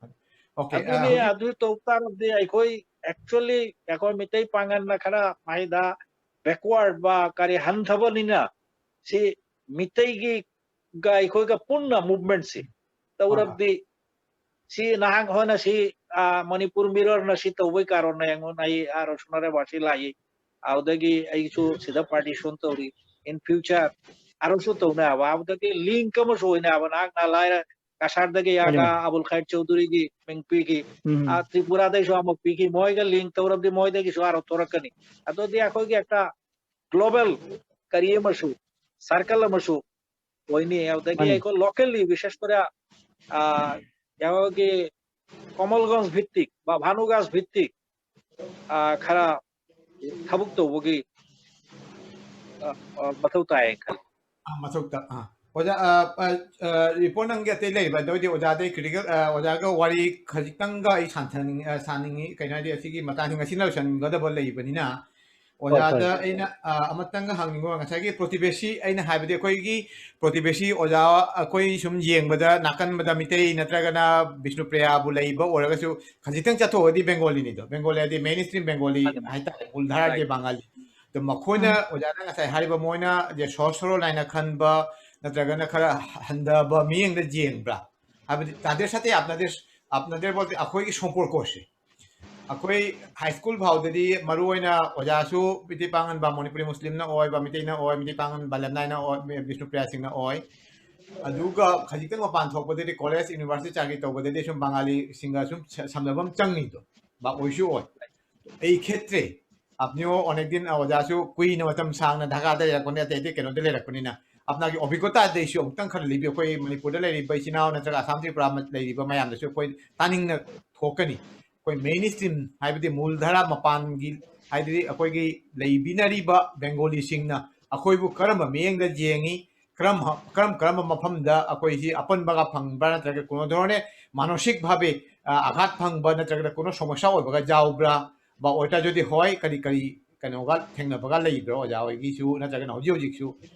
Okay, ꯑꯗꯨꯅꯤ, ꯑꯥ, ꯍꯧꯖꯤꯛ ꯑꯗꯨ ꯇꯧ ꯇꯥꯔꯕꯗꯤ ꯑꯩꯈꯣꯏ actually ꯑꯩꯈꯣꯏ ꯃꯤꯇꯩ ꯄꯥꯉꯟꯅ ꯈꯔ ꯃꯥꯏꯗ backward ꯕ ꯀꯔꯤ ꯍꯟꯊꯕꯅꯤꯅ ꯁꯤ ꯃꯤꯇꯩꯒꯤ ꯒ ꯑꯩꯈꯣꯏꯒ ꯄꯨꯟꯅ movement ꯁꯤ ꯇꯧꯔꯕꯗꯤ, ꯁꯤ ꯅꯍꯥꯛ ꯍꯣꯏꯅ ꯁꯤ, ꯑ, ꯃꯅꯤꯄꯨꯔ Mirror ꯅ ꯁꯤ ꯇꯧꯕꯩ ꯀꯥꯔꯣꯟꯅ ꯑꯩꯉꯣꯟꯗ, ꯑꯩ ꯑꯥ ꯔꯣꯁꯅꯔꯦ ꯋꯥꯁꯤ ꯂꯥꯛꯏ꯫ ꯑꯗꯨꯗꯒꯤ ꯑꯩꯁꯨ ꯁꯤꯗ participate ꯇꯧꯔꯤ꯫ In future ꯑꯔꯁꯨ ꯇꯧꯅꯕ, ꯑꯗꯨꯗꯒꯤ link ꯑꯃꯁꯨ ꯑꯣꯏꯅꯕ, ꯅꯍꯥꯛꯅ ꯂꯥꯏꯔ ꯀꯁꯥꯔꯗꯒꯤ ꯃꯥꯅꯤ, ꯌꯥꯒ ꯃꯥꯅꯤ꯫ ꯑꯕꯨꯜ ꯈꯥꯏꯔ ꯆꯧꯙꯨꯔꯤꯒꯤ ꯃꯤꯡ ꯄꯤꯈꯤ꯫ ꯎꯝ꯫ ꯑ, ꯇ꯭ꯔꯤꯄꯨꯔꯥꯗꯩꯁꯨ ꯑꯃ ꯄꯤꯈꯤ꯫ ꯃꯣꯏꯒ link ꯇꯧꯔꯕꯗꯤ ꯃꯣꯏꯗꯒꯤꯁꯨ ꯑꯥꯔꯣ ꯊꯣꯔꯛꯀꯅꯤ꯫ ꯑꯗꯨꯗꯤ ꯑꯩꯈꯣꯏꯒꯤ ꯑꯦꯛꯇ global ꯀꯔꯤ ꯑꯃꯁꯨ, circle ꯑꯃꯁꯨ ꯑꯣꯏꯅꯤ꯫ ꯑꯗꯨꯗꯒꯤ ꯃꯥꯅꯤ꯫ ꯑꯩꯈꯣꯏ locally, ꯕꯤꯁꯦꯁ ꯀꯣꯔꯦ, ꯑ, ꯌꯥꯒꯤ ꯀꯃꯜꯒꯟꯖ ꯚꯤꯠꯇꯤꯛ ꯕ ꯚꯥꯅꯨꯒꯥꯁ ꯚꯤꯠꯇꯤꯛ, ꯑ, ꯈꯔ ꯊꯕꯛ ꯇꯧꯕꯒꯤ, ꯑ, ꯑ, ꯃꯊꯧ ꯇꯥꯏ ꯈꯜꯂꯤ꯫ ꯑꯥ, ꯃꯊꯧ ꯇꯥ-, ꯑꯥ꯫ ꯑꯣꯖꯥ, ꯑ, ꯑ, ꯑ, report ꯅꯪꯒꯤ ꯑꯇꯩ ꯂꯩꯕ, ꯑꯗꯨ ꯑꯣꯏꯗꯤ ꯑꯣꯖꯥꯗꯩ critical, ꯑ, ꯑꯣꯖꯥꯒ ꯋꯥꯔꯤ ꯈꯖꯤꯛꯇꯪꯒ ꯑꯩ ꯁꯥꯟꯊꯅꯤꯡ-, ꯑ, ꯁꯥꯅꯤꯡꯉꯤ꯫ ꯀꯩꯅꯣ ꯍꯥꯏꯗꯤ ꯑꯁꯤꯒꯤ ꯃꯇꯥꯡꯁꯤ ꯉꯁꯤꯅ ꯂꯣꯏꯁꯤꯟꯒꯗꯕ ꯂꯩꯕꯅꯤꯅ, ꯍꯣꯏ, ꯑꯣꯖꯥꯗ ꯍꯣꯏ꯫ ꯑꯩꯅ, ꯑ, ꯑꯃꯇꯪꯒ ꯍꯪꯅꯤꯡꯕ, ꯉꯁꯥꯏꯒꯤ ꯄ꯭ꯔꯣꯇꯤꯕꯦꯁꯤ ꯑꯩꯅ ꯍꯥꯏꯕꯗꯤ ꯑꯩꯈꯣꯏꯒꯤ ꯄ꯭ꯔꯣꯇꯤꯕꯦꯁꯤ ꯑꯣꯖꯥ ꯑꯩꯈꯣꯏ ꯁꯨꯝ ꯌꯦꯡꯕꯗ ꯅꯥꯀꯟꯕꯗ ꯃꯤꯇꯩ ꯅꯠꯇ꯭ꯔꯒꯅ ꯕꯤꯁꯅꯨꯄ꯭ꯔꯤꯌꯥꯕꯨ ꯂꯩꯕ ꯑꯣꯏꯔꯒꯁꯨ ꯈꯖꯤꯛꯇꯪ ꯆꯠꯊꯣꯛꯑꯗꯤ ꯕꯦꯡꯒꯣꯂꯤꯅꯤꯗꯣ, ꯕꯦꯡꯒꯣꯂꯤ ꯍꯥꯏꯗꯤ main stream ꯕꯦꯡꯒꯣꯂꯤ ꯃꯥꯅꯤ, ꯃꯥꯅꯤ꯫ ꯍꯥꯏꯇꯥꯔꯦ, ꯃꯨꯜ ꯙꯥꯔꯥꯒꯤ Right. ꯕꯪꯒꯥꯂꯤ꯫ ꯑꯗꯣ ꯃꯈꯣꯏꯅ ꯎꯝ꯫ ꯑꯣꯖꯥꯅ ꯉꯁꯥꯏ ꯍꯥꯏꯔꯤꯕ ꯃꯣꯏꯅ ꯁꯣꯔꯠ ꯁꯣꯔꯣ ꯂꯥꯏꯅ ꯈꯟꯕ ꯅꯠꯇ꯭ꯔꯒꯅ ꯈꯔ ꯍꯟꯊꯕ ꯃꯤꯠꯌꯦꯡꯗ ꯌꯦꯡꯕ꯭ꯔꯥ? ꯍꯥꯏꯕꯗꯤ ꯇꯥꯗꯦꯔ ꯁꯥꯊꯦ ꯑꯞꯅꯥꯗꯦꯔ, ꯑꯞꯅꯥꯗꯦꯔ ꯕꯣꯜꯇꯦ ꯑꯩꯈꯣꯏꯒꯤ ꯁꯣꯝꯄꯣꯔꯀꯣꯁꯦ꯫ ꯑꯩꯈꯣꯏ ꯍꯥꯏ ꯁ꯭ꯀꯨꯜ ꯐꯥꯎꯗꯗꯤ ꯃꯔꯨ ꯑꯣꯏꯅ ꯑꯣꯖꯥꯁꯨ ꯃꯤꯇꯩ ꯄꯥꯡꯒꯟꯕ, ꯃꯅꯤꯄꯨꯔꯤ ꯃꯨꯁꯂꯤꯝꯅ ꯑꯣꯏꯕ, ꯃꯤꯇꯩꯅ ꯑꯣꯏ, ꯃꯤꯇꯩ ꯄꯥꯡꯒꯟ ꯕꯥꯂꯦꯝꯅꯥꯏꯅ ꯑꯣꯏ, ꯕꯤꯁꯅꯨꯄ꯭ꯔꯤꯌꯥꯁꯤꯡꯅ ꯑꯣꯏ꯫ ꯑꯗꯨꯒ ꯈꯖꯤꯛꯇꯪ ꯃꯄꯥꯟ ꯊꯣꯛꯄꯗꯗꯤ ꯀꯣꯂꯦꯖ, ꯌꯨꯅꯤꯚꯔꯁꯤꯇꯤ ꯆꯥꯀꯤ ꯇꯧꯕꯗꯗꯤ ꯁꯨꯝ ꯕꯪꯒꯥꯂꯤꯁꯤꯡꯒ ꯁꯨꯝ ꯁ-, ꯁꯝꯅꯕ ꯑꯃ ꯆꯪꯉꯤꯗꯣ, ꯕꯥ ꯑꯣꯏꯁꯨ ꯑꯣꯏ꯫ ꯑꯩ ꯈꯦꯠꯇ꯭ꯔꯦ꯫ ꯑꯞꯅꯤꯌꯣ ꯑꯣꯅꯦꯛꯗꯤꯟ ꯑꯣꯖꯥꯁꯨ ꯀꯨꯏꯅ ꯃꯇꯝ ꯁꯥꯡꯅ ꯙꯥꯀꯥꯗ ꯂꯩꯔꯛꯄꯅꯤ, ꯑꯇꯩ ꯑꯇꯩ ꯀꯩꯅꯣꯗ ꯂꯩꯔꯛꯄꯅꯤꯅ, ꯑꯞꯅꯥꯒꯤ ꯑꯣꯕꯤꯒꯣꯇꯥꯗꯩꯁꯨ ꯑꯃꯨꯛꯇꯪ ꯈꯔ ꯂꯤꯕꯤꯌꯨ꯫ ꯑꯩꯈꯣꯏ ꯃꯅꯤꯄꯨꯔꯗ ꯂꯩꯔꯤꯕ ꯏꯆꯤꯟ ꯏꯅꯥꯎ ꯅꯠꯇ꯭ꯔꯒ ꯑꯁꯥꯝ ꯇ꯭ꯔꯤꯄꯨꯔꯥ ꯂꯩꯔꯤꯕ ꯃꯌꯥꯝꯗꯁꯨ ꯑꯩꯈꯣꯏ ꯇꯥꯅꯤꯡꯅ ꯊꯣꯛꯀꯅꯤ꯫ ꯑꯩꯈꯣꯏ main stream ꯍꯥꯏꯕꯗꯤ ꯃꯨꯜ ꯙꯥꯔꯥ ꯃꯄꯥꯟꯒꯤ, ꯍꯥꯏꯗꯤ ꯑꯩꯈꯣꯏꯒꯤ ꯂꯩꯕꯤꯅꯔꯤꯕ ꯕꯦꯡꯒꯣꯂꯤꯁꯤꯡꯅ ꯑꯩꯈꯣꯏꯕꯨ ꯀꯔꯝꯕ ꯃꯤꯠꯌꯦꯡꯗ ꯌꯦꯡꯉꯤ, ꯀꯔꯝ, ꯀꯔꯝ ꯀꯔꯝꯕ ꯃꯐꯝꯗ ꯑꯩꯈꯣꯏꯁꯤ ꯑꯄꯟꯕꯒ ꯐꯪꯕ꯭ꯔꯥ, ꯅꯠꯇ꯭ꯔꯒ ꯀꯣꯅꯣ ꯙꯣꯔꯣꯅꯦ ꯃꯥꯅꯣꯁꯤꯛ ꯚꯥꯕꯦ, ꯑ, ꯑꯥꯘꯥꯠ ꯐꯪꯕ ꯅꯠꯇ꯭ꯔꯒꯅ ꯀꯣꯅꯣ ꯁꯃꯁ꯭ꯌꯥ ꯑꯣꯏꯕꯒ ꯌꯥꯎꯕ꯭ꯔꯥ? ꯕꯥ ꯑꯣꯏꯇꯥꯔꯒꯗꯤ ꯍꯣꯏ, ꯀꯔꯤ ꯀꯔꯤ ꯀꯩꯅꯣꯒ ꯊꯦꯡꯅꯕꯒ ꯂꯩꯕ꯭ꯔꯣ ꯑꯣꯖꯥ ꯍꯣꯏꯒꯤꯁꯨ, ꯅꯠꯇ꯭ꯔꯒꯅ ꯍꯧꯖꯤꯛ ꯍꯧꯖꯤꯛꯁꯨ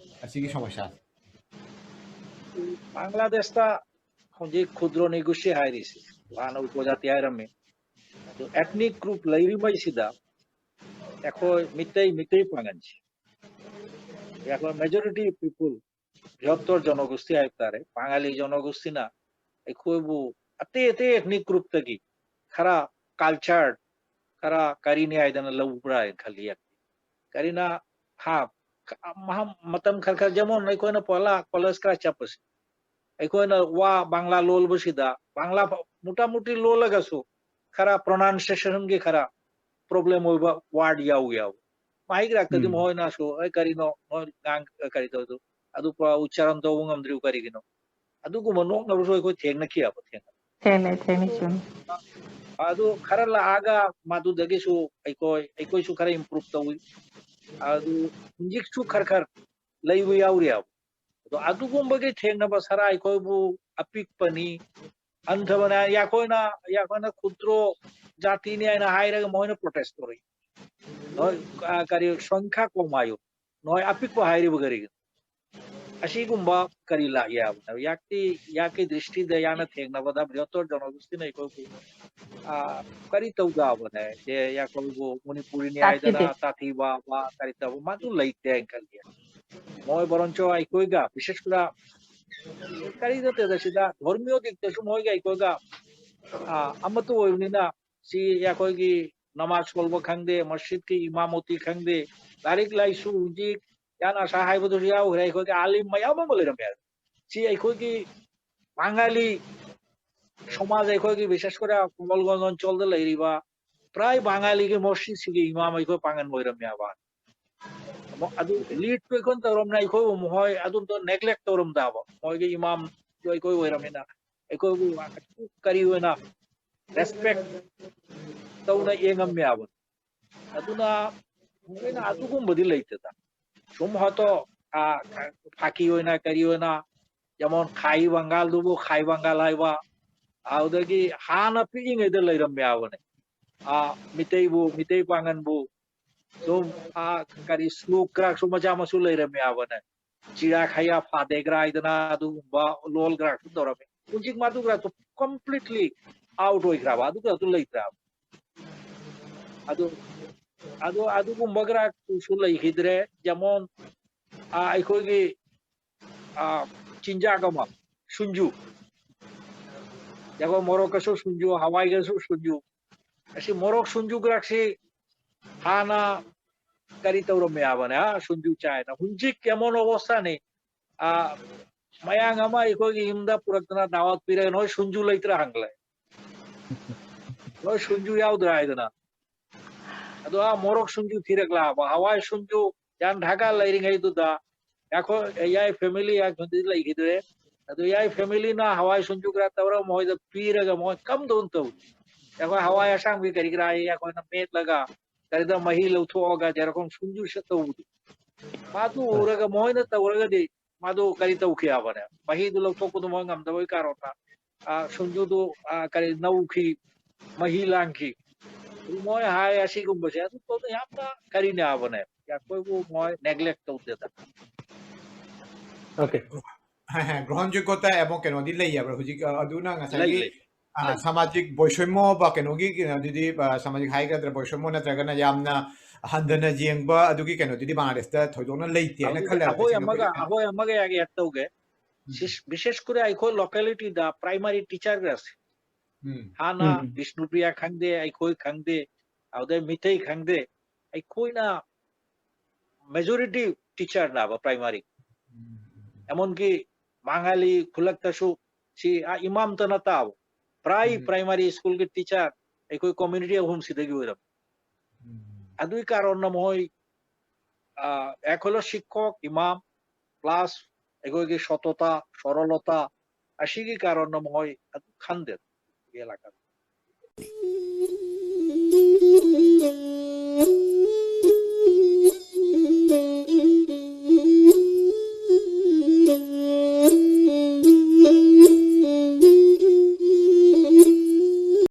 ꯑꯁꯤꯒꯤ ꯁꯃꯁ꯭ꯌꯥꯁꯦ? ꯕꯪꯒ꯭ꯂꯥꯗꯦꯁꯇ ꯍꯧꯖꯤꯛ ꯈꯨꯗ꯭ꯔꯣ ꯅꯤꯒꯨꯁꯤ ꯍꯥꯏꯔꯤꯁꯤ, ꯍꯥꯟꯅ ꯎꯄꯖꯥꯇꯤ ꯍꯥꯏꯔꯝꯃꯤ꯫ ꯑꯗꯨ ethnic group ꯂꯩꯔꯤꯉꯩꯁꯤꯗ ꯑꯩꯈꯣꯏ ꯃꯤꯇꯩ, ꯃꯤꯇꯩ ꯄꯥꯉꯜꯁꯤ, ꯑꯩꯈꯣꯏ majority people ꯕ꯭ꯔꯤꯍꯠꯇꯣꯔ ꯖꯅꯒꯣꯁꯇꯤ ꯍꯥꯏꯕ ꯇꯥꯔꯦ, ꯕꯉꯥꯂꯤ ꯖꯅꯒꯣꯁꯇꯤꯅ ꯑꯩꯈꯣꯏꯕꯨ ꯑꯇꯩ ꯑꯇꯩ ethnic group ꯇꯒꯤ ꯈꯔ cultured, ꯈꯔ ꯀꯔꯤꯅꯤ ꯍꯥꯏꯗꯅ ꯂꯧꯕ꯭ꯔꯥ ꯍꯥꯏꯅ ꯈꯜꯂꯤ꯫ ꯀꯔꯤꯅ, ꯍꯥ, ꯃꯍꯥ-, ꯃꯇꯝ ꯈꯔ ꯈꯔ, ꯖꯃꯣꯟ ꯑꯩꯈꯣꯏꯅ ꯄꯣꯂꯥ ꯀꯣꯂꯦꯖ ꯈꯔ ꯆꯠꯄꯁꯦ, ꯑꯩꯈꯣꯏꯅ ꯋꯥ ꯕꯪꯒ꯭ꯂꯥ ꯂꯣꯜꯕꯁꯤꯗ, ꯕꯪꯒ꯭ꯂꯥ ꯐ-, ꯃꯨꯇꯥ ꯃꯨꯇꯤ ꯂꯣꯜꯂꯒꯁꯨ ꯈꯔ pronunciation ꯒꯤ ꯈꯔ problem ꯑꯣꯏꯕ word ꯌꯥꯎ ꯌꯥꯎ꯫ ꯃꯍꯩ ꯂꯥꯛꯇꯗꯤ ꯎꯝ꯫ ꯃꯈꯣꯏꯅꯁꯨ, "ꯑꯩ ꯀꯔꯤꯅꯣ ꯃꯣꯏ ꯉꯥꯡ-, ꯀꯔꯤ ꯇꯧꯗꯣ?" ꯑꯗꯨ ꯄꯨꯔꯥ ꯎꯆꯥꯔꯟ ꯇꯧꯕ ꯉꯝꯗ꯭ꯔꯤꯕ ꯀꯔꯤꯒꯤꯅꯣ? ꯑꯗꯨꯒꯨꯝꯕ ꯅꯣꯛꯅꯕꯁꯨ ꯑꯩꯈꯣꯏ ꯊꯦꯡꯅꯈꯤꯑꯕ, ꯊꯦꯡꯅ꯫ ꯊꯦꯡꯅꯩ, ꯊꯦꯡꯅꯩ, ꯆꯨꯝꯃꯤ꯫ ꯑꯗꯨ ꯈꯔ ꯂꯥꯛꯑꯒ ꯃꯗꯨꯗꯒꯤꯁꯨ ꯑꯩꯈꯣꯏ, ꯑꯩꯈꯣꯏꯁꯨ ꯈꯔ improve ꯇꯧꯏ꯫ ꯑꯗꯨ ꯍꯧꯖꯤꯛꯁꯨ ꯈꯔ ꯈꯔ ꯂꯩꯕ ꯌꯥꯎꯔꯤꯑꯕ꯫ ꯑꯗꯣ ꯑꯗꯨꯒꯨꯝꯕꯒꯤ ꯊꯦꯡꯅꯕ ꯁꯔꯥ ꯑꯩꯈꯣꯏꯕꯨ ꯑꯄꯤꯛꯄꯅꯤ, ꯍꯟꯊꯕꯅꯤ, ꯑꯩꯈꯣꯏꯅ, ꯑꯩꯈꯣꯏꯅ ꯈꯨꯗ꯭ꯔꯣ ꯖꯥꯇꯤꯅꯤ ꯍꯥꯏꯅ ꯍꯥꯏꯔꯒ ꯃꯈꯣꯏꯅ protest ꯇꯧꯔꯛꯏ꯫ ꯅꯣꯏ, ꯑ, ꯀꯔꯤ, ꯁꯪꯈ꯭ꯌꯥ ꯀꯣꯝ ꯍꯥꯏꯌꯨ, ꯅꯣꯏ ꯑꯄꯤꯛꯄ ꯍꯥꯏꯔꯤꯕ ꯀꯔꯤꯒꯤꯅꯣ? ꯑꯁꯤꯒꯨꯝꯕ ꯀꯔꯤ ꯂꯥꯛꯏ ꯍꯥꯏꯕꯅꯣ? ꯌꯥꯛꯇꯤ, ꯌꯥꯛꯀꯤ ꯗ꯭ꯔꯤꯁꯇꯤꯗ ꯌꯥꯝꯅ ꯊꯦꯡꯅꯕꯗ ꯕ꯭ꯔꯤꯍꯠꯇꯣꯔ ꯖꯅꯒꯣꯁꯇꯤꯅ ꯑꯩꯈꯣꯏꯕꯨ, ꯑ, ꯀꯔꯤ ꯇꯧꯗꯕꯅꯦ? ꯁꯦ ꯑꯩꯈꯣꯏꯕꯨ ꯃꯅꯤꯄꯨꯔꯤꯅꯤ ꯍꯥꯏꯗꯅ ꯇꯥꯊꯤꯕ꯫ ꯇꯥꯊꯤꯕ ꯑꯃ ꯀꯔꯤ ꯇꯧꯕ ꯃꯗꯨ ꯂꯩꯇꯦ ꯍꯥꯏꯅ ꯈꯜꯂꯤ꯫ ꯃꯣꯏ ꯕꯔꯣꯟꯆꯣ ꯑꯩꯈꯣꯏꯒ ꯕꯤꯁꯦꯁ ꯀꯔ ꯀꯔꯤ ꯅꯠꯇꯦꯗ, ꯁꯤꯗ ꯙꯔꯃꯤꯌꯣ ꯗꯤꯛꯇꯁꯨ ꯃꯣꯏꯒ ꯑꯩꯈꯣꯏꯒ, ꯑ, ꯑꯃꯠꯇ ꯑꯣꯏꯕꯅꯤꯅ, ꯁꯤ ꯑꯩꯈꯣꯏꯒꯤ ꯅꯃꯥꯖ ꯁꯣꯜꯕ ꯈꯪꯗꯦ, ꯃꯁꯖꯤꯗꯀꯤ ꯏꯃꯥꯃꯣꯇꯤ ꯈꯪꯗꯦ, ꯂꯥꯏꯔꯤꯛ ꯂꯥꯏꯁꯨ ꯍꯧꯖꯤꯛ ꯌꯥꯝ ꯑꯁꯥ ꯍꯥꯏꯕꯗꯨꯁꯨ ꯌꯥꯎꯈ꯭ꯔꯦ, ꯑꯩꯈꯣꯏꯒꯤ ꯑꯥꯂꯤꯝ ꯃꯌꯥꯝ ꯑꯃ ꯂꯩꯔꯝꯃꯦ꯫ ꯁꯤ ꯑꯩꯈꯣꯏꯒꯤ ꯕꯉꯥꯂꯤ ꯁꯃꯥꯖ, ꯑꯩꯈꯣꯏꯒꯤ ꯕꯤꯁꯦꯁ ꯀꯔ ꯀꯃꯜꯒꯟꯖ ꯑꯟꯆꯜꯗ ꯂꯩꯔꯤꯕ ꯄ꯭ꯔꯥꯏ ꯕꯉꯥꯂꯤꯒꯤ ꯃꯁꯖꯤꯗꯁꯤꯒꯤ ꯏꯃꯥꯝ ꯑꯩꯈꯣꯏ ꯄꯥꯡꯒꯟ ꯑꯣꯏꯔꯝꯃꯦꯕ꯫ ꯑꯃꯨꯛ ꯑꯗꯨ lead ꯇꯨ ꯑꯩꯈꯣꯏꯅ ꯇꯧꯔꯝꯅ ꯑꯩꯈꯣꯏꯕꯨ ꯃꯈꯣꯏ ꯑꯗꯨꯝꯇ neglect ꯇꯧꯔꯝꯗꯕ, ꯃꯣꯏꯒꯤ ꯏꯃꯥꯝꯗꯣ ꯑꯩꯈꯣꯏ ꯑꯣꯏꯔꯝꯃꯤꯅ ꯑꯩꯈꯣꯏꯕꯨ ꯀꯔꯤ ꯑꯣꯏꯅ respect ꯇꯧꯅ ꯌꯦꯡꯉꯝꯃꯦꯕ꯫ ꯑꯗꯨꯅ ꯃꯈꯣꯏꯅ ꯑꯗꯨꯒꯨꯝꯕꯗꯤ ꯂꯩꯇꯦꯗ꯫ ꯁꯨꯝ ꯍꯣꯠꯇꯣ, ꯑ, ꯐꯥꯀꯤ ꯑꯣꯏꯅ ꯀꯔꯤ ꯑꯣꯏꯅ, ꯖꯃꯣꯟ ꯈꯥꯏ ꯕꯪꯒꯥꯜꯗꯨꯕꯨ ꯈꯥꯏ ꯕꯪꯒꯥꯜ ꯍꯥꯏꯕ, ꯑꯗꯨꯗꯒꯤ ꯍꯥꯟꯅ ꯄꯤꯛꯏꯉꯩꯗ ꯂꯩꯔꯝꯃꯦ ꯍꯥꯏꯕꯅꯦ꯫ ꯑ, ꯃꯤꯇꯩꯕꯨ, ꯃꯤꯇꯩ ꯄꯥꯡꯒꯟꯕꯨ ꯑꯗꯨꯝ, ꯑ, ꯀꯔꯤ ꯁ꯭ꯂꯣꯛ ꯀ꯭ꯔꯥꯛꯁꯨ ꯃꯆꯥ ꯃꯁꯨ ꯂꯩꯔꯝꯃꯦ ꯍꯥꯏꯕꯅꯦ꯫ ꯆꯤꯔꯥ ꯈꯌꯥ ꯐꯥꯗꯦꯒ꯭ꯔꯥ ꯍꯥꯏꯗꯅ ꯑꯗꯨꯒꯨꯝꯕ ꯂꯣꯜ ꯀ꯭ꯔꯥꯛꯁꯨ ꯇꯧꯔꯝꯃꯦ꯫ ꯍꯧꯖꯤꯛ ꯃꯗꯨ ꯀ꯭ꯔꯥꯛꯇꯨ completely out ꯑꯣꯏꯈ꯭ꯔꯕ, ꯑꯗꯨ ꯀ꯭ꯔꯥꯛꯇꯨ ꯂꯩꯇ꯭ꯔꯕ꯫ ꯑꯗꯨ, ꯑꯗꯨ, ꯑꯗꯨꯒꯨꯝꯕ ꯀ꯭ꯔꯥꯛꯇꯨꯁꯨ ꯂꯩꯈꯤꯗ꯭ꯔꯦ꯫ ꯖꯃꯣꯟ, ꯑ, ꯑꯩꯈꯣꯏꯒꯤ ꯑ, ꯆꯤꯟꯖꯥꯛ ꯑꯃ, ꯁꯨꯟꯖꯨ꯫ ꯌꯥꯀꯣ ꯃꯣꯔꯣꯛꯀꯁꯨ ꯁꯨꯟꯖꯨ, ꯍꯋꯥꯏꯒꯁꯨ ꯁꯨꯟꯖꯨ꯫ ꯑꯁꯤ ꯃꯣꯔꯣꯛ ꯁꯨꯟꯖꯨ ꯒ꯭ꯔꯥꯛꯁꯤ ꯍꯥꯟꯅ ꯀꯔꯤ ꯇꯧꯔꯝꯃꯦ ꯍꯥꯏꯕꯅꯦ, ꯑ, ꯁꯨꯟꯖꯨ ꯆꯥꯏꯅ꯫ ꯍꯧꯖꯤꯛ ꯑꯦꯃꯣꯟ ꯑꯕꯣꯁꯊꯥꯅꯤ, ꯑ, ꯃꯌꯥꯡ ꯑꯃ ꯑꯩꯈꯣꯏꯒꯤ ꯌꯨꯝꯗ ꯄꯨꯔꯛꯇꯅ ꯗꯥꯋꯠ ꯄꯤꯔꯒ, "ꯅꯣꯏ ꯁꯨꯟꯖꯨ ꯂꯩꯇ꯭ꯔꯥ?" ꯍꯪꯂꯦ꯫ "ꯅꯣꯏ ꯁꯨꯟꯖꯨ ꯌꯥꯎꯗ꯭ꯔꯥ?" ꯍꯥꯏꯗꯅ꯫ ꯑꯗꯣ ꯑꯥ ꯃꯣꯔꯣꯛ ꯁꯨꯟꯖꯨ ꯊꯤꯔꯛꯂꯕ, ꯍꯋꯥꯏ ꯁꯨꯟꯖꯨ ꯌꯥꯝ ꯗꯔꯀꯥꯔ ꯂꯩꯔꯤꯉꯩꯗꯨꯗ, ꯑꯩꯈꯣꯏ ꯌꯥꯏ ꯐꯦꯃꯤꯂꯤ ꯑꯩꯈꯣꯏꯗꯤ ꯂꯩꯈꯤꯗ꯭ꯔꯦ꯫ ꯑꯗꯨ ꯌꯥꯏ ꯐꯦꯃꯤꯂꯤꯅ ꯍꯋꯥꯏ ꯁꯨꯟꯖꯨ ꯈꯔ ꯇꯧꯔꯒ ꯃꯣꯏꯗ ꯄꯤꯔꯒ ꯃꯣꯏ ꯀꯝꯗꯧꯅ ꯇꯧ? ꯑꯩꯈꯣꯏ ꯍꯋꯥꯏ ꯑꯁꯥꯡꯕꯤ ꯀꯔꯤ ꯀꯔꯥ ꯑꯩꯈꯣꯏꯅ ꯃꯦꯠꯂꯒ ꯀꯔꯤꯗ ꯃꯍꯤ ꯂꯧꯊꯣꯛꯑꯒ ꯖꯦꯔꯣꯀꯝ ꯁꯨꯟꯖꯨ ꯁꯦ ꯇꯧꯕꯗꯨ, ꯃꯥꯗꯨ ꯎꯔꯒ ꯃꯣꯏꯅ ꯇꯧꯔꯒꯗꯤ ꯃꯥꯗꯨ ꯀꯔꯤ ꯇꯧꯈꯤ ꯍꯥꯏꯕꯅꯦ? ꯃꯍꯤꯗꯨ ꯂꯧꯊꯣꯛꯄꯗꯨ ꯃꯣꯏ ꯉꯝꯗꯕꯒꯤ ꯀꯥꯔꯣꯟꯅ, ꯑ, ꯁꯨꯟꯖꯨꯗꯨ, ꯑ, ꯀꯔꯤ ꯅꯧꯈꯤ, ꯃꯍꯤ ꯂꯥꯡꯈꯤ꯫ ꯑꯗꯨ ꯃꯣꯏ ꯍꯥꯏ ꯑꯁꯤꯒꯨꯝꯕꯁꯦ ꯑꯗꯨ ꯇꯧꯗ ꯌꯥꯝꯅ ꯀꯔꯤꯅꯦ ꯍꯥꯏꯕꯅꯦ? ꯑꯩꯈꯣꯏꯕꯨ ꯃꯣꯏ ꯅꯦꯒ꯭ꯂꯦꯛ ꯇꯧꯗꯦꯗ꯫ Okay. ꯒ꯭ꯔꯍꯣꯟꯖꯣꯒ꯭ꯌꯇ ꯑꯃꯨꯛ ꯀꯩꯅꯣꯗꯤ ꯂꯩꯌꯦꯕ꯭ꯔꯥ ꯍꯧꯖꯤꯛ, ꯑ, ꯑꯗꯨꯅ ꯂꯩ, ꯉꯁꯥꯏꯒꯤ, ꯂꯩ, ꯑ, ꯂꯩ꯫ ꯁꯃꯥꯖꯤꯛ ꯕꯣꯏꯁꯣꯏꯃꯣꯕ ꯀꯩꯅꯣꯒꯤ ꯀꯩꯅꯣꯗꯨꯗꯤ, ꯑ, ꯁꯃꯥꯖꯤꯛ ꯍꯥꯏꯒꯗ꯭ꯔꯥ, ꯕꯣꯏꯁꯣꯏꯃꯣ ꯅꯠꯇ꯭ꯔꯒꯅ ꯌꯥꯝꯅ ꯍꯟꯊꯅ ꯌꯦꯡꯕ ꯑꯗꯨꯒꯤ ꯀꯩꯅꯣꯗꯨꯗꯤ ꯕꯪꯒ꯭ꯂꯥꯗꯦꯁꯇ ꯊꯣꯏꯗꯣꯛꯅ ꯂꯩꯇꯦꯅ ꯑꯗꯨꯗꯤ ꯈꯜꯂꯦ꯫ ꯑꯩꯈꯣꯏ ꯁꯤꯅ ꯑꯃꯒ, ꯑꯩꯈꯣꯏ ꯑꯩꯈꯣꯏ ꯑꯃꯒ ꯑꯦꯗ ꯇꯧꯒꯦ꯫ ꯎꯝ. ꯁꯤꯁ-, ꯕꯤꯁꯦꯁ ꯀꯔꯦ ꯑꯩꯈꯣꯏ ꯂꯣꯀꯦꯂꯤꯇꯤꯗ ꯄ꯭ꯔꯥꯏꯃꯥꯔꯤ ꯇꯤꯆꯔꯒꯁꯦ ꯎꯝ. ꯍꯥꯟꯅ ꯎꯝ. ꯕꯤꯁꯅꯨꯄ꯭ꯔꯤꯌꯥ ꯈꯪꯗꯦ, ꯑꯩꯈꯣꯏ ꯈꯪꯗꯦ, ꯑꯗꯨꯗꯩ ꯃꯤꯇꯩ ꯈꯪꯗꯦ, ꯑꯩꯈꯣꯏꯅ ꯃꯦꯖꯣꯔꯤꯇꯤ ꯇꯤꯆꯔꯅꯦꯕ ꯄ꯭ꯔꯥꯏꯃꯥꯔꯤ꯫ ꯎꯝ. ꯑꯦꯃꯣꯟꯀꯤ ꯃꯉꯥꯂꯤ ꯈꯨꯜꯂꯛꯇꯁꯨ ꯁꯤ ꯑꯥ ꯏꯃꯥꯝꯇ ꯅꯠꯇꯕ ꯄ꯭ꯔꯥꯏ ꯎꯝ. ꯄ꯭ꯔꯥꯏꯃꯥꯔꯤ ꯁ꯭ꯀꯨꯜꯒꯤ ꯇꯤꯆꯔ ꯑꯩꯈꯣꯏ ꯀꯝꯃ꯭ꯌꯨꯅꯤꯇꯤ ꯑꯍꯨꯝꯁꯤꯗꯒꯤ ꯑꯣꯏꯔꯝꯃꯤ꯫ ꯎꯝ. ꯑꯗꯨꯒꯤ ꯀꯥꯔꯣꯟꯅ ꯃꯈꯣꯏ, ꯑ, ꯑꯩꯈꯣꯏ ꯁꯤꯛꯈꯣꯛ, ꯏꯃꯥꯝ, ꯄ꯭ꯂꯁ ꯑꯩꯈꯣꯏꯒꯤ ꯁꯇꯇꯥ, ꯁꯔꯂꯇꯥ, ꯑꯁꯤꯒꯤ ꯀꯥꯔꯣꯟꯅ ꯃꯈꯣꯏ ꯑꯗꯨ ꯈꯟꯗꯦ꯫